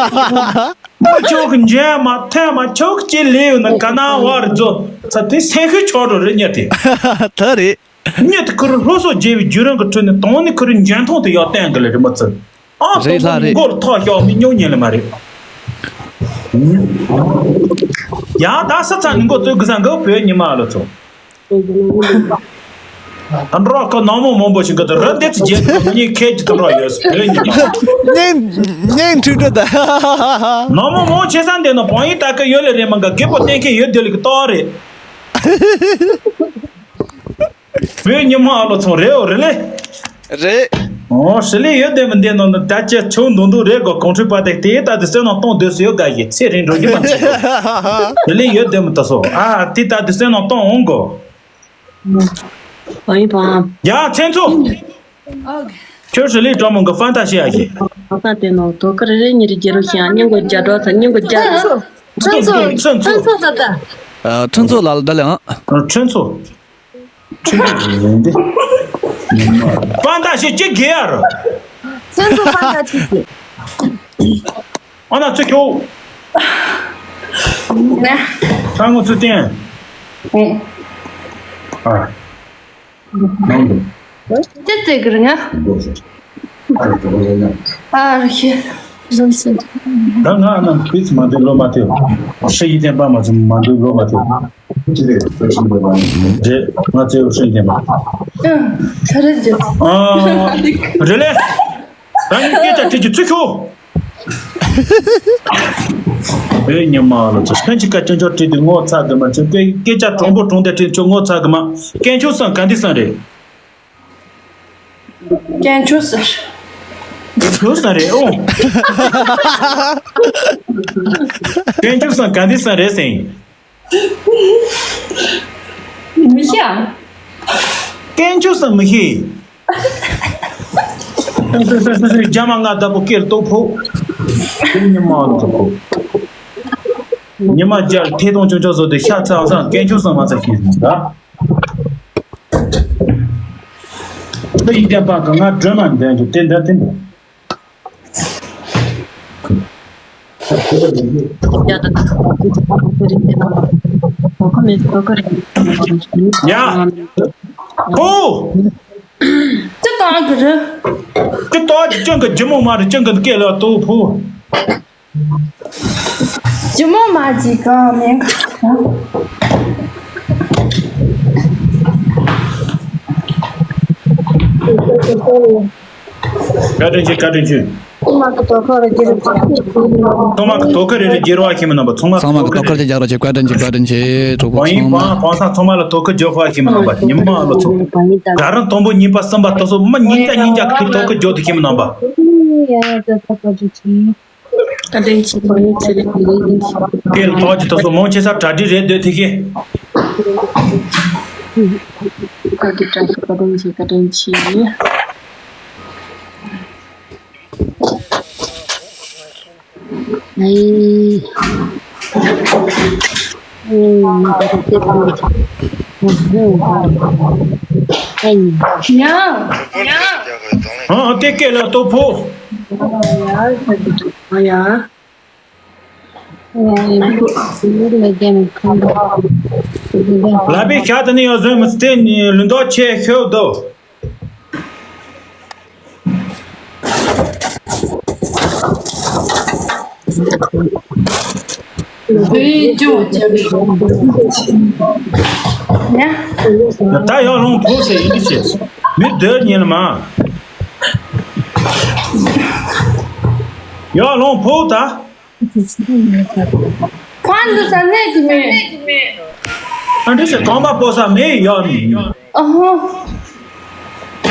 མི་ཆོག་གི་འཇོན་མ་ཐོན་མ་ཆོག་ཅི་ལེ་ཡོད་ན་ག་ན་བ་རེ་རྫོགས་ཚ་དེ་སེམས་ཤུགས་ཆོག་རོ་རེད་ཉེ་དེ། ད་རེད། ཉིད་དུ་ཁུར་སློབ་གསོ་རྒྱས་པའི་བརྒྱུད་རིམ་གྱི་ཁྲོད་ནས་དང་ནི་ཁུར་འཇོན་ཐང་དུ་ཡག་བསྟན་གི་ལ་རི་མ་ཚུ། ཨང་རེད་ལྷ་རེད། མགོར་ཐོག་ཤོག་མི་ཉུང་ཉིན་ལ་མ་རེད། ཡང་ད་ས་ཚ་ནི་མགོ་བཙུགས་གི་ས་འགའ་བོད་ཉི་མ་ལ་ཚོ། ཨ་འགྲོ་ཁོ་ནང་མོ་མང་པོ་ཞིག་གི་དུ་རི་འདི་ཚི་རྒྱལ་དུ་ངའི་ཁྱེད་ཀྱི་དུ་འགྲོ་ཡོད་སི་བོད་ཉི་མ། ཉན་ཉན་ཁྲུ་ཁྲུ་ད། ནང་མོ་མང་ཆེ་ས་འདི་ནི་བང་ཡིག་ད་གི་ཡོད་ལ་རེད་མ་འགའ་རྒད་པོ་བསྟན་མཁན་ཡོད་དེ་ལ་གི་ཏོ་རེད། བོད་ཉི་མ་ཨ་ལོ་ཚོང་རེད་འོ་རེད་ལེ། རེད། ཨོ་ཧྲི་ལི་ཡོད་དེ་མི་འདི་ནང་ནི་ད་ཅི་ཆུ་འདུག་འདུག་རེད་གོ། གོང་ཁྲི་པ་དེ་དེ་ད་དེ་སེམས་ནང་གཏོང་སྡོད་སུ་ཡོད་དགའ་ཡི་ཚེ་རིང་འགྲོ་རྒྱུ་མ་ཆེ། ཧྲི་ལི་ཡོད་དེ་མི་ད་སོ་ཨ་དེ་ད་དེ་སེམས་ནང་གཏོང་འོང་གོ། ཨ་ཡིན་པ། ཡ་མཚན་ཚོ། ཁྱོད་ཧྲི་ལི་གྲོགས་མོ་གི་ཧྥན་ཏ་ཤི་ཡ་ཞིག་ཧྥན་ཏ་ཏེ་ནོ་དོ་ཀར་རེ་ཉི་རི་རྒྱལ་རོ་ཤིང་སྙིང་གོ་རྒྱ་གྲོགས་ཚ་སྙིང་གོ་རྒྱ། ཁྲུན་ཚོ། ཁྲུན་ཚོ། ཁྲུན་ཚོ་ད་ད། ཁྲུན་ཚོ་ལ་ལ་ད་ལེ་ཨང་། ཁྲུན་ཚོ། ཁྲུན་ཚོ་ཡིན་ཏེ། ཧྥན་ཏ་ཤི་ཅི་གེ་ཡ་རོ། ཁྲུན་ཚོ་ཧྥན་ཏ་ཤི་ཟེར། ཨ་ན་ཚུ་ཁྱོ། ནས། ཁ་ངོ་ཚུ་བསྟན། ཨ། ནང་དུ། ཅི་ཙེ་གི་ར་ང་། ཨ་ར་ཤི། ཟོན་སེ། ད་ང་ནང་ཁྲིས་མ་འདུག་ལོ་མ་ཐེ། ཧྲི་ཡི་བསྟན་པ་མ་ཚུ་མ་འདུག་ལོ་མ་ཐེ། རེད། ང་ཚོའི་ཧྲི་ཡི་བསྟན་པ། ཨ། ཚ་རེད་ཅི། ཨ། རེད་ལེ། ད་ནི་སྐད་ཆ་དྲིས་ཀྱི་ཚུ་ཁྱོ། ཨེ་ཉི་མ་ལ་ཚོ་ལྷན་ཅིག་ཀ་ཅོན་ཅོ་བྲིས་ཏེ་ངོ་ཚ་གི་མ་ཚོ་སྐད་སྐད་ཆ་དྲང་པོ་དྲང་བདེན་དྲིས་ཚོ་ངོ་ཚ་གི་མ། དཀོན་མཆོག་སང་ག་འདི་སང་རེད། དཀོན་མཆོག་སང་། དཀོན་མཆོག་སང་རེད་ཨོ། དཀོན་མཆོག་སང་ག་འདི་སང་རེད་སེང་། མི་ཤེས་ཨ། དཀོན་མཆོག་སང་མི་ཤེས། སོ་སོ་སོ་སོ་རྒྱ་མ་ང་ལྟ་བུ་སྐད་ལྟོ་ཕོ། ཉི་མ་ལ་ལྟོ་ཕོ། ཉི་མ་རྒྱལ་ཐེ་གཏོང་ཆུང་ཆུང་བཟོ་དེ་ཤ་ཚ་བ་སང་དཀོན་མཆོག་སང་མ་ཚ་ཤེས་སོང་ད། ཁོ་ཡིན་ཀྱང་པ་ག་ང་སྒྲོལ་མ་འདོན་རྒྱུ་དེ་འདྲ་དེ་འདྲ། ཡ། ཧོ། ཅི་ལྟ་གི་རེད། ཅི་ལྟ་གི་ཅང་གི་ཇི་མོ་མ་རེད་ཅང་གི་སྐད་ལ་ལྟོ་ཕོ། ཇི་མོ་མ་ཅིག་གང་མིན་གང་། བཀའ་དྲིན་ཆེ་བཀའ་དྲིན་ཆེ། ཐོག་མ་གི་དོ་ཁུར་རེ་རེ་རྒྱལ་བ་ཁྱིམ་མི་རྣམ་པ་ཚང་མ། ཚང་མ་གི་དོ་ཁུར་རེ་རྒྱག་རོགས་བྱེད། བཀའ་དྲིན་ཆེ་བཀའ་དྲིན་ཆེ། གྲོགས་པོ་ཚང་མ། བང་ས་ཚང་མ་ལ་དོ་ཁུར་རྒྱོབ་པ་ཁྱིམ་མི་རྣམ་པ་ཉི་མ་ལོ་ཚོ། ད་རང་དང་པོ་གཉིས་པ་གསུམ་པ་དོ་སོ་མ་གཉིས་ཀ་གཉིས་ཀ་གི་དོ་ཁུར་རྒྱོབ་དུ་ཁྱིམ་མི་རྣམ་པ། བཀའ་དྲིན་ཆེ། ཁོང་ཚེ་རིང་ལས་ཡིན། དེ་ལ་ཐོག་གི་དོ་སོ་མང་ཆེ་ས་གྲ་སྒྲིག་རེད་འདོད་དེ་ཁེ། བཀའ་དྲིན་ཆེ་བཀའ་དྲིན་ཆེ། ཨ་དེ་སྐད་ལ་ལྟོ་ཕོ། ལ་པའི་ཤ་དེ་ནི་ཡང་བཟོས་མི་སྲིད་དེ་ནི་ལུས་མདོག་ཆེ་ཤོས་དོ། ད་ཡང་ལོང་ཕུག་ཟེར་ཡིན་གྱི་ཆེ། མི་སྡོད་ཉིན་ལ་མ། ཡང་ལོང་ཕུག་ད། ཕན་འདི་ས་གནས་ཀྱི་མེད། ཨ་འདྲ་ཞིག་གང་པ་པོ་ས་མེད་ཡོད་ནི། ཨ་ཧོ།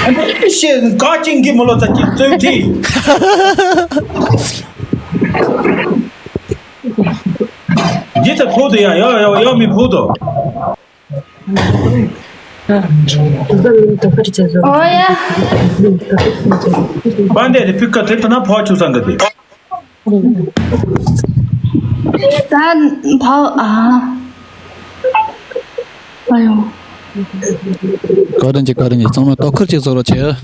ཨ་འདྲ་ཞིག་ག་ཅིང་གི་མོ་ལོ་ཚ་གི་བཙོན་ཁྲི། ཇི་ཚ་ཕུག་ཏུ་ཡ་ཡ་ཡ་ཡ་མི་ཕུག་ཏུ། ཨོ་ཡ། པན་དེ་དེ་ཕི་ཀ་དེ་ཐ་ན་ཕོ་ཆུ་སང་གི་དེ། ད་ཕོ་ཨ། ཨ་ཡོ། བཀའ་དྲིན་ཆེ་བཀའ་དྲིན་ཆེ། ཚང་མས་དོ་ཁུར་ཅིག་བཟོ་རོགས་བྱེད།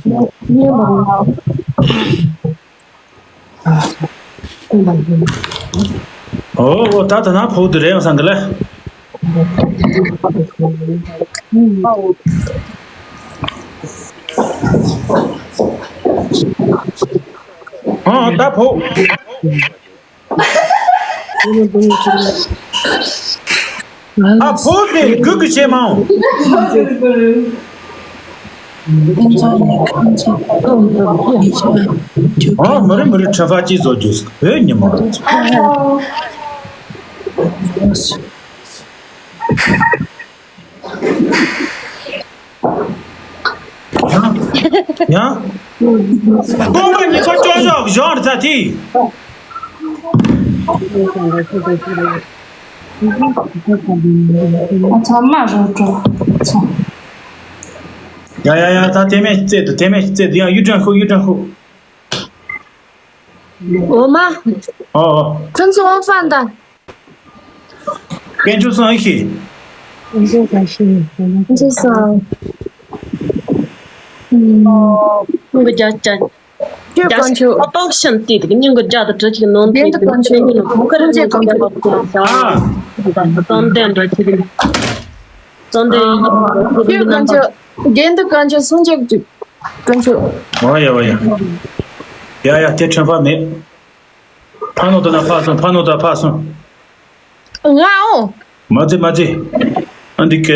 ཨོ་ཨོ། ད་ད་ན་ཕོག་དུ་རེད་བསམ་གི་ལ། ཨོ་ད་ཕོག་ཨ་ཕོ་དེ་གུ་གུ་བྱེད་མ་འོང་། ཨ་མི་རེ་མི་རེ་ཁྲ་ཧྥ་ཅི་བཟོ་རྒྱུ་བོད་ཉི་མ། ཡང་། ཡང་། སྐོང་བ་ཉི་ཤུ་བཅུ་ཞོག་ཞོག་རྩ་དེ། ཚང་མ་རོ་བྲོ་ཚང་། ཡ་ཡ་ཡ། ད་དེ་མེད་རྩེད་དུ་དེ་མེད་རྩེད་དུ་ཡང་གཡུ་སྒྲོན་ཁུ་གཡུ་སྒྲོན་ཁུ། 我吗？ ཨོ་ཨོ། 跟着我放的。 དཀོན་མཆོག་གསུམ་ཨེ་ཤེས། 跟着我放。 ཨོ། ཁོང་གི་རྒྱ་ཅན། 这个关球。 ཏོག་ཤམ་དེ་དེ་སྙིང་གི་རྒྱ་དང་གྲི་ཅིག་ནང་དེ་དེ་ནང་དེ་ནང་ཁོང་ཁ་རེ་ནང་དེ་ལ་བ་ཀོ་ཨ། བསམ་གཏན་འདྲ་ཅིག་བསམ་གཏན་ཡིན། 这个关球。 རྒྱན་དུ་གང་ཆེ་སུན་ཆེ་གཅིག་གང་ཆེ། ཨོ་ཡ་ཨོ་ཡ། ཡ་ཡ་དེ་ཁྲོན་པ་མེད། ཕ་ནོ་དོ་ན་ཕ་སོང་ཕ་ནོ་དོ་ཕ་སོང་། ང་ཨོ། མ་ཙི་མ་ཙི། ཨ་འདི་ག་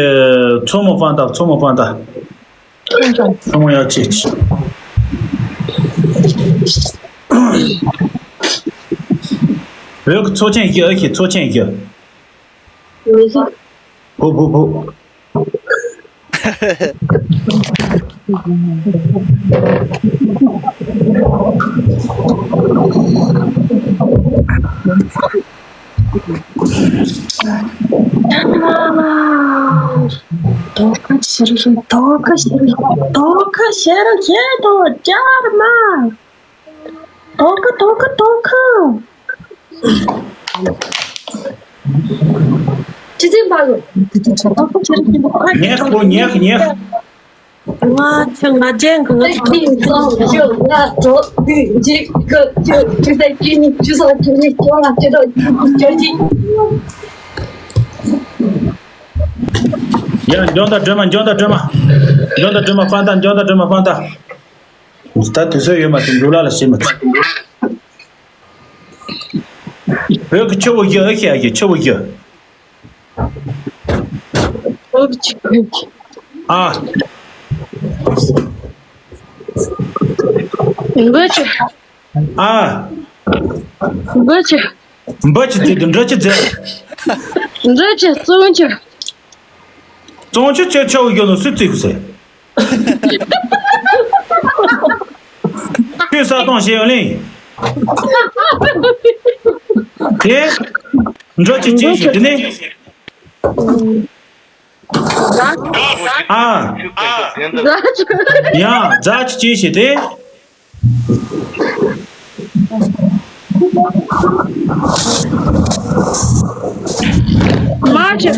མཚོ་མོ་ཕན་ཐག་མཚོ་མོ་ཕན་ཐག་མཚོ་མོ་ཡ་ཅེ་ཅེ། བོད་ཀྱི་མཚོ་ཆེན་བཞི་ཨ་ཤི་མཚོ་ཆེན་བཞི། ཕུ་ཕུ་ཕུ། དོ་ཁ་ཤར་ཤར་དོ་ཁ་ཤར་ཤར་དོ་ཅར་མ། དོ་ཁ་དོ་ཁ་དོ་ཁ། ཅི་ཙམ་པ་ལོ། ཉེག་པོ་ཉེག་ཉེག་ང་ཚོ་ང་ཅན་གི་ང་ཚོ་ང་ཚོ་ང་ཚོ་ང་ཚོ་ང་ཚོ་ང་ཚོ་ང་ཚོ་ང་ཚོ་ང་ཚོ་ང་ཚོ་ང་ཚོ་ང་ཚོ་ཡ། འཇོན་ད་སྒྲོལ་མ། འཇོན་ད་སྒྲོལ་མ། འཇོན་ད་སྒྲོལ་མ་ཕན་ཐག་འཇོན་ད་སྒྲོལ་མ་ཕན་ཐག་ད་དུས་ཚོད་ཡོད་མ་ཐུབ་འགྲོ་ལ་ལ་ཤེས་མ་ཐུབ། བོད་ཀྱི་ཆུ་བོ་བཞི་ཨེ་ཤེས་ཨ་ཀྱི་ཆུ་བོ་བཞི། ཨ། འབུ་ཆུ། ཨ། འབུ་ཆུ། འབུ་ཆུ་ཟེར་དུས་འབྲི་ཆུ་ཟེར། འབྲི་ཆུ་བཙོང་ཆུ། བཙོང་ཆུ་ཆུ་ཆུ་བོ་ཡོད་ལ་སུས་བརྩིགས་ཟེར། ཁྱོད་ས་སྟོང་བཤད་ཡོད་ལེ། དེ། འབྲི་ཆུ་ཅེས་ཞུ་དེ་ནི། ཨ། ཡང་རྫ་ཆུ་ཅེས་ཞུ་དེ། མ་ཆུ།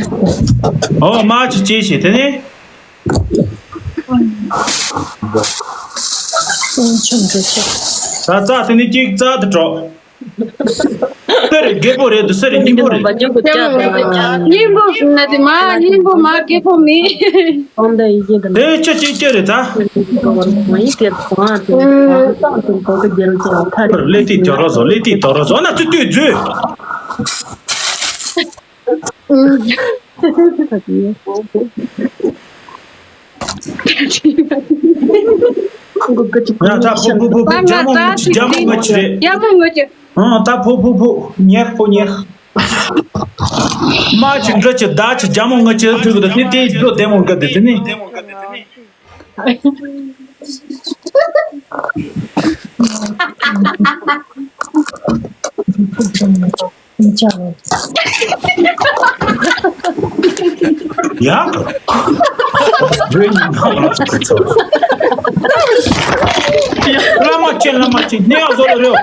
ཨོ་མ་ཆུ་ཅེས་ཞུ་དེ་ནི། ད་རྩྭ་དེ་ནི་གཅིག་རྩྭ་དུ་གྲོགས། སུ་རེད་རྒད་པོ་རེད་འདུག་སུ་རེད་སྙིང་པོ་རེད། སྙིང་པོ་ན་དེ་མ་སྙིང་པོ་མ་རྒད་པོ་མིན། དེ་ཆུ་ཅིག་ཅི་རེད་ད། ལས་དེ་དོ་རོ་བཟོ་ལས་དེ་དོ་རོ་བཟོ་ན་ཙི་ཏུ་རྫུས། ང་ད་ཕུ་ཕུ་ཕུ་ཕུ་རྒྱ་མོ་ང་ཆི་རྒྱ་མོ་ང་ཆི་རེད། རྒྱ་མོ་ང་ཆི། ཨང་ད་ཕུ་ཕུ་ཕུ་ཉེག་ཕུ་ཉེག་མ་ཆི་འདྲ་ཆི་ད་ཆི་རྒྱ་མོ་ང་ཆི་ཐུག་གི་ད་དེ་དེ་རྒྱོ་བདེ་མོ་འགའ་དེ་དེ་ནི། ཡ། བོད་ནི་ང་ལ་ཚོ་ཚོ། བླ་མ་ཆེ་བླ་མ་ཆེ་གནས་ཡག་བཟོ་ལ་རེད།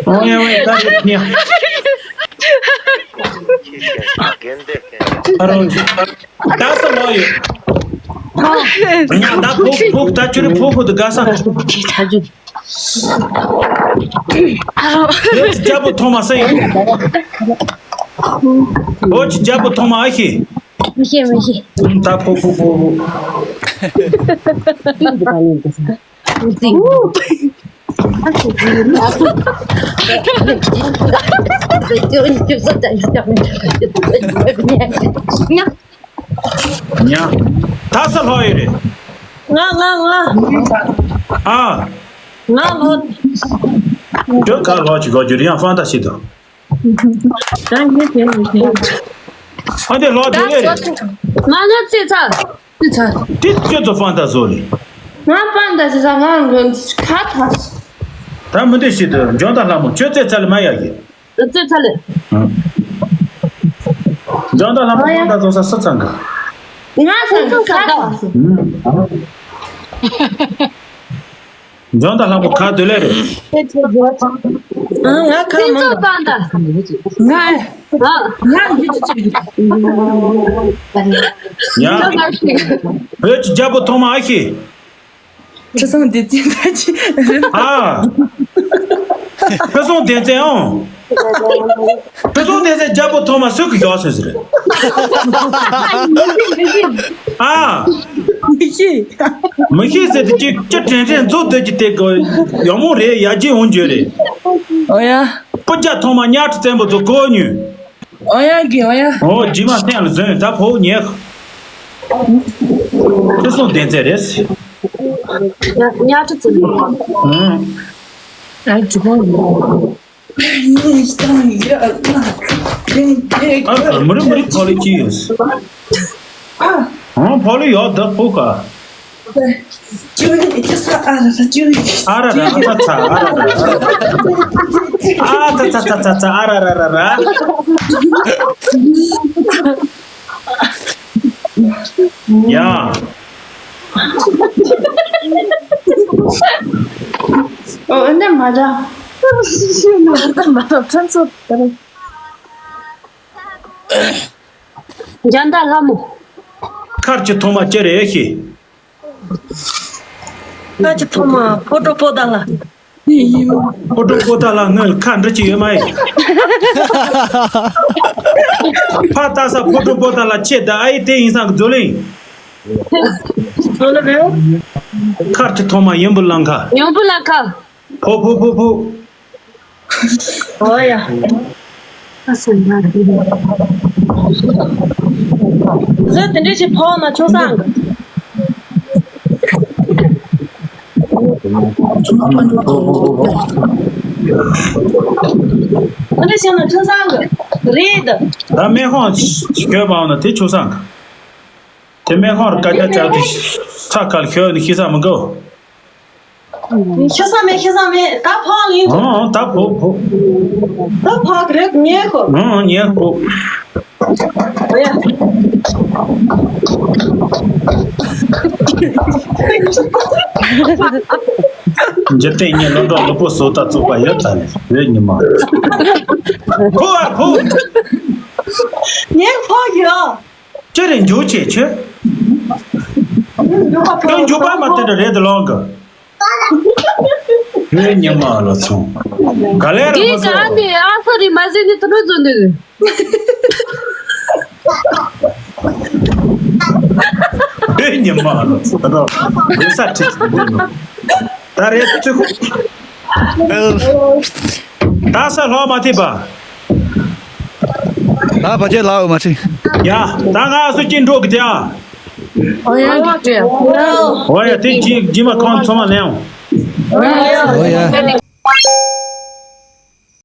ཨོ་ཡ་ཝེ་ད་རེད་ཉ། ཨ་རོ། ད་ས་ལོ་ཡོད། ཉ་ད་ཕོ་ཕོ་ད་ཆུ་རི་ཕོ་ཕོ་དུ་དགའ་ས། ཨོ་ཅི་ཅ་པོ་ཐོ་མ་ས་ཡིན། ཨོ་ཅི་ཅ་པོ་ཐོ་མ་ཨ་ཤི། མི་ཤེས་མི་ཤེས། ད་ཕོ་ཕོ་ཕོ་ཕོ། ཉ། ད་ས་ལྷོ་ཡི་རེད། ང་ང་ང་། ཨ། ང་ལྷོ། ཁྱོད་ག་ལྷོ་ཅིག་གོ་རྒྱུ་རེད་ཡང་ཧྥང་ཏ་ཞིག་དང་། ད་ངས་དེ་མི་ཤེས། ཨ་དེ་ལྷོ་དེ་ལས་རེད། ང་ང་རྩེ་ཚ། རྩེ་ཚ། དེ་ཁྱོད་ཚོ་ཧྥང་ཏ་བཟོ་རེད། ང་ཧྥང་ཏ་རྩེ་ཚ་ང་ཁ་ཐག་ད་མི་འདི་ཞིག་ཏུ་འཇོན་ད་ལྷ་མོ་ཁྱོད་རྩེ་ཚ་ལ་མ་ཡག་གི། རྩེ་ཚ་ལེ། ཨ། འཇམ་དབྱངས་ལྷ་མོ་ཨོ་ཡ། ཁོང་ད་ཚོ་ས་ས་ཚང་གི། ང་ས་ཚང་གི། འཇམ་དབྱངས་ལྷ་མོ་ག་དུས་ལས་རེད། ང་ཁ་མང་། ང་ང་ཡུ་ཅི་ཅི་རེད། ཡ། བོད་ཀྱི་རྒྱལ་པོ་ཐོག་མ་ཨ་ཤེ། ཁྲི་སྲོང་ལྡེ་བཙན་ད་ཅི་རེད། ཨ། ཁྲི་སྲོང་ལྡེ་བཙན་ཨང་། ཁྲི་སྲོང་ལྡེ་བཙན་རྒྱལ་པོ་ཐོག་མ་སུ་གི་ཞོགས་ཟེར་ཟེར། ཨ། མི་ཤེས། མི་ཤེས་ཟེར་དུས་ཅི་ཅི་དྲན་དྲན་མཛོ་སྡོད་ཀྱི་དེ་གི་ཡག་མོ་རེད། ཡར་རྒྱས་འོང་རྒྱུ་རེད། ཨོ་ཡ། སྤུ་རྒྱལ་ཐོག་མ་གཉའ་ཁྲི་བཙན་པོ་ཚོ་གོ་ཉོན། ཨོ་ཡ་གི་ཨོ་ཡ། ཨོ་རྗེས་མ་སེམས་ལ་ཟོན་ད་ཕོ་ཉེ། ཁྲི་སྲོང་ལྡེ་བཙན་རེད། ཉ་ཉ་ཁྲི་བཙན་པོ། ཨང་། ཨ་ཅི་གོ། ཨ་མི་རི་མི་རི་ཕོ་ལི་ཅི་ཡོད། ཨང་ཕོ་ལི་ཡོད་ད་ཕོ་ག། ཨ་ར་ར་ཨ་ཚ་ཚ་ཨ་ར་ར། ཨ་ཚ་ཚ་ཚ་ཚ་ཚ་ཨ་ར་ར་ར་ར། ཡ། ཨོ་ཨ་ནི་མ་ར། ཨ་ནི་མ་ར་ཕན་ཚོད། འཇམ་དབྱངས་ལྷ་མོ། མཁར་གྱི་ཐོག་མ་ཅི་རེད་ཤེས། ཁ་ཅིག་ཐོག་མ་ཕོ་བྲང་པོ་ཏཱ་ལ། ཕོ་བྲང་པོ་ཏཱ་ལ་ངའི་ཁ་འདྲི་ཅི་ཡོད་མ་ཡིན། ཕ་ལྟ་ས་ཕོ་བྲང་པོ་ཏཱ་ལ་ཆེ་ད་ཨ་ཡི་དེ་ཡིན་སང་གི་རྫོ་ལིང་། རྫོ་ལིང་རེད། མཁར་གྱི་ཐོག་མ་ཡུམ་བུ་ལང་ཁ། ཡུམ་བུ་ལང་ཁ། ཕོ་ཕོ་ཕོ་ཕོ། ཨོ་ཡ། ཟོས་དེ་འདྲས་ཞིག་ཕོ་ན་ཆུང་སང་། དེ་འདྲས་ཞིག་ན་ཆུང་སང་གི་རེད། ད་སྨན་ཁང་ཞོལ་མ་འོང་ན་དེ་ཆུང་སང་གི། དེ་སྨན་ཁང་རུ་སྐད་ཆ་བྱ་དུས་ཚ་ཁ་ལ་ཤོད་ནི་ཤི་ས་མི་འགོ། ཤི་ས་མེད་ཤི་ས་མེད་ད་ཕོག་ཡིན། ཨང་ད་ཕོག་ཕོག་ད་ཕོག་རེད་ཉེ་ཁོ། ཨང་ཉེ་ཁོ། འཇིག་རྟེན་ཉིད་བློ་གྲོགས་ལུས་པོ་སོ་ད་བཙོག་པ་ཡོད་ད་ནི་ཡོད་ཉི་མ། ཕོག་ཨ་ཕོག་ཉེ་ཕོག་ཡོད། ཅི་རེད་འཇུ་བྱེད་ཆེ། ཀྱང་འཇུ་པ་མ་དེ་འདྲ་རེད་དུ་ལོང་གི། ཡོད་ཉི་མ་ལ་ཚོང་། ག་ལེ་ར་དེ་མ་ག་ཚོང་། ནི་ཨ་ཧོ་རི་མ་ཟིན་ནི་ཐུ་རུ་ཛོ་ནི། ཡོད་ཉི་མ་ལ་ཚོང་། ད་རེད་ཚུགས། ད་ས་ལྷོ་མ་ཐིབ་པ། ད་བ་ཅེ་ལའོ་མ་ཅི། ཡ། ད་ང་སུ་ཅི་འགྲོ་གི་དེ་ཨ། ཨོ་ཡ། ཨོ་ཡ་དེ་ཅི་ཇི་མ་ཁང་ཚོ་མ་ལེན། ཨོ་ཡ།